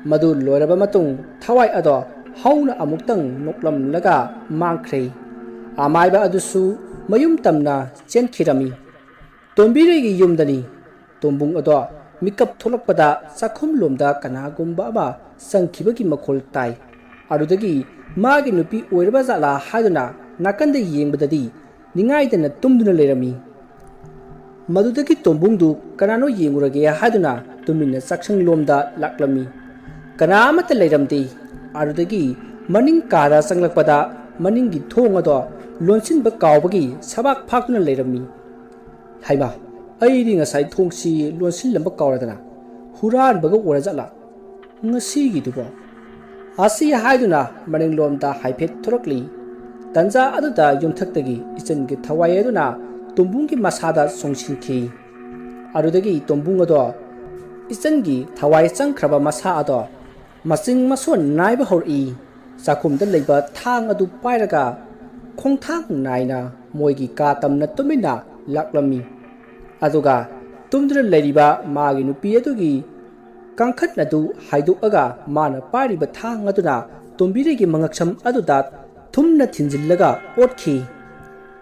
ꯃꯗꯨ ꯂꯣꯏꯔꯕ ꯃꯇꯨꯡ ꯊꯋꯥꯏ ꯑꯗꯣ ꯍꯧꯅ ꯑꯃꯨꯛꯇꯪ ꯅꯣꯛꯂꯝꯂꯒ ꯃꯥꯡꯈ꯭ꯔꯦ꯫ ꯑꯃꯥꯏꯕ ꯑꯗꯨꯁꯨ ꯃꯌꯨꯝ ꯇꯝꯅ ꯆꯦꯟꯈꯤꯔꯝꯃꯤ꯫ ꯇꯣꯝꯕꯤꯔꯩꯒꯤ ꯌꯨꯝꯗꯅꯤ꯫ ꯇꯣꯝꯕꯨꯡ ꯑꯗꯣ ꯃꯤꯀꯞ ꯊꯣꯛꯂꯛꯄꯗ ꯆꯥꯛꯈꯨꯝꯂꯣꯝꯗ ꯀꯅꯥꯒꯨꯝꯕ ꯑꯃ ꯆꯪꯈꯤꯕꯒꯤ ꯃꯈꯣꯜ ꯇꯥꯏ꯫ ꯑꯗꯨꯗꯒꯤ ꯃꯥꯒꯤ ꯅꯨꯄꯤ ꯑꯣꯏꯔꯕ ꯖꯥꯠꯂꯥ ꯍꯥꯏꯗꯨꯅ ꯅꯥꯀꯟꯗ ꯌꯦꯡꯕꯗꯗꯤ ꯅꯤꯡꯉꯥꯏꯗꯅ ꯇꯨꯝꯗꯨꯅ ꯂꯩꯔꯝꯃꯤ꯫ ꯃꯗꯨꯗꯒꯤ ꯇꯣꯝꯕꯨꯡꯗꯨ ꯀꯅꯥꯅꯣ ꯌꯦꯡꯉꯨꯔꯒꯦ ꯍꯥꯏꯗꯨꯅ ꯇꯨꯃꯤꯟꯅ ꯆꯥꯛꯁꯪꯂꯣꯝꯗ ꯂꯥꯛꯂꯝꯃꯤ꯫ ꯀꯅꯥ ꯑꯃꯠꯇ ꯂꯩꯔꯝꯗꯦ꯫ ꯑꯗꯨꯗꯒꯤ ꯃꯅꯤꯡ ꯀꯥꯗ ꯆꯪꯂꯛꯄꯗ ꯃꯅꯤꯡꯒꯤ ꯊꯣꯡ ꯑꯗꯣ ꯂꯣꯟꯁꯤꯟꯕ ꯀꯥꯎꯕꯒꯤ ꯁꯕꯥꯛ ꯐꯥꯛꯇꯨꯅ ꯂꯩꯔꯝꯃꯤ꯫ ꯍꯩꯃꯥ, ꯑꯩꯗꯤ ꯉꯁꯥꯏ ꯊꯣꯡꯁꯤ ꯂꯣꯟꯁꯤꯜꯂꯝꯕ ꯀꯥꯎꯔꯗꯅ ꯍꯨꯔꯥꯟꯕꯒ ꯑꯣꯏꯔꯖꯥꯠꯂꯥ? ꯉꯁꯤꯒꯤꯗꯨꯕꯣ? ꯑꯁꯤ ꯍꯥꯏꯗꯨꯅ ꯃꯅꯤꯡꯂꯣꯝꯗ ꯍꯥꯏꯐꯦꯠ ꯊꯣꯔꯛꯂꯤ꯫ ꯇꯟꯖꯥ ꯑꯗꯨꯗ ꯌꯨꯝꯊꯛꯇꯒꯤ ꯏꯆꯟꯒꯤ ꯊꯋꯥꯏ ꯑꯗꯨꯅ ꯇꯣꯝꯕꯨꯡꯒꯤ ꯃꯁꯥꯗ ꯆꯣꯡꯁꯤꯟꯈꯤ꯫ ꯑꯗꯨꯗꯒꯤ ꯇꯣꯝꯕꯨꯡ ꯑꯗꯣ ꯏꯆꯟꯒꯤ ꯊꯋꯥꯏ ꯆꯪꯈ꯭ꯔꯕ ꯃꯁꯥ ꯑꯗꯣ ꯃꯆꯤꯡ ꯃꯁꯣꯟ ꯅꯥꯏꯕ ꯍꯧꯔꯛꯏ꯫ ꯆꯥꯛꯈꯨꯝꯗ ꯂꯩꯕ ꯊꯥꯡ ꯑꯗꯨ ꯄꯥꯏꯔꯒ ꯈꯣꯡꯊꯥꯡ ꯅꯥꯏꯅ ꯃꯣꯏꯒꯤ ꯀꯥ ꯇꯝꯅ ꯇꯨꯃꯤꯟꯅ ꯂꯥꯛꯂꯝꯃꯤ꯫ ꯑꯗꯨꯒ ꯇꯨꯝꯗꯨꯅ ꯂꯩꯔꯤꯕ ꯃꯥꯒꯤ ꯅꯨꯄꯤ ꯑꯗꯨꯒꯤ ꯀꯥꯡꯈꯟ ꯑꯗꯨ ꯍꯥꯏꯗꯣꯛꯑꯒ ꯃꯥꯅ ꯄꯥꯏꯔꯤꯕ ꯊꯥꯡ ꯑꯗꯨꯅ ꯇꯣꯝꯕꯤꯔꯩꯒꯤ ꯃꯉꯛꯁꯝ ꯑꯗꯨꯗ ꯊꯨꯝꯅ ꯊꯤꯟꯖꯤꯜꯂꯒ ꯑꯣꯠꯈꯤ꯫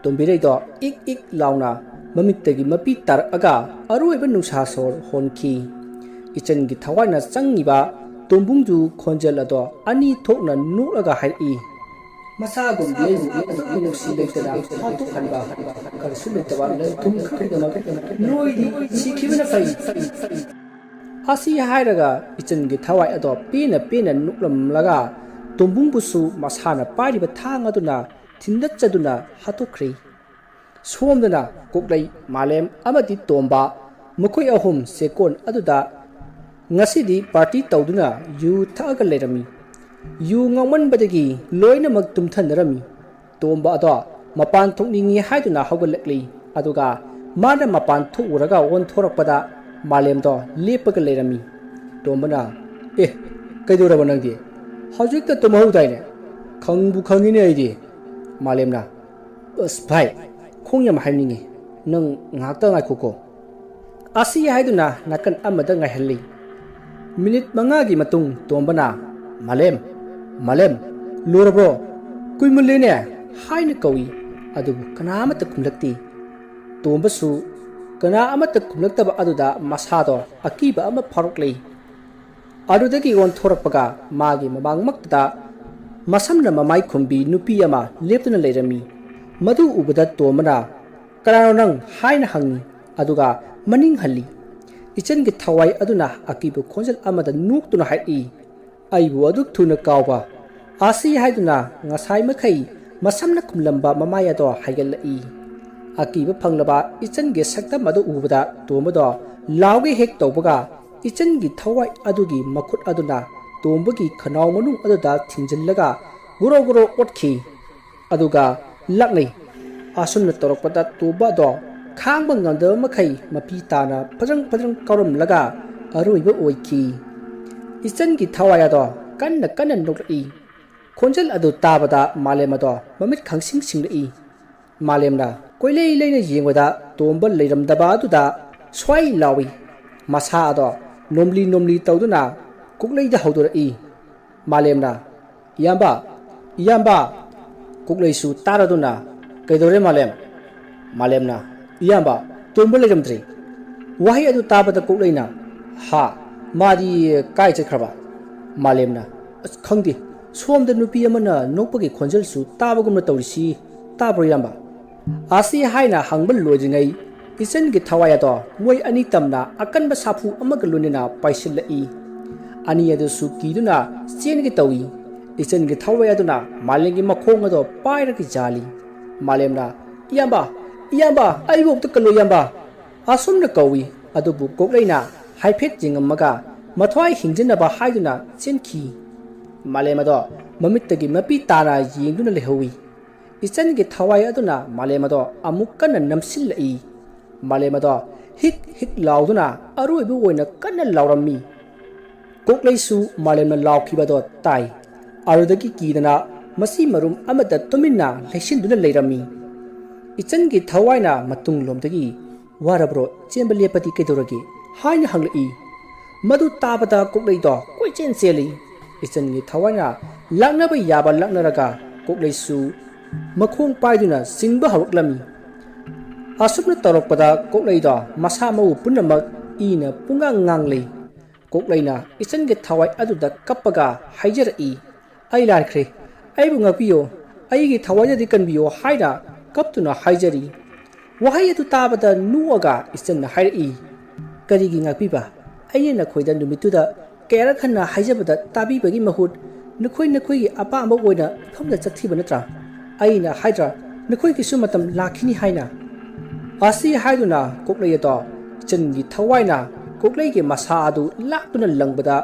ꯇꯣꯝꯕꯤꯔꯩꯗꯣ ꯏꯛ ꯏꯛ ꯂꯥꯎꯅ ꯃꯃꯤꯠꯇꯒꯤ ꯃꯄꯤ ꯇꯥꯔꯛꯑꯒ ꯑꯔꯣꯏꯕ ꯅꯨꯡꯁꯥ ꯁꯣꯔ ꯍꯣꯟꯈꯤ꯫ ꯏꯆꯟꯒꯤ ꯊꯋꯥꯏꯅ ꯆꯪꯉꯤꯕ ꯇꯣꯝꯕꯨꯡꯗꯨ ꯈꯣꯟꯖꯦꯜ ꯑꯗꯣ ꯑꯅꯤ ꯊꯣꯛꯅ ꯅꯣꯛꯂꯒ ꯍꯥꯏꯔꯛꯏ꯫ ꯃꯁꯥꯒꯨꯝ ꯂꯩꯕꯨ ꯑꯗꯨꯛꯀꯤ ꯅꯨꯡꯁꯤ ꯂꯩꯇꯅ ꯍꯥꯠꯇꯣꯛꯍꯟꯕ ꯀꯔꯤꯁꯨ ꯂꯩꯇꯕ ꯂꯟ ꯊꯨꯝ ꯈꯛꯀꯤꯗꯃꯛ ꯅꯣꯏꯗꯤ ꯁꯤꯈꯤꯕꯅ ꯐꯩ꯫ ꯑꯁꯤ ꯍꯥꯏꯔꯒ ꯏꯆꯟꯒꯤ ꯊꯋꯥꯏ ꯑꯗꯣ ꯄꯦꯟꯅ ꯄꯦꯟꯅ ꯅꯣꯛꯂꯝꯂꯒ ꯇꯣꯝꯕꯨꯡꯕꯨꯁꯨ ꯃꯁꯥꯅ ꯄꯥꯏꯔꯤꯕ ꯊꯥꯡ ꯑꯗꯨꯅ ꯊꯤꯟꯗꯠꯆꯗꯨꯅ ꯍꯥꯠꯇꯣꯛꯈ꯭ꯔꯦ꯫ ꯁꯣꯝꯗꯅ ꯀꯣꯛꯂꯩ, ꯃꯥꯂꯦꯝ ꯑꯃꯗꯤ ꯇꯣꯝꯕ, ꯃꯈꯣꯏ ꯑꯍꯨꯝ ꯆꯦꯛꯀꯣꯟ ꯑꯗꯨꯗ ꯉꯁꯤꯗꯤ ꯄꯥꯔꯇꯤ ꯇꯧꯗꯨꯅ ꯌꯨ ꯊꯛꯑꯒ ꯂꯩꯔꯝꯃꯤ꯫ ꯌꯨ ꯉꯥꯎꯃꯟꯕꯗꯒꯤ ꯂꯣꯏꯅꯃꯛ ꯇꯨꯝꯊꯅꯔꯝꯃꯤ꯫ ꯇꯣꯝꯕ ꯑꯗꯣ ꯃꯄꯥꯟ ꯊꯣꯛꯅꯤꯡꯉꯤ ꯍꯥꯏꯗꯨꯅ ꯍꯧꯒꯠꯂꯛꯂꯤ꯫ ꯑꯗꯨꯒ ꯃꯥꯅ ꯃꯄꯥꯟ ꯊꯣꯛꯎꯔꯒ ꯑꯣꯟꯊꯣꯔꯛꯄꯗ ꯃꯥꯂꯦꯝꯗꯣ ꯂꯦꯞꯄꯒ ꯂꯩꯔꯝꯃꯤ꯫ ꯇꯣꯝꯕꯅ, "ꯑꯦ, ꯀꯩꯗꯧꯔꯕ ꯅꯪꯗꯤ? ꯍꯧꯖꯤꯛꯇ ꯇꯨꯝꯍꯧꯗꯥꯏꯅꯦ? ꯈꯪꯕꯨ ꯈꯪꯉꯤꯅꯦ ꯑꯩꯗꯤ꯫" ꯃꯥꯂꯦꯝꯅ, "ꯑꯁ ꯚꯥꯏ, ꯈꯣꯡ ꯌꯥꯝ ꯍꯥꯏꯅꯤꯡꯉꯤ, ꯅꯪ ꯉꯥꯏꯍꯥꯛꯇ ꯉꯥꯏꯈꯣꯀꯣ꯫" ꯑꯁꯤ ꯍꯥꯏꯗꯨꯅ ꯅꯥꯀꯟ ꯑꯃꯗ ꯉꯥꯏꯍꯜꯂꯤ꯫ ꯃꯤꯅꯤꯠ ꯃꯉꯥꯒꯤ ꯃꯇꯨꯡ ꯇꯣꯝꯕꯅ, "ꯃꯥꯂꯦꯝ, ꯃꯥꯂꯦꯝ, ꯂꯣꯏꯔꯕ꯭ꯔꯣ? ꯀꯨꯏꯃꯜꯂꯦꯅꯦ" ꯍꯥꯏꯅ ꯀꯧꯏ꯫ ꯑꯗꯨꯕꯨ ꯀꯅꯥ ꯑꯃꯠꯇ ꯈꯨꯝꯂꯛꯇꯦ꯫ ꯇꯣꯝꯕꯁꯨ ꯀꯅꯥ ꯑꯃꯠꯇ ꯈꯨꯝꯂꯛꯇꯕ ꯑꯗꯨꯗ ꯃꯁꯥꯗꯣ ꯑꯀꯤꯕ ꯑꯃ ꯐꯥꯎꯔꯛꯂꯦ꯫ ꯑꯗꯨꯗꯒꯤ ꯑꯣꯟꯊꯣꯔꯛꯄꯒ ꯃꯥꯒꯤ ꯃꯃꯥꯡꯃꯛꯇꯗ ꯃꯁꯝꯅ ꯃꯃꯥꯏ ꯈꯨꯝꯕꯤ ꯅꯨꯄꯤ ꯑꯃ ꯂꯦꯞꯇꯨꯅ ꯂꯩꯔꯝꯃꯤ꯫ ꯃꯗꯨ ꯎꯕꯗ ꯇꯣꯝꯕꯅ, "ꯀꯅꯥꯅꯣ ꯅꯪ?" ꯍꯥꯏꯅ ꯍꯪꯉꯤ꯫ ꯑꯗꯨꯒ ꯃꯅꯤꯡ ꯍꯜꯂꯤ꯫ ꯏꯆꯟꯒꯤ ꯊꯋꯥꯏ ꯑꯗꯨꯅ ꯑꯀꯤꯕ ꯈꯣꯟꯖꯦꯜ ꯑꯃꯗ ꯅꯣꯛꯇꯨꯅ ꯍꯥꯏꯔꯛꯏ, "ꯑꯩꯕꯨ ꯑꯗꯨꯛ ꯊꯨꯅ ꯀꯥꯎꯕ?" ꯑꯁꯤ ꯍꯥꯏꯗꯨꯅ ꯉꯁꯥꯏ ꯃꯈꯩ ꯃꯁꯝꯅ ꯈꯨꯝꯂꯝꯕ ꯃꯃꯥꯏ ꯑꯗꯣ ꯍꯥꯏꯒꯠꯂꯛꯏ꯫ ꯑꯀꯤꯕ ꯐꯪꯂꯕ ꯏꯆꯟꯒꯤ ꯁꯛꯇꯝ ꯑꯗꯨ ꯎꯕꯗ ꯇꯣꯝꯕꯗꯣ ꯂꯥꯎꯒꯦ ꯍꯦꯛ ꯇꯧꯕꯒ, ꯏꯆꯟꯒꯤ ꯊꯋꯥꯏ ꯑꯗꯨꯒꯤ ꯃꯈꯨꯠ ꯑꯗꯨꯅ ꯇꯣꯝꯕꯒꯤ ꯈꯅꯥꯎ ꯃꯅꯨꯡ ꯑꯗꯨꯗ ꯊꯤꯡꯖꯤꯜꯂꯒ ꯒꯣꯔꯣ ꯒꯣꯔꯣ ꯑꯣꯠꯈꯤ꯫ ꯑꯗꯨꯒ ꯂꯥꯛꯅꯩ꯫ ꯑꯁꯨꯝꯅ ꯇꯧꯔꯛꯄꯗ ꯇꯣꯝꯕ ꯑꯗꯣ ꯈꯥꯡꯕ ꯉꯝꯗꯕ ꯃꯈꯩ ꯃꯄꯤ ꯇꯥꯅ ꯐꯖ꯭ꯔꯪ ꯐꯖ꯭ꯔꯪ ꯀꯥꯎꯔꯝꯂꯒ ꯑꯔꯣꯏꯕ ꯑꯣꯏꯈꯤ꯫ ꯏꯆꯟꯒꯤ ꯊꯋꯥꯏ ꯑꯗꯣ ꯀꯟꯅ ꯀꯟꯅ ꯅꯣꯛꯂꯛꯏ꯫ ꯈꯣꯟꯖꯦꯜ ꯑꯗꯨ ꯇꯥꯕꯗ ꯃꯥꯂꯦꯝ ꯑꯗꯣ ꯃꯃꯤꯠ ꯈꯪꯁꯤꯡ ꯁꯤꯡꯂꯛꯏ꯫ ꯃꯥꯂꯦꯝꯅ ꯀꯣꯏꯂꯩ ꯂꯩꯅ ꯌꯦꯡꯕꯗ ꯇꯣꯝꯕ ꯂꯩꯔꯝꯗꯕ ꯑꯗꯨꯗ ꯁ꯭ꯋꯥꯏ ꯂꯥꯎꯏ꯫ ꯃꯁꯥ ꯑꯗꯣ ꯅꯣꯝꯂꯤ ꯅꯣꯝꯂꯤ ꯇꯧꯗꯨꯅ ꯀꯣꯛꯂꯩꯗ ꯍꯧꯗꯣꯔꯛꯏ꯫ ꯃꯥꯂꯦꯝꯅ, "ꯏꯌꯥꯝꯕ, ꯏꯌꯥꯝꯕ!" ꯀꯣꯛꯂꯩꯁꯨ ꯇꯥꯔꯗꯨꯅ, "ꯀꯩꯗꯧꯔꯦ ꯃꯥꯂꯦꯝ?" ꯃꯥꯂꯦꯝꯅ, "ꯏꯌꯥꯝꯕ, ꯇꯣꯝꯕ ꯂꯩꯔꯝꯗ꯭ꯔꯦ!" ꯋꯥꯍꯩ ꯑꯗꯨ ꯇꯥꯕꯗ ꯀꯣꯛꯂꯩꯅ, "ꯍꯥ? ꯃꯥꯗꯤ ꯀꯥꯏ ꯆꯠꯈ꯭ꯔꯕ?" ꯃꯥꯂꯦꯝꯅ, "ꯑꯁ, ꯈꯪꯗꯦ꯫ ꯁꯣꯝꯗ ꯅꯨꯄꯤ ꯑꯃꯅ ꯅꯣꯛꯄꯒꯤ ꯈꯣꯟꯖꯦꯜꯁꯨ ꯇꯥꯕꯒꯨꯝꯅ ꯇꯧꯔꯤꯁꯤ, ꯇꯥꯕ꯭ꯔꯣ ꯏꯌꯥꯝꯕ?" ꯑꯁꯤ ꯍꯥꯏꯅ ꯍꯪꯕ ꯂꯣꯏꯗ꯭ꯔꯤꯉꯩ, ꯏꯆꯟꯒꯤ ꯊꯋꯥꯏ ꯑꯗꯣ ꯃꯣꯏ ꯑꯅꯤ ꯇꯝꯅ ꯑꯀꯟꯕ ꯁꯥꯐꯨ ꯑꯃꯒ ꯂꯣꯏꯅꯅ ꯄꯥꯏꯁꯤꯜꯂꯛꯏ꯫ ꯑꯅꯤ ꯑꯗꯨꯁꯨ ꯀꯤꯗꯨꯅ ꯆꯦꯟꯒꯦ ꯇꯧꯏ꯫ ꯏꯆꯟꯒꯤ ꯊꯋꯥꯏ ꯑꯗꯨꯅ ꯃꯥꯂꯦꯝꯒꯤ ꯃꯈꯣꯡ ꯑꯗꯣ ꯄꯥꯏꯔꯒ ꯌꯥꯜꯂꯤ꯫ ꯃꯥꯂꯦꯝꯅ, "ꯏꯌꯥꯝꯕ, ꯏꯌꯥꯝꯕ, ꯑꯩꯕꯨ ꯑꯝꯇ ꯀꯜꯂꯣ ꯏꯌꯥꯝꯕ!" ꯑꯁꯨꯝꯅ ꯀꯧꯏ꯫ ꯑꯗꯨꯕꯨ ꯀꯣꯛꯂꯩꯅ ꯍꯥꯏꯐꯦꯠ ꯌꯦꯡꯉꯝꯃꯒ ꯃꯊ꯭ꯋꯥꯏ ꯍꯤꯡꯖꯅꯕ ꯍꯥꯏꯗꯨꯅ ꯆꯦꯟꯈꯤ꯫ ꯃꯥꯂꯦꯝ ꯑꯗꯣ ꯃꯃꯤꯠꯇꯒꯤ ꯃꯄꯤ ꯇꯥꯅ ꯌꯦꯡꯗꯨꯅ ꯂꯩꯍꯧꯏ꯫ ꯏꯆꯟꯒꯤ ꯊꯋꯥꯏ ꯑꯗꯨꯅ ꯃꯥꯂꯦꯝ ꯑꯗꯣ ꯑꯃꯨꯛ ꯀꯟꯅ ꯅꯝꯁꯤꯜꯂꯛꯏ꯫ ꯃꯥꯂꯦꯝ ꯑꯗꯣ ꯍꯤꯛ ꯍꯤꯛ ꯂꯥꯎꯗꯨꯅ ꯑꯔꯣꯏꯕ ꯑꯣꯏꯅ ꯀꯟꯅ ꯂꯥꯎꯔꯝꯃꯤ꯫ ꯀꯣꯛꯂꯩꯁꯨ ꯃꯥꯂꯦꯝꯅ ꯂꯥꯎꯈꯤꯕꯗꯣ ꯇꯥꯏ꯫ ꯑꯗꯨꯗꯒꯤ ꯀꯤꯗꯅ ꯃꯁꯤ ꯃꯔꯨꯝ ꯑꯃꯗ ꯇꯨꯃꯤꯟꯅ ꯂꯩꯁꯤꯟꯗꯨꯅ ꯂꯩꯔꯝꯃꯤ꯫ ꯏꯆꯟꯒꯤ ꯊꯋꯥꯏꯅ ꯃꯇꯨꯡꯂꯣꯝꯗꯒꯤ, "ꯋꯥꯔꯕ꯭ꯔꯣ? ꯆꯦꯟꯕ ꯂꯦꯞꯄꯗꯤ ꯀꯩꯗꯧꯔꯒꯦ?" ꯍꯥꯏꯅ ꯍꯪꯂꯛꯏ꯫ ꯃꯗꯨ ꯇꯥꯕꯗ ꯀꯣꯛꯂꯩꯗꯣ ꯀꯣꯏꯆꯦꯟ ꯆꯦꯜꯂꯤ꯫ ꯏꯆꯟꯒꯤ ꯊꯋꯥꯏꯅ ꯂꯥꯛꯅꯕ ꯌꯥꯕ ꯂꯥꯛꯅꯔꯒ ꯀꯣꯛꯂꯩꯁꯨ ꯃꯈꯣꯡ ꯄꯥꯏꯗꯨꯅ ꯆꯤꯡꯕ ꯍꯧꯔꯛꯂꯝꯃꯤ꯫ ꯑꯁꯨꯝꯅ ꯇꯧꯔꯛꯄꯗ ꯀꯣꯛꯂꯩꯗꯣ ꯃꯁꯥ ꯃꯎ ꯄꯨꯝꯅꯃꯛ ꯏꯅ ꯄꯨꯡꯉꯥꯡ ꯉꯥꯡꯂꯩ꯫ ꯀꯣꯛꯂꯩꯅ ꯏꯆꯟꯒꯤ ꯊꯋꯥꯏ ꯑꯗꯨꯗ ꯀꯞꯄꯒ ꯍꯥꯏꯖꯔꯛꯏ, "ꯑꯩ ꯂꯥꯟꯈ꯭ꯔꯦ, ꯑꯩꯕꯨ ꯉꯥꯛꯄꯤꯌꯨ, ꯑꯩꯒꯤ ꯊꯋꯥꯏꯗꯗꯤ ꯀꯟꯕꯤꯌꯨ" ꯍꯥꯏꯅ ꯀꯞꯇꯨꯅ ꯍꯥꯏꯖꯔꯤ꯫ ꯋꯥꯍꯩ ꯑꯗꯨ ꯇꯥꯕꯗ ꯅꯣꯛꯑꯒ ꯏꯆꯟꯅ ꯍꯥꯏꯔꯛꯏ, "ꯀꯔꯤꯒꯤ ꯉꯥꯛꯄꯤꯕ? ꯑꯩꯅ ꯅꯈꯣꯏꯗ ꯅꯨꯃꯤꯠꯇꯨꯗ ꯀꯌꯥꯔꯛ ꯍꯟꯅ ꯍꯥꯏꯖꯕꯗ ꯇꯥꯕꯤꯕꯒꯤ ꯃꯍꯨꯠ ꯅꯈꯣꯏ ꯅꯈꯣꯏꯒꯤ ꯑꯄꯥꯝꯕ ꯑꯣꯏꯅ ꯃꯐꯝꯗ ꯆꯠꯈꯤꯕ ꯅꯠꯇ꯭ꯔꯥ? ꯑꯩꯅ ꯍꯥꯏꯗ꯭ꯔꯥ ꯅꯈꯣꯏꯒꯤꯁꯨ ꯃꯇꯝ ꯂꯥꯛꯈꯤꯅꯤ ꯍꯥꯏꯅ?" ꯑꯁꯤ ꯍꯥꯏꯗꯨꯅ ꯀꯣꯛꯂꯩ ꯑꯗꯣ ꯏꯆꯟꯒꯤ ꯊꯋꯥꯏꯅ ꯀꯣꯛꯂꯩꯒꯤ ꯃꯁꯥ ꯑꯗꯨ ꯂꯥꯛꯇꯨꯅ ꯂꯪꯕꯗ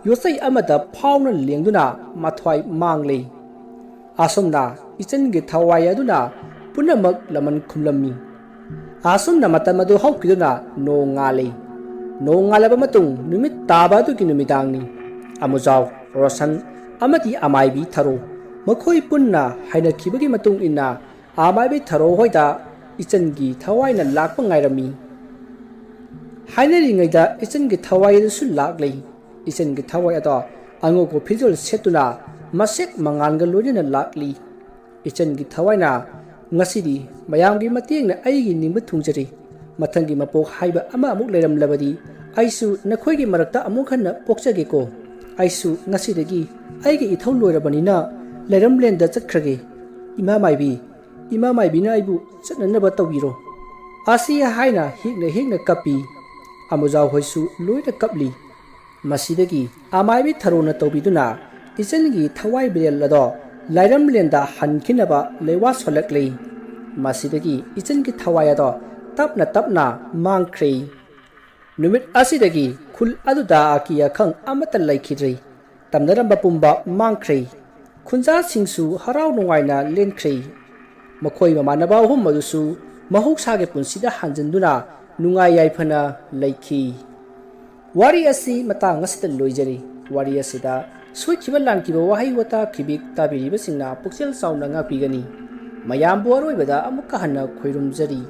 ꯌꯣꯠꯆꯩ ꯑꯃꯗ ꯐꯥꯎꯅ ꯂꯦꯡꯗꯨꯅ ꯃꯊ꯭ꯋꯥꯏ ꯃꯥꯡꯂꯦ꯫ ꯑꯁꯨꯝꯅ ꯏꯆꯟꯒꯤ ꯊꯋꯥꯏ ꯑꯗꯨꯅ ꯄꯨꯝꯅꯃꯛ ꯂꯃꯟ ꯈꯨꯝꯂꯝꯃꯤ꯫ ꯑꯁꯨꯝꯅ ꯃꯇꯝ ꯑꯗꯨ ꯍꯧꯈꯤꯗꯨꯅ ꯅꯣꯡ ꯉꯥꯜꯂꯤ꯫ ꯅꯣꯡ ꯉꯥꯜꯂꯕ ꯃꯇꯨꯡ ꯅꯨꯃꯤꯠ ꯇꯥꯕ ꯑꯗꯨꯒꯤ ꯅꯨꯃꯤꯗꯥꯡꯅꯤ꯫ ꯑꯃꯨꯖꯥꯎ, ꯔꯣꯁꯟ ꯑꯃꯗꯤ ꯑꯃꯥꯏꯕꯤ ꯊꯔꯣ ꯃꯈꯣꯏ ꯄꯨꯟꯅ ꯍꯥꯏꯅꯈꯤꯕꯒꯤ ꯃꯇꯨꯡ ꯏꯟꯅ ꯑꯃꯥꯏꯕꯤ ꯊꯔꯣ ꯍꯣꯏꯗ ꯏꯆꯟꯒꯤ ꯊꯋꯥꯏꯅ ꯂꯥꯛꯄ ꯉꯥꯏꯔꯝꯃꯤ꯫ ꯍꯥꯏꯅꯔꯤꯉꯩꯗ ꯏꯆꯟꯒꯤ ꯊꯋꯥꯏ ꯑꯗꯨꯁꯨ ꯂꯥꯛꯂꯤ꯫ ꯏꯆꯟꯒꯤ ꯊꯋꯥꯏ ꯑꯗꯣ ꯑꯉꯧꯕ ꯐꯤꯖꯣꯜ ꯁꯦꯠꯇꯨꯅ ꯃꯁꯦꯛ ꯃꯉꯥꯜꯒ ꯂꯣꯏꯅꯅ ꯂꯥꯛꯂꯤ꯫ ꯏꯆꯟꯒꯤ ꯊꯋꯥꯏꯅ, "ꯉꯁꯤꯗꯤ ꯃꯌꯥꯝꯒꯤ ꯃꯇꯦꯡꯅ ꯑꯩꯒꯤ ꯅꯤꯡꯕ ꯊꯨꯡꯖꯔꯦ꯫ ꯃꯊꯪꯒꯤ ꯃꯄꯣꯛ ꯍꯥꯏꯕ ꯑꯃ ꯑꯃꯨꯛ ꯂꯩꯔꯝꯂꯕꯗꯤ ꯑꯩꯁꯨ ꯅꯈꯣꯏꯒꯤ ꯃꯔꯛꯇ ꯑꯃꯨꯛ ꯍꯟꯅ ꯄꯣꯛꯆꯒꯦꯀꯣ꯫ ꯑꯩꯁꯨ ꯉꯁꯤꯗꯒꯤ ꯑꯩꯒꯤ ꯏꯊꯧ ꯂꯣꯏꯔꯕꯅꯤꯅ ꯂꯩꯔꯝꯂꯦꯟꯗ ꯆꯠꯈ꯭ꯔꯒꯦ꯫ ꯏꯃꯥ ꯃꯥꯏꯕꯤ, ꯏꯃꯥ ꯃꯥꯏꯕꯤꯅ ꯑꯩꯕꯨ ꯆꯠꯅꯅꯕ ꯇꯧꯕꯤꯔꯣ"꯫ ꯑꯁꯤ ꯍꯥꯏꯅ ꯍꯦꯛꯅ ꯍꯦꯛꯅ ꯀꯞꯄꯤ꯫ ꯑꯃꯨꯖꯥꯎ ꯍꯣꯏꯁꯨ ꯂꯣꯏꯅ ꯀꯞꯂꯤ꯫ ꯃꯁꯤꯗꯒꯤ ꯑꯃꯥꯏꯕꯤ ꯊꯔꯣꯅ ꯇꯧꯕꯤꯗꯨꯅ ꯏꯆꯟꯒꯤ ꯊꯋꯥꯏ ꯕꯤꯔꯦꯜ ꯑꯗꯣ ꯂꯥꯏꯔꯝꯂꯦꯟꯗ ꯍꯟꯈꯤꯅꯕ ꯂꯩꯋꯥ ꯁꯣꯜꯂꯛꯂꯤ꯫ ꯃꯁꯤꯗꯒꯤ ꯏꯆꯟꯒꯤ ꯊꯋꯥꯏ ꯑꯗꯣ ꯇꯞꯅ ꯇꯞꯅ ꯃꯥꯡꯈ꯭ꯔꯦ꯫ ꯅꯨꯃꯤꯠ ꯑꯁꯤꯗꯒꯤ ꯈꯨꯜ ꯑꯗꯨꯗ ꯑꯀꯤ ꯑꯈꯪ ꯑꯃꯠꯇ ꯂꯩꯈꯤꯗ꯭ꯔꯦ꯫ ꯇꯝꯅꯔꯝꯕ ꯄꯨꯝꯕ ꯃꯥꯡꯈ꯭ꯔꯦ꯫ ꯈꯨꯟꯖꯥꯁꯤꯡꯁꯨ ꯍꯔꯥꯎ ꯅꯨꯡꯉꯥꯏꯅ ꯂꯦꯟꯈ꯭ꯔꯦ꯫ ꯃꯈꯣꯏ ꯃꯃꯥꯟꯅꯕ ꯑꯍꯨꯝ ꯑꯗꯨꯁꯨ ꯃꯍꯧꯁꯥꯒꯤ ꯄꯨꯟꯁꯤꯗ ꯍꯟꯖꯤꯟꯗꯨꯅ ꯅꯨꯡꯉꯥꯏ ꯌꯥꯏꯐꯅ ꯂꯩꯈꯤ꯫ ꯋꯥꯔꯤ ꯑꯁꯤ ꯃꯇꯥꯡ ꯑꯁꯤꯗ ꯂꯣꯏꯖꯔꯤ꯫ ꯋꯥꯔꯤ ꯑꯁꯤꯗ ꯁꯣꯏꯈꯤꯕ ꯂꯥꯟꯈꯤꯕ ꯋꯥꯍꯩ ꯋꯥꯇꯥ ꯈꯤꯕꯤꯛ ꯇꯥꯕꯤꯔꯤꯕꯁꯤꯡꯅ ꯄꯨꯛꯆꯦꯜ ꯆꯥꯎꯅ ꯉꯥꯛꯄꯤꯒꯅꯤ꯫ ꯃꯌꯥꯝꯕꯨ ꯑꯔꯣꯏꯕꯗ ꯑꯃꯨꯛꯀ ꯍꯟꯅ ꯈꯣꯏꯔꯨꯝꯖꯔꯤ꯫